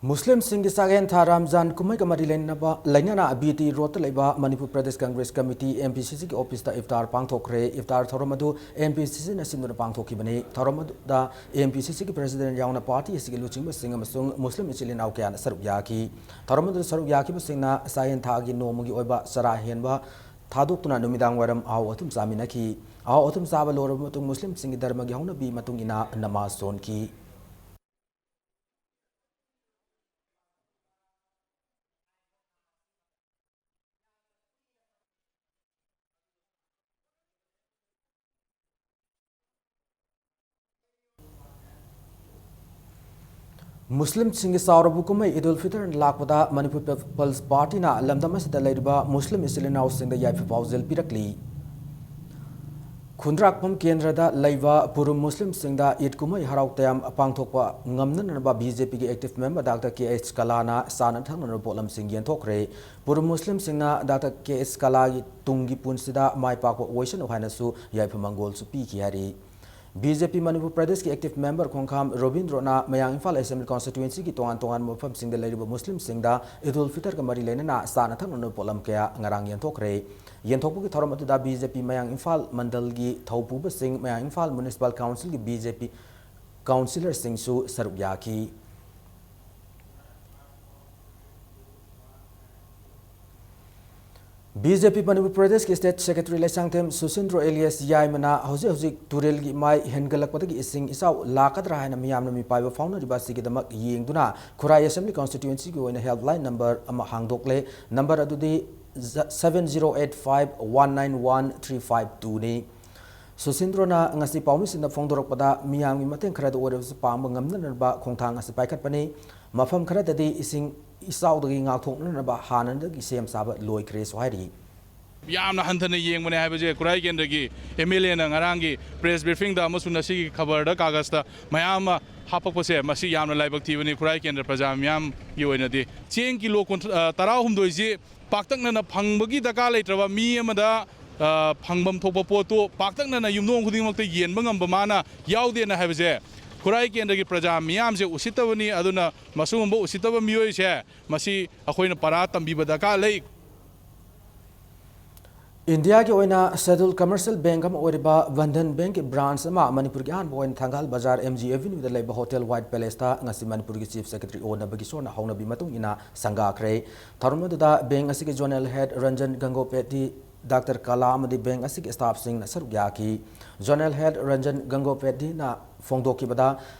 ꯃꯨꯁꯂꯤꯝꯁꯤꯡꯒꯤ ꯆꯥꯛꯍꯦꯟ ꯊꯥ ꯔꯝꯖꯥꯟ ꯀꯨꯝꯍꯩꯒ ꯃꯔꯤ ꯂꯩꯅꯕ, ꯂꯩꯅꯅ ꯕꯤ ꯇꯤ ꯔꯣꯗꯇ ꯂꯩꯕ Manipur Pradesh Congress committee, M P ꯁꯤ ꯁꯤꯒꯤ ꯑꯣꯐꯤꯁꯇ ꯏꯐꯇꯥꯔ ꯄꯥꯡꯊꯣꯛꯈ꯭ꯔꯦ꯫ ꯏꯐꯇꯥꯔ ꯊꯧꯔꯝ ꯑꯗꯨ ꯑꯦꯝ ꯄꯤ ꯁꯤ ꯁꯤꯅ ꯁꯤꯟꯗꯨꯅ ꯄꯥꯡꯊꯣꯛꯈꯤꯕꯅꯤ꯫ ꯊꯧꯔꯝ ꯑꯗꯨꯗ ꯑꯦꯝ ꯄꯤ ꯁꯤ ꯁꯤꯒꯤ ꯄ꯭ꯔꯁꯤꯗꯦꯟ ꯌꯥꯎꯅ ꯄꯥꯔꯇꯤ ꯑꯁꯤꯒꯤ ꯂꯨꯆꯤꯡꯕꯁꯤꯡ ꯑꯃꯁꯨꯡ ꯃꯨꯁꯂꯤꯝ ꯏꯆꯤꯜ ꯏꯅꯥꯎ ꯀꯌꯥꯅ ꯁꯔꯨꯛ ꯌꯥꯈꯤ꯫ ꯊꯧꯔꯝ ꯑꯗꯨꯗ ꯁꯔꯨꯛ ꯌꯥꯈꯤꯕꯁꯤꯡꯅ ꯆꯥꯛꯍꯦꯟ ꯊꯥꯒꯤ ꯅꯣꯡꯃꯒꯤ ꯑꯣꯏꯕ ꯆꯔꯥ ꯍꯦꯟꯕ ꯊꯥꯗꯣꯛꯇꯨꯅ ꯅꯨꯃꯤꯗꯥꯡ ꯋꯥꯏꯔꯝ ꯑꯍꯥꯎ ꯑꯊꯨꯝ ꯆꯥꯃꯤꯟꯅꯈꯤ꯫ ꯑꯍꯥꯎ ꯑꯊꯨꯝ ꯆꯥꯕ ꯂꯣꯏꯔꯕ ꯃꯇꯨꯡ ꯃꯨꯁꯂꯤꯝꯁꯤꯡꯒꯤ ꯙꯔꯃꯒꯤ ꯍꯧꯅꯕꯤ ꯃꯇꯨꯡ ꯏꯟꯅ ꯅꯃꯥꯖ ꯁꯣꯟꯈꯤ꯫ ꯃꯨꯁꯂꯤꯝꯁꯤꯡꯒꯤ ꯆꯥꯎꯔꯕ ꯀꯨꯝꯍꯩ ꯏꯗ ꯎꯜ ꯐꯤꯇꯔ ꯂꯥꯛꯄꯗ ꯃꯅꯤꯄꯨꯔ ꯄꯤꯄꯜꯁ ꯄꯥꯔꯇꯤꯅ ꯂꯝꯗꯝ ꯑꯁꯤꯗ ꯂꯩꯔꯤꯕ ꯃꯨꯁꯂꯤꯝ ꯏꯆꯤꯜ ꯏꯅꯥꯎꯁꯤꯡꯗ ꯌꯥꯏꯐ ꯄꯥꯎꯖꯦꯜ ꯄꯤꯔꯛꯂꯤ꯫ ꯈꯨꯟꯗ꯭ꯔꯥꯛꯄꯝ ꯀꯦꯟꯗ꯭ꯔꯗ ꯂꯩꯕ ꯄꯨꯔꯨꯝ ꯃꯨꯁꯂꯤꯝꯁꯤꯡꯗ ꯏꯗ ꯀꯨꯝꯍꯩ ꯍꯔꯥꯎ ꯇꯌꯥꯝ ꯄꯥꯡꯊꯣꯛꯄ ꯉꯝꯅꯅꯕ ꯕꯤ ꯖꯦ ꯄꯤꯒꯤ ꯑꯦꯛꯇꯤꯚ ꯃꯦꯝꯕꯔ ꯗꯥꯛꯇꯔ ꯀꯦ ꯑꯩꯆ ꯀꯂꯥꯅ ꯆꯥꯅ ꯊꯛꯅꯅꯕ ꯄꯣꯠꯂꯝꯁꯤꯡ ꯌꯦꯟꯊꯣꯛꯈ꯭ꯔꯦ꯫ ꯄꯨꯔꯨꯝ ꯃꯨꯁꯂꯤꯝꯁꯤꯡꯅ ꯗꯥꯛꯇꯔ ꯀꯦ ꯑꯩꯆ ꯀꯂꯥꯒꯤ ꯇꯨꯡꯒꯤ ꯄꯨꯟꯁꯤꯗ ꯃꯥꯏ ꯄꯥꯛꯄ ꯑꯣꯏꯁꯅꯨ ꯍꯥꯏꯅꯁꯨ ꯌꯥꯏꯐ ꯃꯪꯒꯣꯜꯁꯨ ꯄꯤꯈꯤ ꯍꯥꯏꯔꯤ꯫ ꯕꯤ ꯖꯦ ꯄꯤ ꯃꯅꯤꯄꯨꯔ ꯄ꯭ꯔꯗꯦꯁꯀꯤ ꯑꯦꯛꯇꯤꯚ ꯃꯦꯝꯕꯔ ꯈꯣꯡꯈꯥꯝ ꯔꯣꯕꯤꯟꯗ꯭ꯔꯣꯅ ꯃꯌꯥꯡ ꯏꯝꯐꯥꯜ ꯑꯦꯁꯦꯝꯕ꯭ꯂꯤ ꯀꯣꯟꯁꯇꯤꯇ꯭ꯌꯨꯑꯦꯟꯁꯤꯒꯤ ꯇꯣꯉꯥꯟ ꯇꯣꯉꯥꯟꯕ ꯃꯐꯝꯁꯤꯡꯗ ꯂꯩꯔꯤꯕ ꯃꯨꯁꯂꯤꯝꯁꯤꯡꯗ ꯏꯗ ꯎꯜ ꯐꯤꯇꯔꯒ ꯃꯔꯤ ꯂꯩꯅꯅ ꯆꯥꯅ ꯊꯛꯅꯅꯕ ꯄꯣꯠꯂꯝ ꯀꯌꯥ ꯉꯔꯥꯡ ꯌꯦꯟꯊꯣꯛꯈ꯭ꯔꯦ꯫ ꯌꯦꯟꯊꯣꯛꯄꯒꯤ ꯊꯧꯔꯝ ꯑꯗꯨꯗ ꯕꯤ ꯖꯦ ꯄꯤ ꯃꯌꯥꯡ ꯏꯝꯐꯥꯜ ꯃꯟꯗꯜꯒꯤ ꯊꯧꯄꯨꯕꯁꯤꯡ, ꯃꯌꯥꯡ ꯏꯝꯐꯥꯜ ꯃ꯭ꯌꯨꯅꯤꯁꯤꯄꯥꯜ ꯀꯥꯎꯟꯁꯤꯜꯒꯤ ꯕꯤ ꯖꯦ ꯄꯤ ꯀꯥꯎꯟꯁꯤꯂꯔꯁꯤꯡꯁꯨ ꯁꯔꯨꯛ ꯌꯥꯈꯤ꯫ ꯕꯤ ꯖꯦ ꯄꯤ ꯃꯅꯤꯄꯨꯔ ꯄ꯭ꯔꯗꯦꯁꯀꯤ ꯁ꯭ꯇꯦꯠ ꯁꯦꯀ꯭ꯔꯦꯇꯔꯤ ꯂꯩꯁꯥꯡꯊꯦꯝ ꯁꯨꯁꯤꯟꯗ꯭ꯔꯣ ꯑꯦꯂꯤꯌꯥꯁ ꯌꯥꯏꯃꯅ ꯍꯧꯖꯤꯛ ꯍꯧꯖꯤꯛ ꯇꯨꯔꯦꯜꯒꯤ ꯏꯃꯥꯏ ꯍꯦꯟꯒꯠꯂꯛꯄꯗꯒꯤ ꯏꯁꯤꯡ ꯏꯆꯥꯎ ꯂꯥꯛꯀꯗ꯭ꯔꯥ ꯍꯥꯏꯅ ꯃꯤꯌꯥꯝꯅ ꯃꯤꯄꯥꯏꯕ ꯐꯥꯎꯅꯔꯤꯕ ꯑꯁꯤꯒꯤꯗꯃꯛ ꯌꯦꯡꯗꯨꯅ ꯈꯨꯔꯥꯏ ꯑꯦꯁꯦꯝꯕ꯭ꯂꯤ ꯀꯣꯟꯁꯇꯤꯇ꯭ꯌꯨꯑꯦꯟꯁꯤꯒꯤ ꯑꯣꯏꯅ ꯍꯦꯜꯞꯂꯥꯏꯟ ꯅꯝꯕꯔ ꯑꯃ ꯍꯥꯡꯗꯣꯛꯂꯦ꯫ ꯅꯝꯕꯔ ꯑꯗꯨꯗꯤ seven zero eight five one nine one three five two ꯅꯤ꯫ ꯁꯨꯁꯤꯟꯗ꯭ꯔꯣꯅ ꯉꯁꯤ ꯄꯥꯎꯃꯤꯁꯤꯡꯗ ꯐꯣꯡꯗꯣꯔꯛꯄꯗ, ꯃꯤꯌꯥꯝꯒꯤ ꯃꯇꯦꯡ ꯈꯔꯗ ꯑꯣꯏꯔꯕꯁꯨ ꯄꯥꯡꯕ ꯉꯝꯅꯅꯕ ꯈꯣꯡꯊꯥꯡ ꯑꯁꯤ ꯄꯥꯏꯈꯠꯄꯅꯤ꯫ ꯃꯐꯝ ꯈꯔꯗꯗꯤ ꯏꯁꯤꯡ ꯏꯆꯥꯎꯗꯒꯤ ꯉꯥꯛꯊꯣꯛꯅꯅꯕ ꯍꯥꯟꯅꯗꯒꯤ ꯁꯦꯝ ꯁꯥꯕ ꯂꯣꯏꯈ꯭ꯔꯦꯁꯨ ꯍꯥꯏꯔꯤ꯫ ꯌꯥꯝꯅ ꯍꯟꯊꯅ ꯌꯦꯡꯕꯅꯦ ꯍꯥꯏꯕꯁꯦ ꯈꯨꯔꯥꯏ ꯀꯦꯟꯗ꯭ꯔꯒꯤ ꯑꯦꯝ ꯑꯦꯜ ꯑꯦꯅ ꯉꯔꯥꯡꯒꯤ ꯄ꯭ꯔꯦꯁ ꯕ꯭ꯔꯤꯐꯤꯡꯗ ꯑꯃꯁꯨꯡ ꯉꯁꯤꯒꯤ ꯈꯕꯔꯗ, ꯀꯥꯒꯖꯇ ꯃꯌꯥꯝ ꯑꯃ ꯍꯥꯞꯄꯛꯄꯁꯦ, ꯃꯁꯤ ꯌꯥꯝꯅ ꯂꯥꯏꯕꯛ ꯊꯤꯕꯅꯤ ꯈꯨꯔꯥꯏ ꯀꯦꯟꯗ꯭ꯔ ꯄ꯭ꯔꯖꯥ ꯃꯤꯌꯥꯝꯒꯤ ꯑꯣꯏꯅꯗꯤ꯫ ꯆꯦꯡ ꯀꯤꯂꯣ ꯀꯨꯟ-, ꯑ, ꯇꯔꯥꯍꯨꯝꯗꯣꯏꯁꯤ ꯄꯥꯛꯇꯛꯅꯅ ꯐꯪꯕꯒꯤ ꯗꯔꯀꯥꯔ ꯂꯩꯇ꯭ꯔꯕ, ꯃꯤ ꯑꯃꯗ, ꯑ, ꯐꯪꯐꯝ ꯊꯣꯛꯄ ꯄꯣꯠꯇꯨ ꯄꯥꯛꯇꯛꯅꯅ ꯌꯨꯝꯊꯣꯡ ꯈꯨꯗꯤꯡꯃꯛꯇ ꯌꯦꯟꯕ ꯉꯝꯕ ꯃꯥꯅ ꯌꯥꯎꯗꯦꯅ ꯍꯥꯏꯕꯁꯦ ꯈꯨꯔꯥꯏ ꯀꯦꯟꯗ꯭ꯔꯒꯤ ꯄ꯭ꯔꯖꯥ ꯃꯤꯌꯥꯝꯁꯦ ꯎꯁꯤꯠꯇꯕꯅꯤ꯫ ꯑꯗꯨꯅ ꯃꯁꯤꯒꯨꯝꯕ ꯎꯁꯤꯠꯇꯕ ꯃꯤꯑꯣꯏꯁꯦ, ꯃꯁꯤ ꯑꯩꯈꯣꯏꯅ ꯄꯔꯥ ꯇꯝꯕꯤꯕ ꯗꯔꯀꯥꯔ ꯂꯩ꯫ ꯏꯟꯗꯤꯌꯥꯒꯤ ꯑꯣꯏꯅ ꯁꯦꯗ꯭ꯌꯨꯜ ꯀꯃꯔꯁꯤꯌꯦꯜ ꯕꯦꯡꯛ ꯑꯃ ꯑꯣꯏꯔꯤꯕ ꯕꯟꯙꯟ ꯕꯦꯡꯛꯀꯤ ꯕ꯭ꯔꯥꯟꯆ ꯑꯃ ꯃꯅꯤꯄꯨꯔꯒꯤ ꯑꯍꯥꯟꯕ ꯑꯣꯏꯅ ꯊꯪꯒꯥꯜ ꯕꯖꯥꯔ ꯑꯦꯝ ꯖꯤ ꯑꯦꯚꯦꯅ꯭ꯌꯨꯗ ꯂꯩꯕ ꯍꯣꯇꯦꯜ ꯋꯥꯏꯠ ꯄꯦꯂꯦꯁꯇ ꯉꯁꯤ ꯃꯅꯤꯄꯨꯔꯒꯤ ꯆꯤꯐ ꯁꯦꯀ꯭ꯔꯦꯇꯔꯤ ꯑꯣ ꯅꯕꯀꯤꯁꯣꯔꯅ ꯍꯧꯅꯕꯤ ꯃꯇꯨꯡ ꯏꯟꯅ ꯁꯪꯒꯥꯈ꯭ꯔꯦ꯫ ꯊꯧꯔꯝ ꯑꯗꯨꯗ ꯕꯦꯡꯛ ꯑꯁꯤꯒꯤ ꯖꯣꯅꯦꯜ ꯍꯦꯗ ꯔꯟꯖꯟ ꯒꯪꯒꯣꯄꯦꯗꯤ, ꯗꯥꯛꯇꯔ ꯀꯂꯥ ꯑꯃꯗꯤ ꯕꯦꯡꯛ ꯑꯁꯤꯒꯤ ꯁ꯭ꯇꯥꯐꯁꯤꯡꯅ ꯁꯔꯨꯛ ꯌꯥꯈꯤ꯫ ꯖꯣꯅꯦꯜ ꯍꯦꯗ ꯔꯟꯖꯟ ꯒꯪꯒꯣꯄꯦꯗꯤꯅ ꯐꯣꯡꯗꯣꯛꯈꯤꯕꯗ,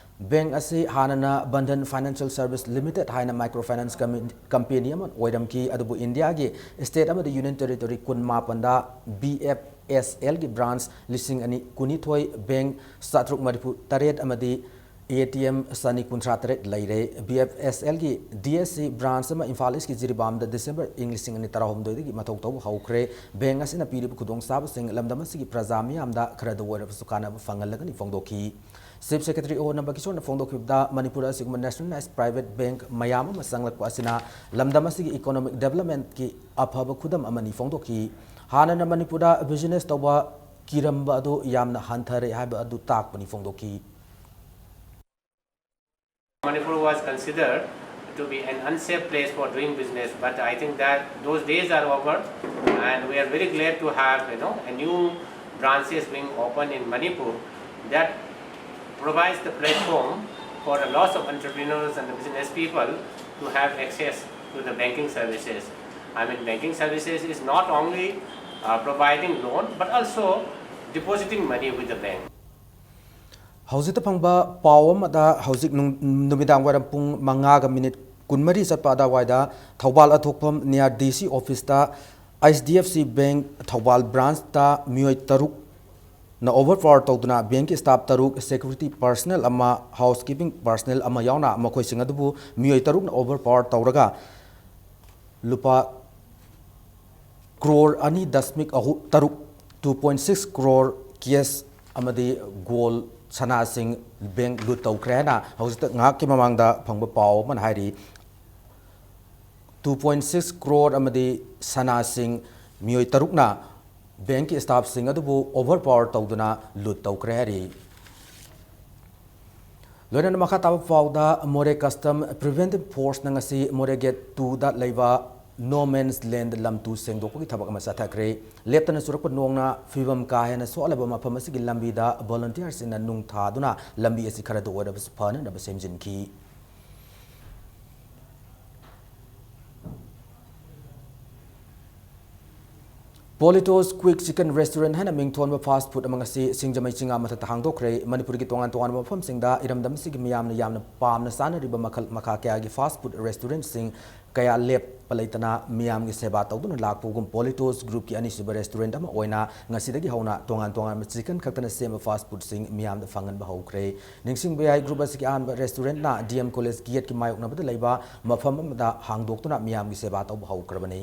ꯕꯦꯡꯛ ꯑꯁꯤ ꯍꯥꯟꯅꯅ ꯕꯟꯙꯟ ꯐꯥꯏꯅꯥꯟꯁꯤꯌꯦꯜ ꯁꯔꯚꯤꯁ ꯂꯤꯃꯤꯇꯦꯗ ꯍꯥꯏꯅ ꯃꯥꯏꯀ꯭ꯔꯣ ꯐꯥꯏꯅꯥꯟꯁ ꯀꯝ-, ꯀꯝꯄꯦꯅꯤ ꯑꯃ ꯑꯣꯏꯔꯝꯈꯤ, ꯑꯗꯨꯕꯨ ꯏꯟꯗꯤꯌꯥꯒꯤ ꯁ꯭ꯇꯦꯠ ꯑꯃꯗꯤ ꯌꯨꯅꯤꯌꯟ ꯇꯦꯔꯤꯇꯣꯔꯤ ꯀꯨꯟ ꯃꯥꯄꯟꯗ ꯕꯤ ꯑꯦꯐ ꯑꯦꯁ ꯑꯦꯜꯒꯤ ꯕ꯭ꯔꯥꯟꯆ ꯂꯤꯁꯤꯡ ꯑꯅꯤ ꯀꯨꯟꯅꯤꯊꯣꯏ, ꯕꯦꯡꯛ ꯆꯥꯇ꯭ꯔꯨꯛ ꯃꯔꯤꯐꯨ ꯇꯔꯦꯠ ꯑꯃꯗꯤ ꯑꯦ ꯇꯤ ꯑꯦꯝ ꯆꯅꯤ ꯀꯨꯟꯊ꯭ꯔꯥ ꯇꯔꯦꯠ ꯂꯩꯔꯦ꯫ ꯕꯤ ꯑꯦꯐ ꯑꯦꯁ ꯑꯦꯜꯒꯤ ꯗꯤ ꯑꯦꯁ ꯁꯤ ꯕ꯭ꯔꯥꯟꯆ ꯑꯃ ꯏꯝꯐꯥꯜ ꯏꯁꯀꯤ ꯖꯤꯔꯤꯕꯥꯝꯗ ꯗꯤꯁꯦꯝꯕꯔ ꯏꯪ ꯂꯤꯁꯤꯡ ꯑꯅꯤ ꯇꯔꯥꯍꯨꯝꯗꯣꯏꯗꯒꯤ ꯃꯊꯧ ꯇꯧꯕ ꯍꯧꯈ꯭ꯔꯦ꯫ ꯕꯦꯡꯛ ꯑꯁꯤꯅ ꯄꯤꯔꯤꯕ ꯈꯨꯗꯣꯡꯆꯥꯕꯁꯤꯡ ꯂꯝꯗꯝ ꯑꯁꯤꯒꯤ ꯄ꯭ꯔꯖꯥ ꯃꯤꯌꯥꯝꯗ ꯈꯔꯗ ꯑꯣꯏꯔꯕꯁꯨ ꯀꯥꯟꯅꯕ ꯐꯪꯍꯜꯂꯒꯅꯤ ꯐꯣꯡꯗꯣꯛꯈꯤ꯫ ꯆꯤꯐ ꯁꯦꯀ꯭ꯔꯦꯇꯔꯤ ꯑꯣ ꯅꯕꯀꯤꯁꯣꯔꯅ ꯐꯣꯡꯗꯣꯛꯈꯤꯕꯗ, ꯃꯅꯤꯄꯨꯔ ꯑꯁꯤꯒꯨꯝꯕ ꯅꯦꯁꯅꯦꯂꯥꯏꯖ ꯄ꯭ꯔꯥꯏꯚꯦꯠ ꯕꯦꯡꯛ ꯃꯌꯥꯝ ꯑꯃ ꯆꯪꯂꯛꯄ ꯑꯁꯤꯅ ꯂꯝꯗꯝ ꯑꯁꯤꯒꯤ ꯏꯀꯣꯅꯣꯃꯤꯛ ꯗꯦꯕꯂꯞꯃꯦꯟꯠꯀꯤ ꯑꯐꯕ ꯈꯨꯗꯝ ꯑꯃꯅꯤ ꯐꯣꯡꯗꯣꯛꯈꯤ꯫ ꯍꯥꯟꯅꯅ ꯃꯅꯤꯄꯨꯔꯗ ꯕꯤꯖꯤꯅꯦꯁ ꯇꯧꯕ ꯀꯤꯔꯝꯕ ꯑꯗꯨ ꯌꯥꯝꯅ ꯍꯟꯊꯔꯦ ꯍꯥꯏꯕ ꯑꯗꯨ ꯇꯥꯛꯄꯅꯤ ꯐꯣꯡꯗꯣꯛꯈꯤ꯫ Manipur was considered to be an unsafe place for doing business, but I think that those days are over, and we are very glad to have, you know, a new branches being opened in Manipur that provides the platform for a lot of entrepreneurs and the business people to have access to the banking services. I mean, banking services is not only uh, providing loan but also depositing money with the bank. ꯍꯧꯖꯤꯛꯇ ꯐꯪꯕ ꯄꯥꯎ ꯑꯃꯗ, ꯍꯧꯖꯤꯛ ꯅꯨꯡ- ꯅꯨꯃꯤꯗꯥꯡ ꯋꯥꯏꯔꯝ ꯄꯨꯡ ꯃꯉꯥꯒ ꯃꯤꯅꯤꯠ ꯀꯨꯟꯃꯔꯤ ꯆꯠꯄ ꯑꯗꯨꯋꯥꯏꯗ Thoubal ꯑꯊꯣꯛꯐꯝ near D C office ꯇ H D F C Bank Thoubal branch ꯇ ꯃꯤꯑꯣꯏ ꯇꯔꯨꯛꯅ overpower ꯇꯧꯗꯨꯅ bank ꯀꯤ staff ꯇꯔꯨꯛ, security personnel ꯑꯃ, housekeeping personnel ꯑꯃ ꯌꯥꯎꯅ ꯃꯈꯣꯏꯁꯤꯡ ꯑꯗꯨꯕꯨ ꯃꯤꯑꯣꯏ ꯇꯔꯨꯛꯅ overpower ꯇꯧꯔꯒ ꯂꯨꯄꯥ ꯀ꯭ꯔꯣꯔ ꯑꯅꯤ ꯗꯁꯃꯤꯛ ꯑꯍꯨꯝ ꯇꯔꯨꯛ, two point six crore cash ꯑꯃꯗꯤ gold ꯁꯅꯥꯁꯤꯡ bank loot ꯇꯧꯈ꯭ꯔꯦ ꯍꯥꯏꯅ ꯍꯧꯖꯤꯛꯇ ꯉꯥꯏꯍꯥꯛꯀꯤ ꯃꯃꯥꯡꯗ ꯐꯪꯕ ꯄꯥꯎ ꯑꯃꯅ ꯍꯥꯏꯔꯤ꯫ Two point six crore ꯑꯃꯗꯤ ꯁꯅꯥꯁꯤꯡ ꯃꯤꯑꯣꯏ ꯇꯔꯨꯛꯅ bank ꯀꯤ staff ꯁꯤꯡ ꯑꯗꯨꯕꯨ overpower ꯇꯧꯗꯨꯅ loot ꯇꯧꯈ꯭ꯔꯦ ꯍꯥꯏꯔꯤ꯫ ꯂꯣꯏꯅꯅ ꯃꯈꯥ ꯇꯥꯕ ꯄꯥꯎꯗ, ꯃꯣꯔꯦ Custom Preventive Force ꯅ ꯉꯁꯤ ꯃꯣꯔꯦ Gate two ꯗ ꯂꯩꯕ No Man's Land ꯂꯝ ꯇꯨ ꯁꯦꯡꯗꯣꯛꯄꯒꯤ ꯊꯕꯛ ꯑꯃ ꯆꯠꯊꯈ꯭ꯔꯦ꯫ ꯂꯦꯞꯇꯅ ꯆꯨꯔꯛꯄ ꯅꯣꯡꯅ ꯐꯤꯕꯝ ꯀꯥ ꯍꯦꯟꯅ ꯁꯣꯛꯍꯜꯂꯕ ꯃꯐꯝ ꯑꯁꯤꯒꯤ ꯂꯝꯕꯤꯗ volunteer ꯁꯤꯡꯅ ꯅꯨꯡ ꯊꯥꯗꯨꯅ ꯂꯝꯕꯤ ꯑꯁꯤ ꯈꯔꯗ ꯑꯣꯏꯔꯕꯁꯨ ꯐꯅꯅꯕ ꯁꯦꯝꯖꯤꯟꯈꯤ꯫ Polito's Quick Chicken Restaurant ꯍꯥꯏꯅ ꯃꯤꯡꯊꯣꯟꯕ fast food ꯑꯃ ꯉꯁꯤ ꯁꯤꯡꯖꯃꯩ ꯆꯤꯡꯉꯥ ꯃꯊꯛꯇ ꯍꯥꯡꯗꯣꯛꯈ꯭ꯔꯦ꯫ ꯃꯅꯤꯄꯨꯔꯒꯤ ꯇꯣꯉꯥꯟ ꯇꯣꯉꯥꯟꯕ ꯃꯐꯝꯁꯤꯡꯗ ꯏꯔꯝꯗꯝ ꯑꯁꯤꯒꯤ ꯃꯤꯌꯥꯝꯅ ꯌꯥꯝꯅ ꯄꯥꯝꯅ ꯆꯥꯅꯔꯤꯕ ꯃꯈꯜ ꯃꯈꯥ ꯀꯌꯥꯒꯤ fast food restaurant ꯁꯤꯡ ꯀꯌꯥ ꯂꯦꯞꯄ ꯂꯩꯇꯅ ꯃꯤꯌꯥꯝꯒꯤ ꯁꯦꯕꯥ ꯇꯧꯗꯨꯅ ꯂꯥꯛꯄꯒꯨꯝ Polito's Group ꯀꯤ ꯑꯅꯤꯁꯨꯕ restaurant ꯑꯃ ꯑꯣꯏꯅ ꯉꯁꯤꯗꯒꯤ ꯍꯧꯅ ꯇꯣꯉꯥꯟ ꯇꯣꯉꯥꯟꯕ chicken ꯈꯛꯇꯅ ꯁꯦꯝꯕ fast food ꯁꯤꯡ ꯃꯤꯌꯥꯝꯗ ꯐꯪꯍꯟꯕ ꯍꯧꯈ꯭ꯔꯦ꯫ ꯅꯤꯡꯁꯤꯡꯕ ꯌꯥꯏ, group ꯑꯁꯤꯒꯤ ꯑꯍꯥꯟꯕ restaurant ꯅ D M College gate ꯀꯤ ꯃꯥꯌꯣꯛꯅꯕꯗ ꯂꯩꯕ ꯃꯐꯝ ꯑꯃꯗ ꯍꯥꯡꯗꯣꯛꯇꯨꯅ ꯃꯤꯌꯥꯝꯒꯤ ꯁꯦꯕꯥ ꯇꯧꯕ ꯍꯧꯈ꯭ꯔꯕꯅꯤ꯫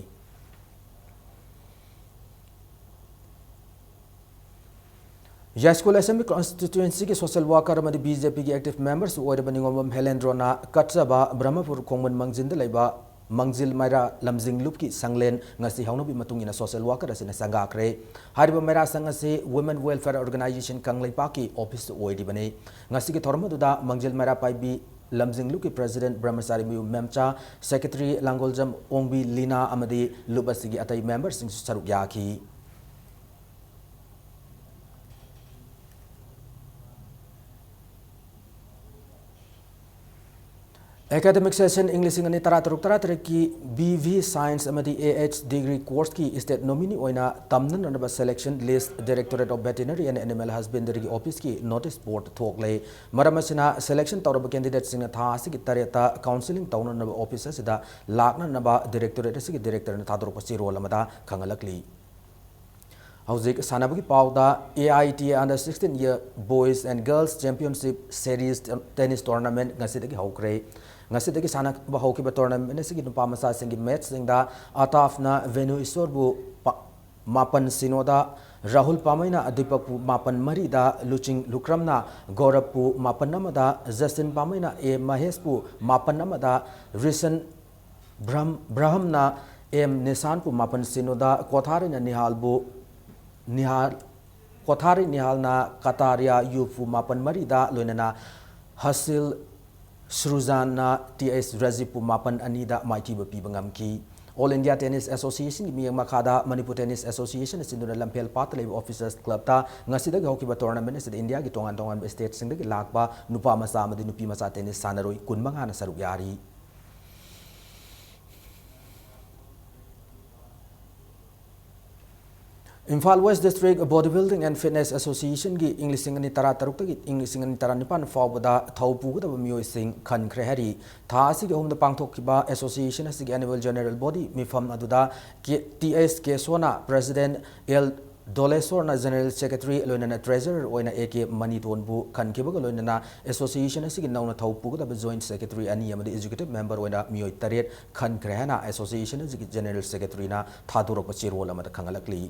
ꯌꯥꯏꯁ꯭ꯀꯨꯜ Assembly Constituency ꯒꯤ social worker ꯑꯃꯗꯤ B J P ꯒꯤ active member ꯁꯨ ꯑꯣꯏꯔꯕ ꯅꯤꯉꯣꯝꯕꯝ ꯍꯦꯂꯦꯟꯗ꯭ꯔꯣꯅ ꯀꯠꯆꯕ ꯕ꯭ꯔꯍꯃꯄꯨꯔ ꯈꯣꯡꯃꯟ ꯃꯥꯡꯖꯤꯟꯗ ꯂꯩꯕ ꯃꯥꯡꯖꯤꯜ ꯃꯩꯔꯥ ꯂꯝꯖꯤꯡ ꯂꯨꯞꯀꯤ ꯁꯪꯂꯦꯟ ꯉꯁꯤ ꯍꯧꯅꯕꯤ ꯃꯇꯨꯡ ꯏꯟꯅ social worker ꯑꯁꯤꯅ ꯁꯪꯒꯥꯈ꯭ꯔꯦ꯫ ꯍꯥꯏꯔꯤꯕ ꯃꯩꯔꯥ ꯁꯪ ꯑꯁꯤ Women Welfare Organisation ꯀꯪꯂꯩꯄꯥꯛꯀꯤ office ꯑꯣꯏꯔꯤꯕꯅꯤ꯫ ꯉꯁꯤꯒꯤ ꯊꯧꯔꯝ ꯑꯗꯨꯗ ꯃꯥꯡꯖꯤꯜ ꯃꯩꯔꯥ ꯄꯥꯏꯕꯤ ꯂꯝꯖꯤꯡ ꯂꯨꯞꯀꯤ president ꯕ꯭ꯔꯍ꯭ꯃꯆꯥꯔꯤ ꯃꯌꯨꯝ ꯃꯦꯝꯆꯥ, secretary ꯂꯥꯡꯒꯣꯜꯖꯝ ꯑꯣꯡꯕꯤ ꯂꯤꯅꯥ ꯑꯃꯗꯤ ꯂꯨꯞ ꯑꯁꯤꯒꯤ ꯑꯇꯩ memberꯁꯤꯡꯁꯨ ꯁꯔꯨꯛ ꯌꯥꯈꯤ꯫ Academic session ꯏꯪ ꯂꯤꯁꯤꯡ ꯑꯅꯤ ꯇꯔꯥꯇꯔꯨꯛ ꯇꯔꯥꯇꯔꯦꯠꯀꯤ B V Science ꯑꯃꯗꯤ A H Degree courseꯀꯤ state nominee ꯑꯣꯏꯅ ꯇꯝꯅꯅꯕ selection list Directorate of Veterinary and Animal Husbandryꯒꯤ officeꯀꯤ notice board ꯊꯣꯛꯂꯦ꯫ ꯃꯔꯝ ꯑꯁꯤꯅ, selection ꯇꯧꯔꯕ candidateꯁꯤꯡꯅ ꯊꯥ ꯑꯁꯤꯒꯤ ꯇꯔꯦꯠꯇ counselling ꯇꯧꯅꯅꯕ office ꯑꯁꯤꯗ ꯂꯥꯛꯅꯅꯕ directorate ꯑꯁꯤꯒꯤ directorꯅ ꯊꯥꯗꯣꯔꯛꯄ ꯆꯦꯔꯣꯜ ꯑꯃꯗ ꯈꯪꯍꯜꯂꯛꯂꯤ꯫ ꯍꯧꯖꯤꯛ ꯁꯥꯟꯅꯕꯒꯤ ꯄꯥꯎꯗ, A I T A Under sixteen Year Boys and Girls Championship Series Tennis Tournament ꯉꯁꯤꯗꯒꯤ ꯍꯧꯈ꯭ꯔꯦ꯫ ꯉꯁꯤꯗꯒꯤ ꯁꯥꯟꯅꯕ ꯍꯧꯈꯤꯕ tournament ꯑꯁꯤꯒꯤ ꯅꯨꯄꯥ ꯃꯆꯥꯁꯤꯡꯒꯤ matchꯁꯤꯡꯗ ꯑꯇꯥꯐꯅ ꯚꯦꯅꯨ ꯏꯁꯣꯔꯕꯨ ꯄ-, ꯃꯥꯄꯟ ꯁꯤꯅꯣꯗ, ꯔꯥꯍꯨꯜ ꯄꯥꯃꯩꯅ ꯗꯤꯄꯛꯄꯨ ꯃꯥꯄꯟ ꯃꯔꯤꯗ, ꯂꯨꯆꯤꯡ ꯂꯨꯀ꯭ꯔꯝꯅ ꯒꯧꯔꯕꯄꯨ ꯃꯥꯄꯟ ꯑꯃꯗ, ꯖꯁꯇꯤꯟ ꯄꯥꯃꯩꯅ ꯑꯦ ꯃꯍꯦꯁꯄꯨ ꯃꯥꯄꯟ ꯑꯃꯗ, ꯔꯤꯁꯟ ꯕ꯭ꯔꯍꯝ-, ꯕ꯭ꯔꯍꯝꯅ ꯑꯦꯝ ꯅꯤꯁꯥꯟꯄꯨ ꯃꯥꯄꯟ ꯁꯤꯅꯣꯗ, ꯀꯣꯊꯥꯔꯤꯅ ꯅꯤꯍꯥꯜꯕꯨ, ꯅꯤꯍꯥꯜ, ꯀꯣꯊꯥꯔꯤ ꯅꯤꯍꯥꯜꯅ ꯀꯇꯥꯔꯤꯌꯥ ꯌꯨꯐꯨ ꯃꯥꯄꯟ ꯃꯔꯤꯗ, ꯂꯣꯏꯅꯅ ꯍꯁꯤꯜ ꯁ꯭ꯔꯨꯖꯥꯟꯅ ꯇꯤ ꯑꯦꯁ ꯔꯖꯤꯞꯄꯨ ꯃꯥꯄꯟ ꯑꯅꯤꯗ ꯃꯥꯏꯊꯤꯕ ꯄꯤꯕ ꯉꯝꯈꯤ꯫ All India Tennis Associationꯒꯤ ꯃꯤꯠꯌꯦꯡ ꯃꯈꯥꯗ Manipur Tennis Association ꯁꯤꯟꯗꯨꯅ ꯂꯝꯐꯦꯜ ꯄꯥꯠꯇ ꯂꯩꯕ Officers Clubꯇ ꯉꯁꯤꯗꯒꯤ ꯍꯧꯈꯤꯕ tournament ꯑꯁꯤꯗ ꯏꯟꯗꯤꯌꯥꯒꯤ ꯇꯣꯉꯥꯟ ꯇꯣꯉꯥꯟꯕ stateꯁꯤꯡꯗꯒꯤ ꯂꯥꯛꯄ ꯅꯨꯄꯥ ꯃꯆꯥ ꯑꯃꯗꯤ ꯅꯨꯄꯤ ꯃꯆꯥ tennis ꯁꯥꯟꯅꯔꯣꯏ ꯀꯨꯟꯃꯉꯥꯅ ꯁꯔꯨꯛ ꯌꯥꯔꯤ꯫ Imphal West District Bodybuilding and Fitness Associationꯒꯤ ꯏꯪ ꯂꯤꯁꯤꯡ ꯑꯅꯤ ꯇꯔꯥꯇꯔꯨꯛꯇꯒꯤ ꯏꯪ ꯂꯤꯁꯤꯡ ꯑꯅꯤ ꯇꯔꯥꯅꯤꯄꯥꯟ ꯐꯥꯎꯕꯗ ꯊꯧ ꯄꯨꯒꯗꯕ ꯃꯤꯑꯣꯏꯁꯤꯡ ꯈꯟꯈ꯭ꯔꯦ ꯍꯥꯏꯔꯤ꯫ ꯊꯥ ꯑꯁꯤꯒꯤ ꯑꯍꯨꯝꯗ ꯄꯥꯡꯊꯣꯛꯈꯤꯕ association ꯑꯁꯤꯒꯤ annual general body ꯃꯤꯐꯝ ꯑꯗꯨꯗ ꯀꯦ-, ꯇꯤ ꯑꯦꯁ ꯀꯦꯁꯣꯅ president, ꯑꯦꯜ ꯗꯣꯂꯦꯁꯣꯔꯅ general secretary, ꯂꯣꯏꯅꯅ treasurer ꯑꯣꯏꯅ ꯑꯦ ꯀꯦ ꯃꯅꯤꯇꯣꯟꯕꯨ ꯈꯟꯈꯤꯕꯒ ꯂꯣꯏꯅꯅ association ꯑꯁꯤꯒꯤ ꯅꯧꯅ ꯊꯧ ꯄꯨꯒꯗꯕ joint secretary ꯑꯅꯤ ꯑꯃꯗꯤ executive member ꯑꯣꯏꯅ ꯃꯤꯑꯣꯏ ꯇꯔꯦꯠ ꯈꯟꯈ꯭ꯔꯦ ꯍꯥꯏꯅ association ꯑꯁꯤꯒꯤ general secretaryꯅ ꯊꯥꯗꯣꯔꯛꯄ ꯆꯦꯔꯣꯜ ꯑꯃꯗ ꯈꯪꯍꯜꯂꯛꯂꯤ꯫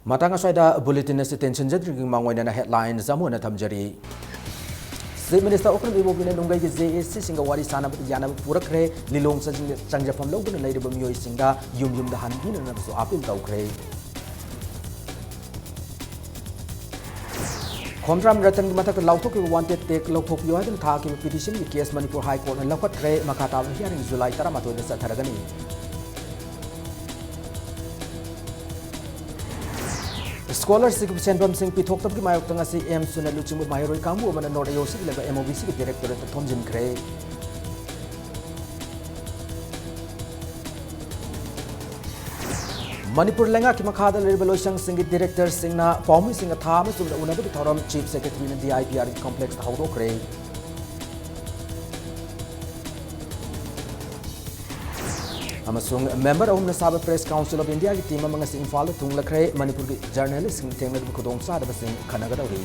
ꯃꯇꯥꯡ ꯑꯁ꯭ꯋꯥꯏꯗ bulletin ꯑꯁꯤ ꯇꯦꯟꯁꯤꯟꯖꯗ꯭ꯔꯤꯉꯩ ꯃꯥꯡꯑꯣꯏꯅꯅ headlines ꯑꯃꯨꯛ ꯍꯟꯅ ꯊꯝꯖꯔꯤ꯫ Chief Minister Okram Ibobiꯅ ꯅꯨꯡꯒꯩꯒꯤ J A Cꯁꯤꯡꯒ ꯋꯥꯔꯤ ꯁꯥꯟꯅꯕꯗ ꯌꯥꯅꯕ ꯄꯨꯔꯛꯈ꯭ꯔꯦ꯫ ꯂꯤꯂꯣꯡ ꯆꯪꯖ-, ꯆꯪꯖꯐꯝ ꯂꯧꯗꯨꯅ ꯂꯩꯔꯤꯕ ꯃꯤꯑꯣꯏꯁꯤꯡꯗ ꯌꯨꯝ ꯌꯨꯝꯗ ꯍꯟꯕꯤꯅꯅꯕꯁꯨ appeal ꯇꯧꯈ꯭ꯔꯦ꯫ ꯈꯣꯝꯗ꯭ꯔꯥꯝ ꯔꯇꯟꯒꯤ ꯃꯊꯛꯇ ꯂꯥꯎꯊꯣꯛꯈꯤꯕ wanted tag ꯂꯧꯊꯣꯛꯄꯤꯌꯨ ꯍꯥꯏꯗꯨꯅ ꯊꯥꯈꯤꯕ petitionꯒꯤ case ꯃꯅꯤꯄꯨꯔ High Courtꯅ ꯂꯧꯈꯠꯈ꯭ꯔꯦ꯫ ꯃꯈꯥ ꯇꯥꯕ hearing July ꯇꯔꯥꯃꯥꯊꯣꯏꯗ ꯆꯠꯊꯔꯒꯅꯤ꯫ Scholarship ꯁꯦꯟꯐꯝꯁꯤꯡ ꯄꯤꯊꯣꯛꯇꯕꯒꯤ ꯃꯥꯌꯣꯛꯇ ꯉꯁꯤ AIMSꯅ ꯂꯨꯆꯤꯡꯕ ꯃꯍꯩꯔꯣꯏ ꯀꯥꯡꯕꯨ ꯑꯃꯅ North AOCꯗ ꯂꯩꯕ MOBCꯒꯤ directorateꯇ ꯊꯣꯝꯖꯤꯟꯈ꯭ꯔꯦ꯫ ꯃꯅꯤꯄꯨꯔ ꯂꯩꯉꯥꯛꯀꯤ ꯃꯈꯥꯗ ꯂꯩꯔꯤꯕ ꯂꯣꯏꯁꯪꯁꯤꯡꯒꯤ directorꯁꯤꯡꯅ ꯄꯥꯎꯃꯤꯁꯤꯡꯒ ꯊꯥ ꯑꯃ ꯆꯨꯞꯅ ꯎꯅꯕꯒꯤ ꯊꯧꯔꯝ Chief Secretaryꯅ DIPRꯒꯤ complexꯇ ꯍꯧꯗꯣꯛꯈ꯭ꯔꯦ꯫ ꯑꯃꯁꯨꯡ member ꯑꯍꯨꯝꯅ ꯁꯥꯕ Press Council of Indiaꯒꯤ team ꯑꯃ ꯉꯁꯤ ꯏꯝꯐꯥꯜꯗ ꯊꯨꯡꯂꯈ꯭ꯔꯦ꯫ ꯃꯅꯤꯄꯨꯔꯒꯤ journalistꯁꯤꯡꯅ ꯊꯦꯡꯅꯔꯤꯕ ꯈꯨꯗꯣꯡꯆꯥꯗꯕꯁꯤꯡ ꯈꯟꯅꯒꯗꯧꯔꯤ꯫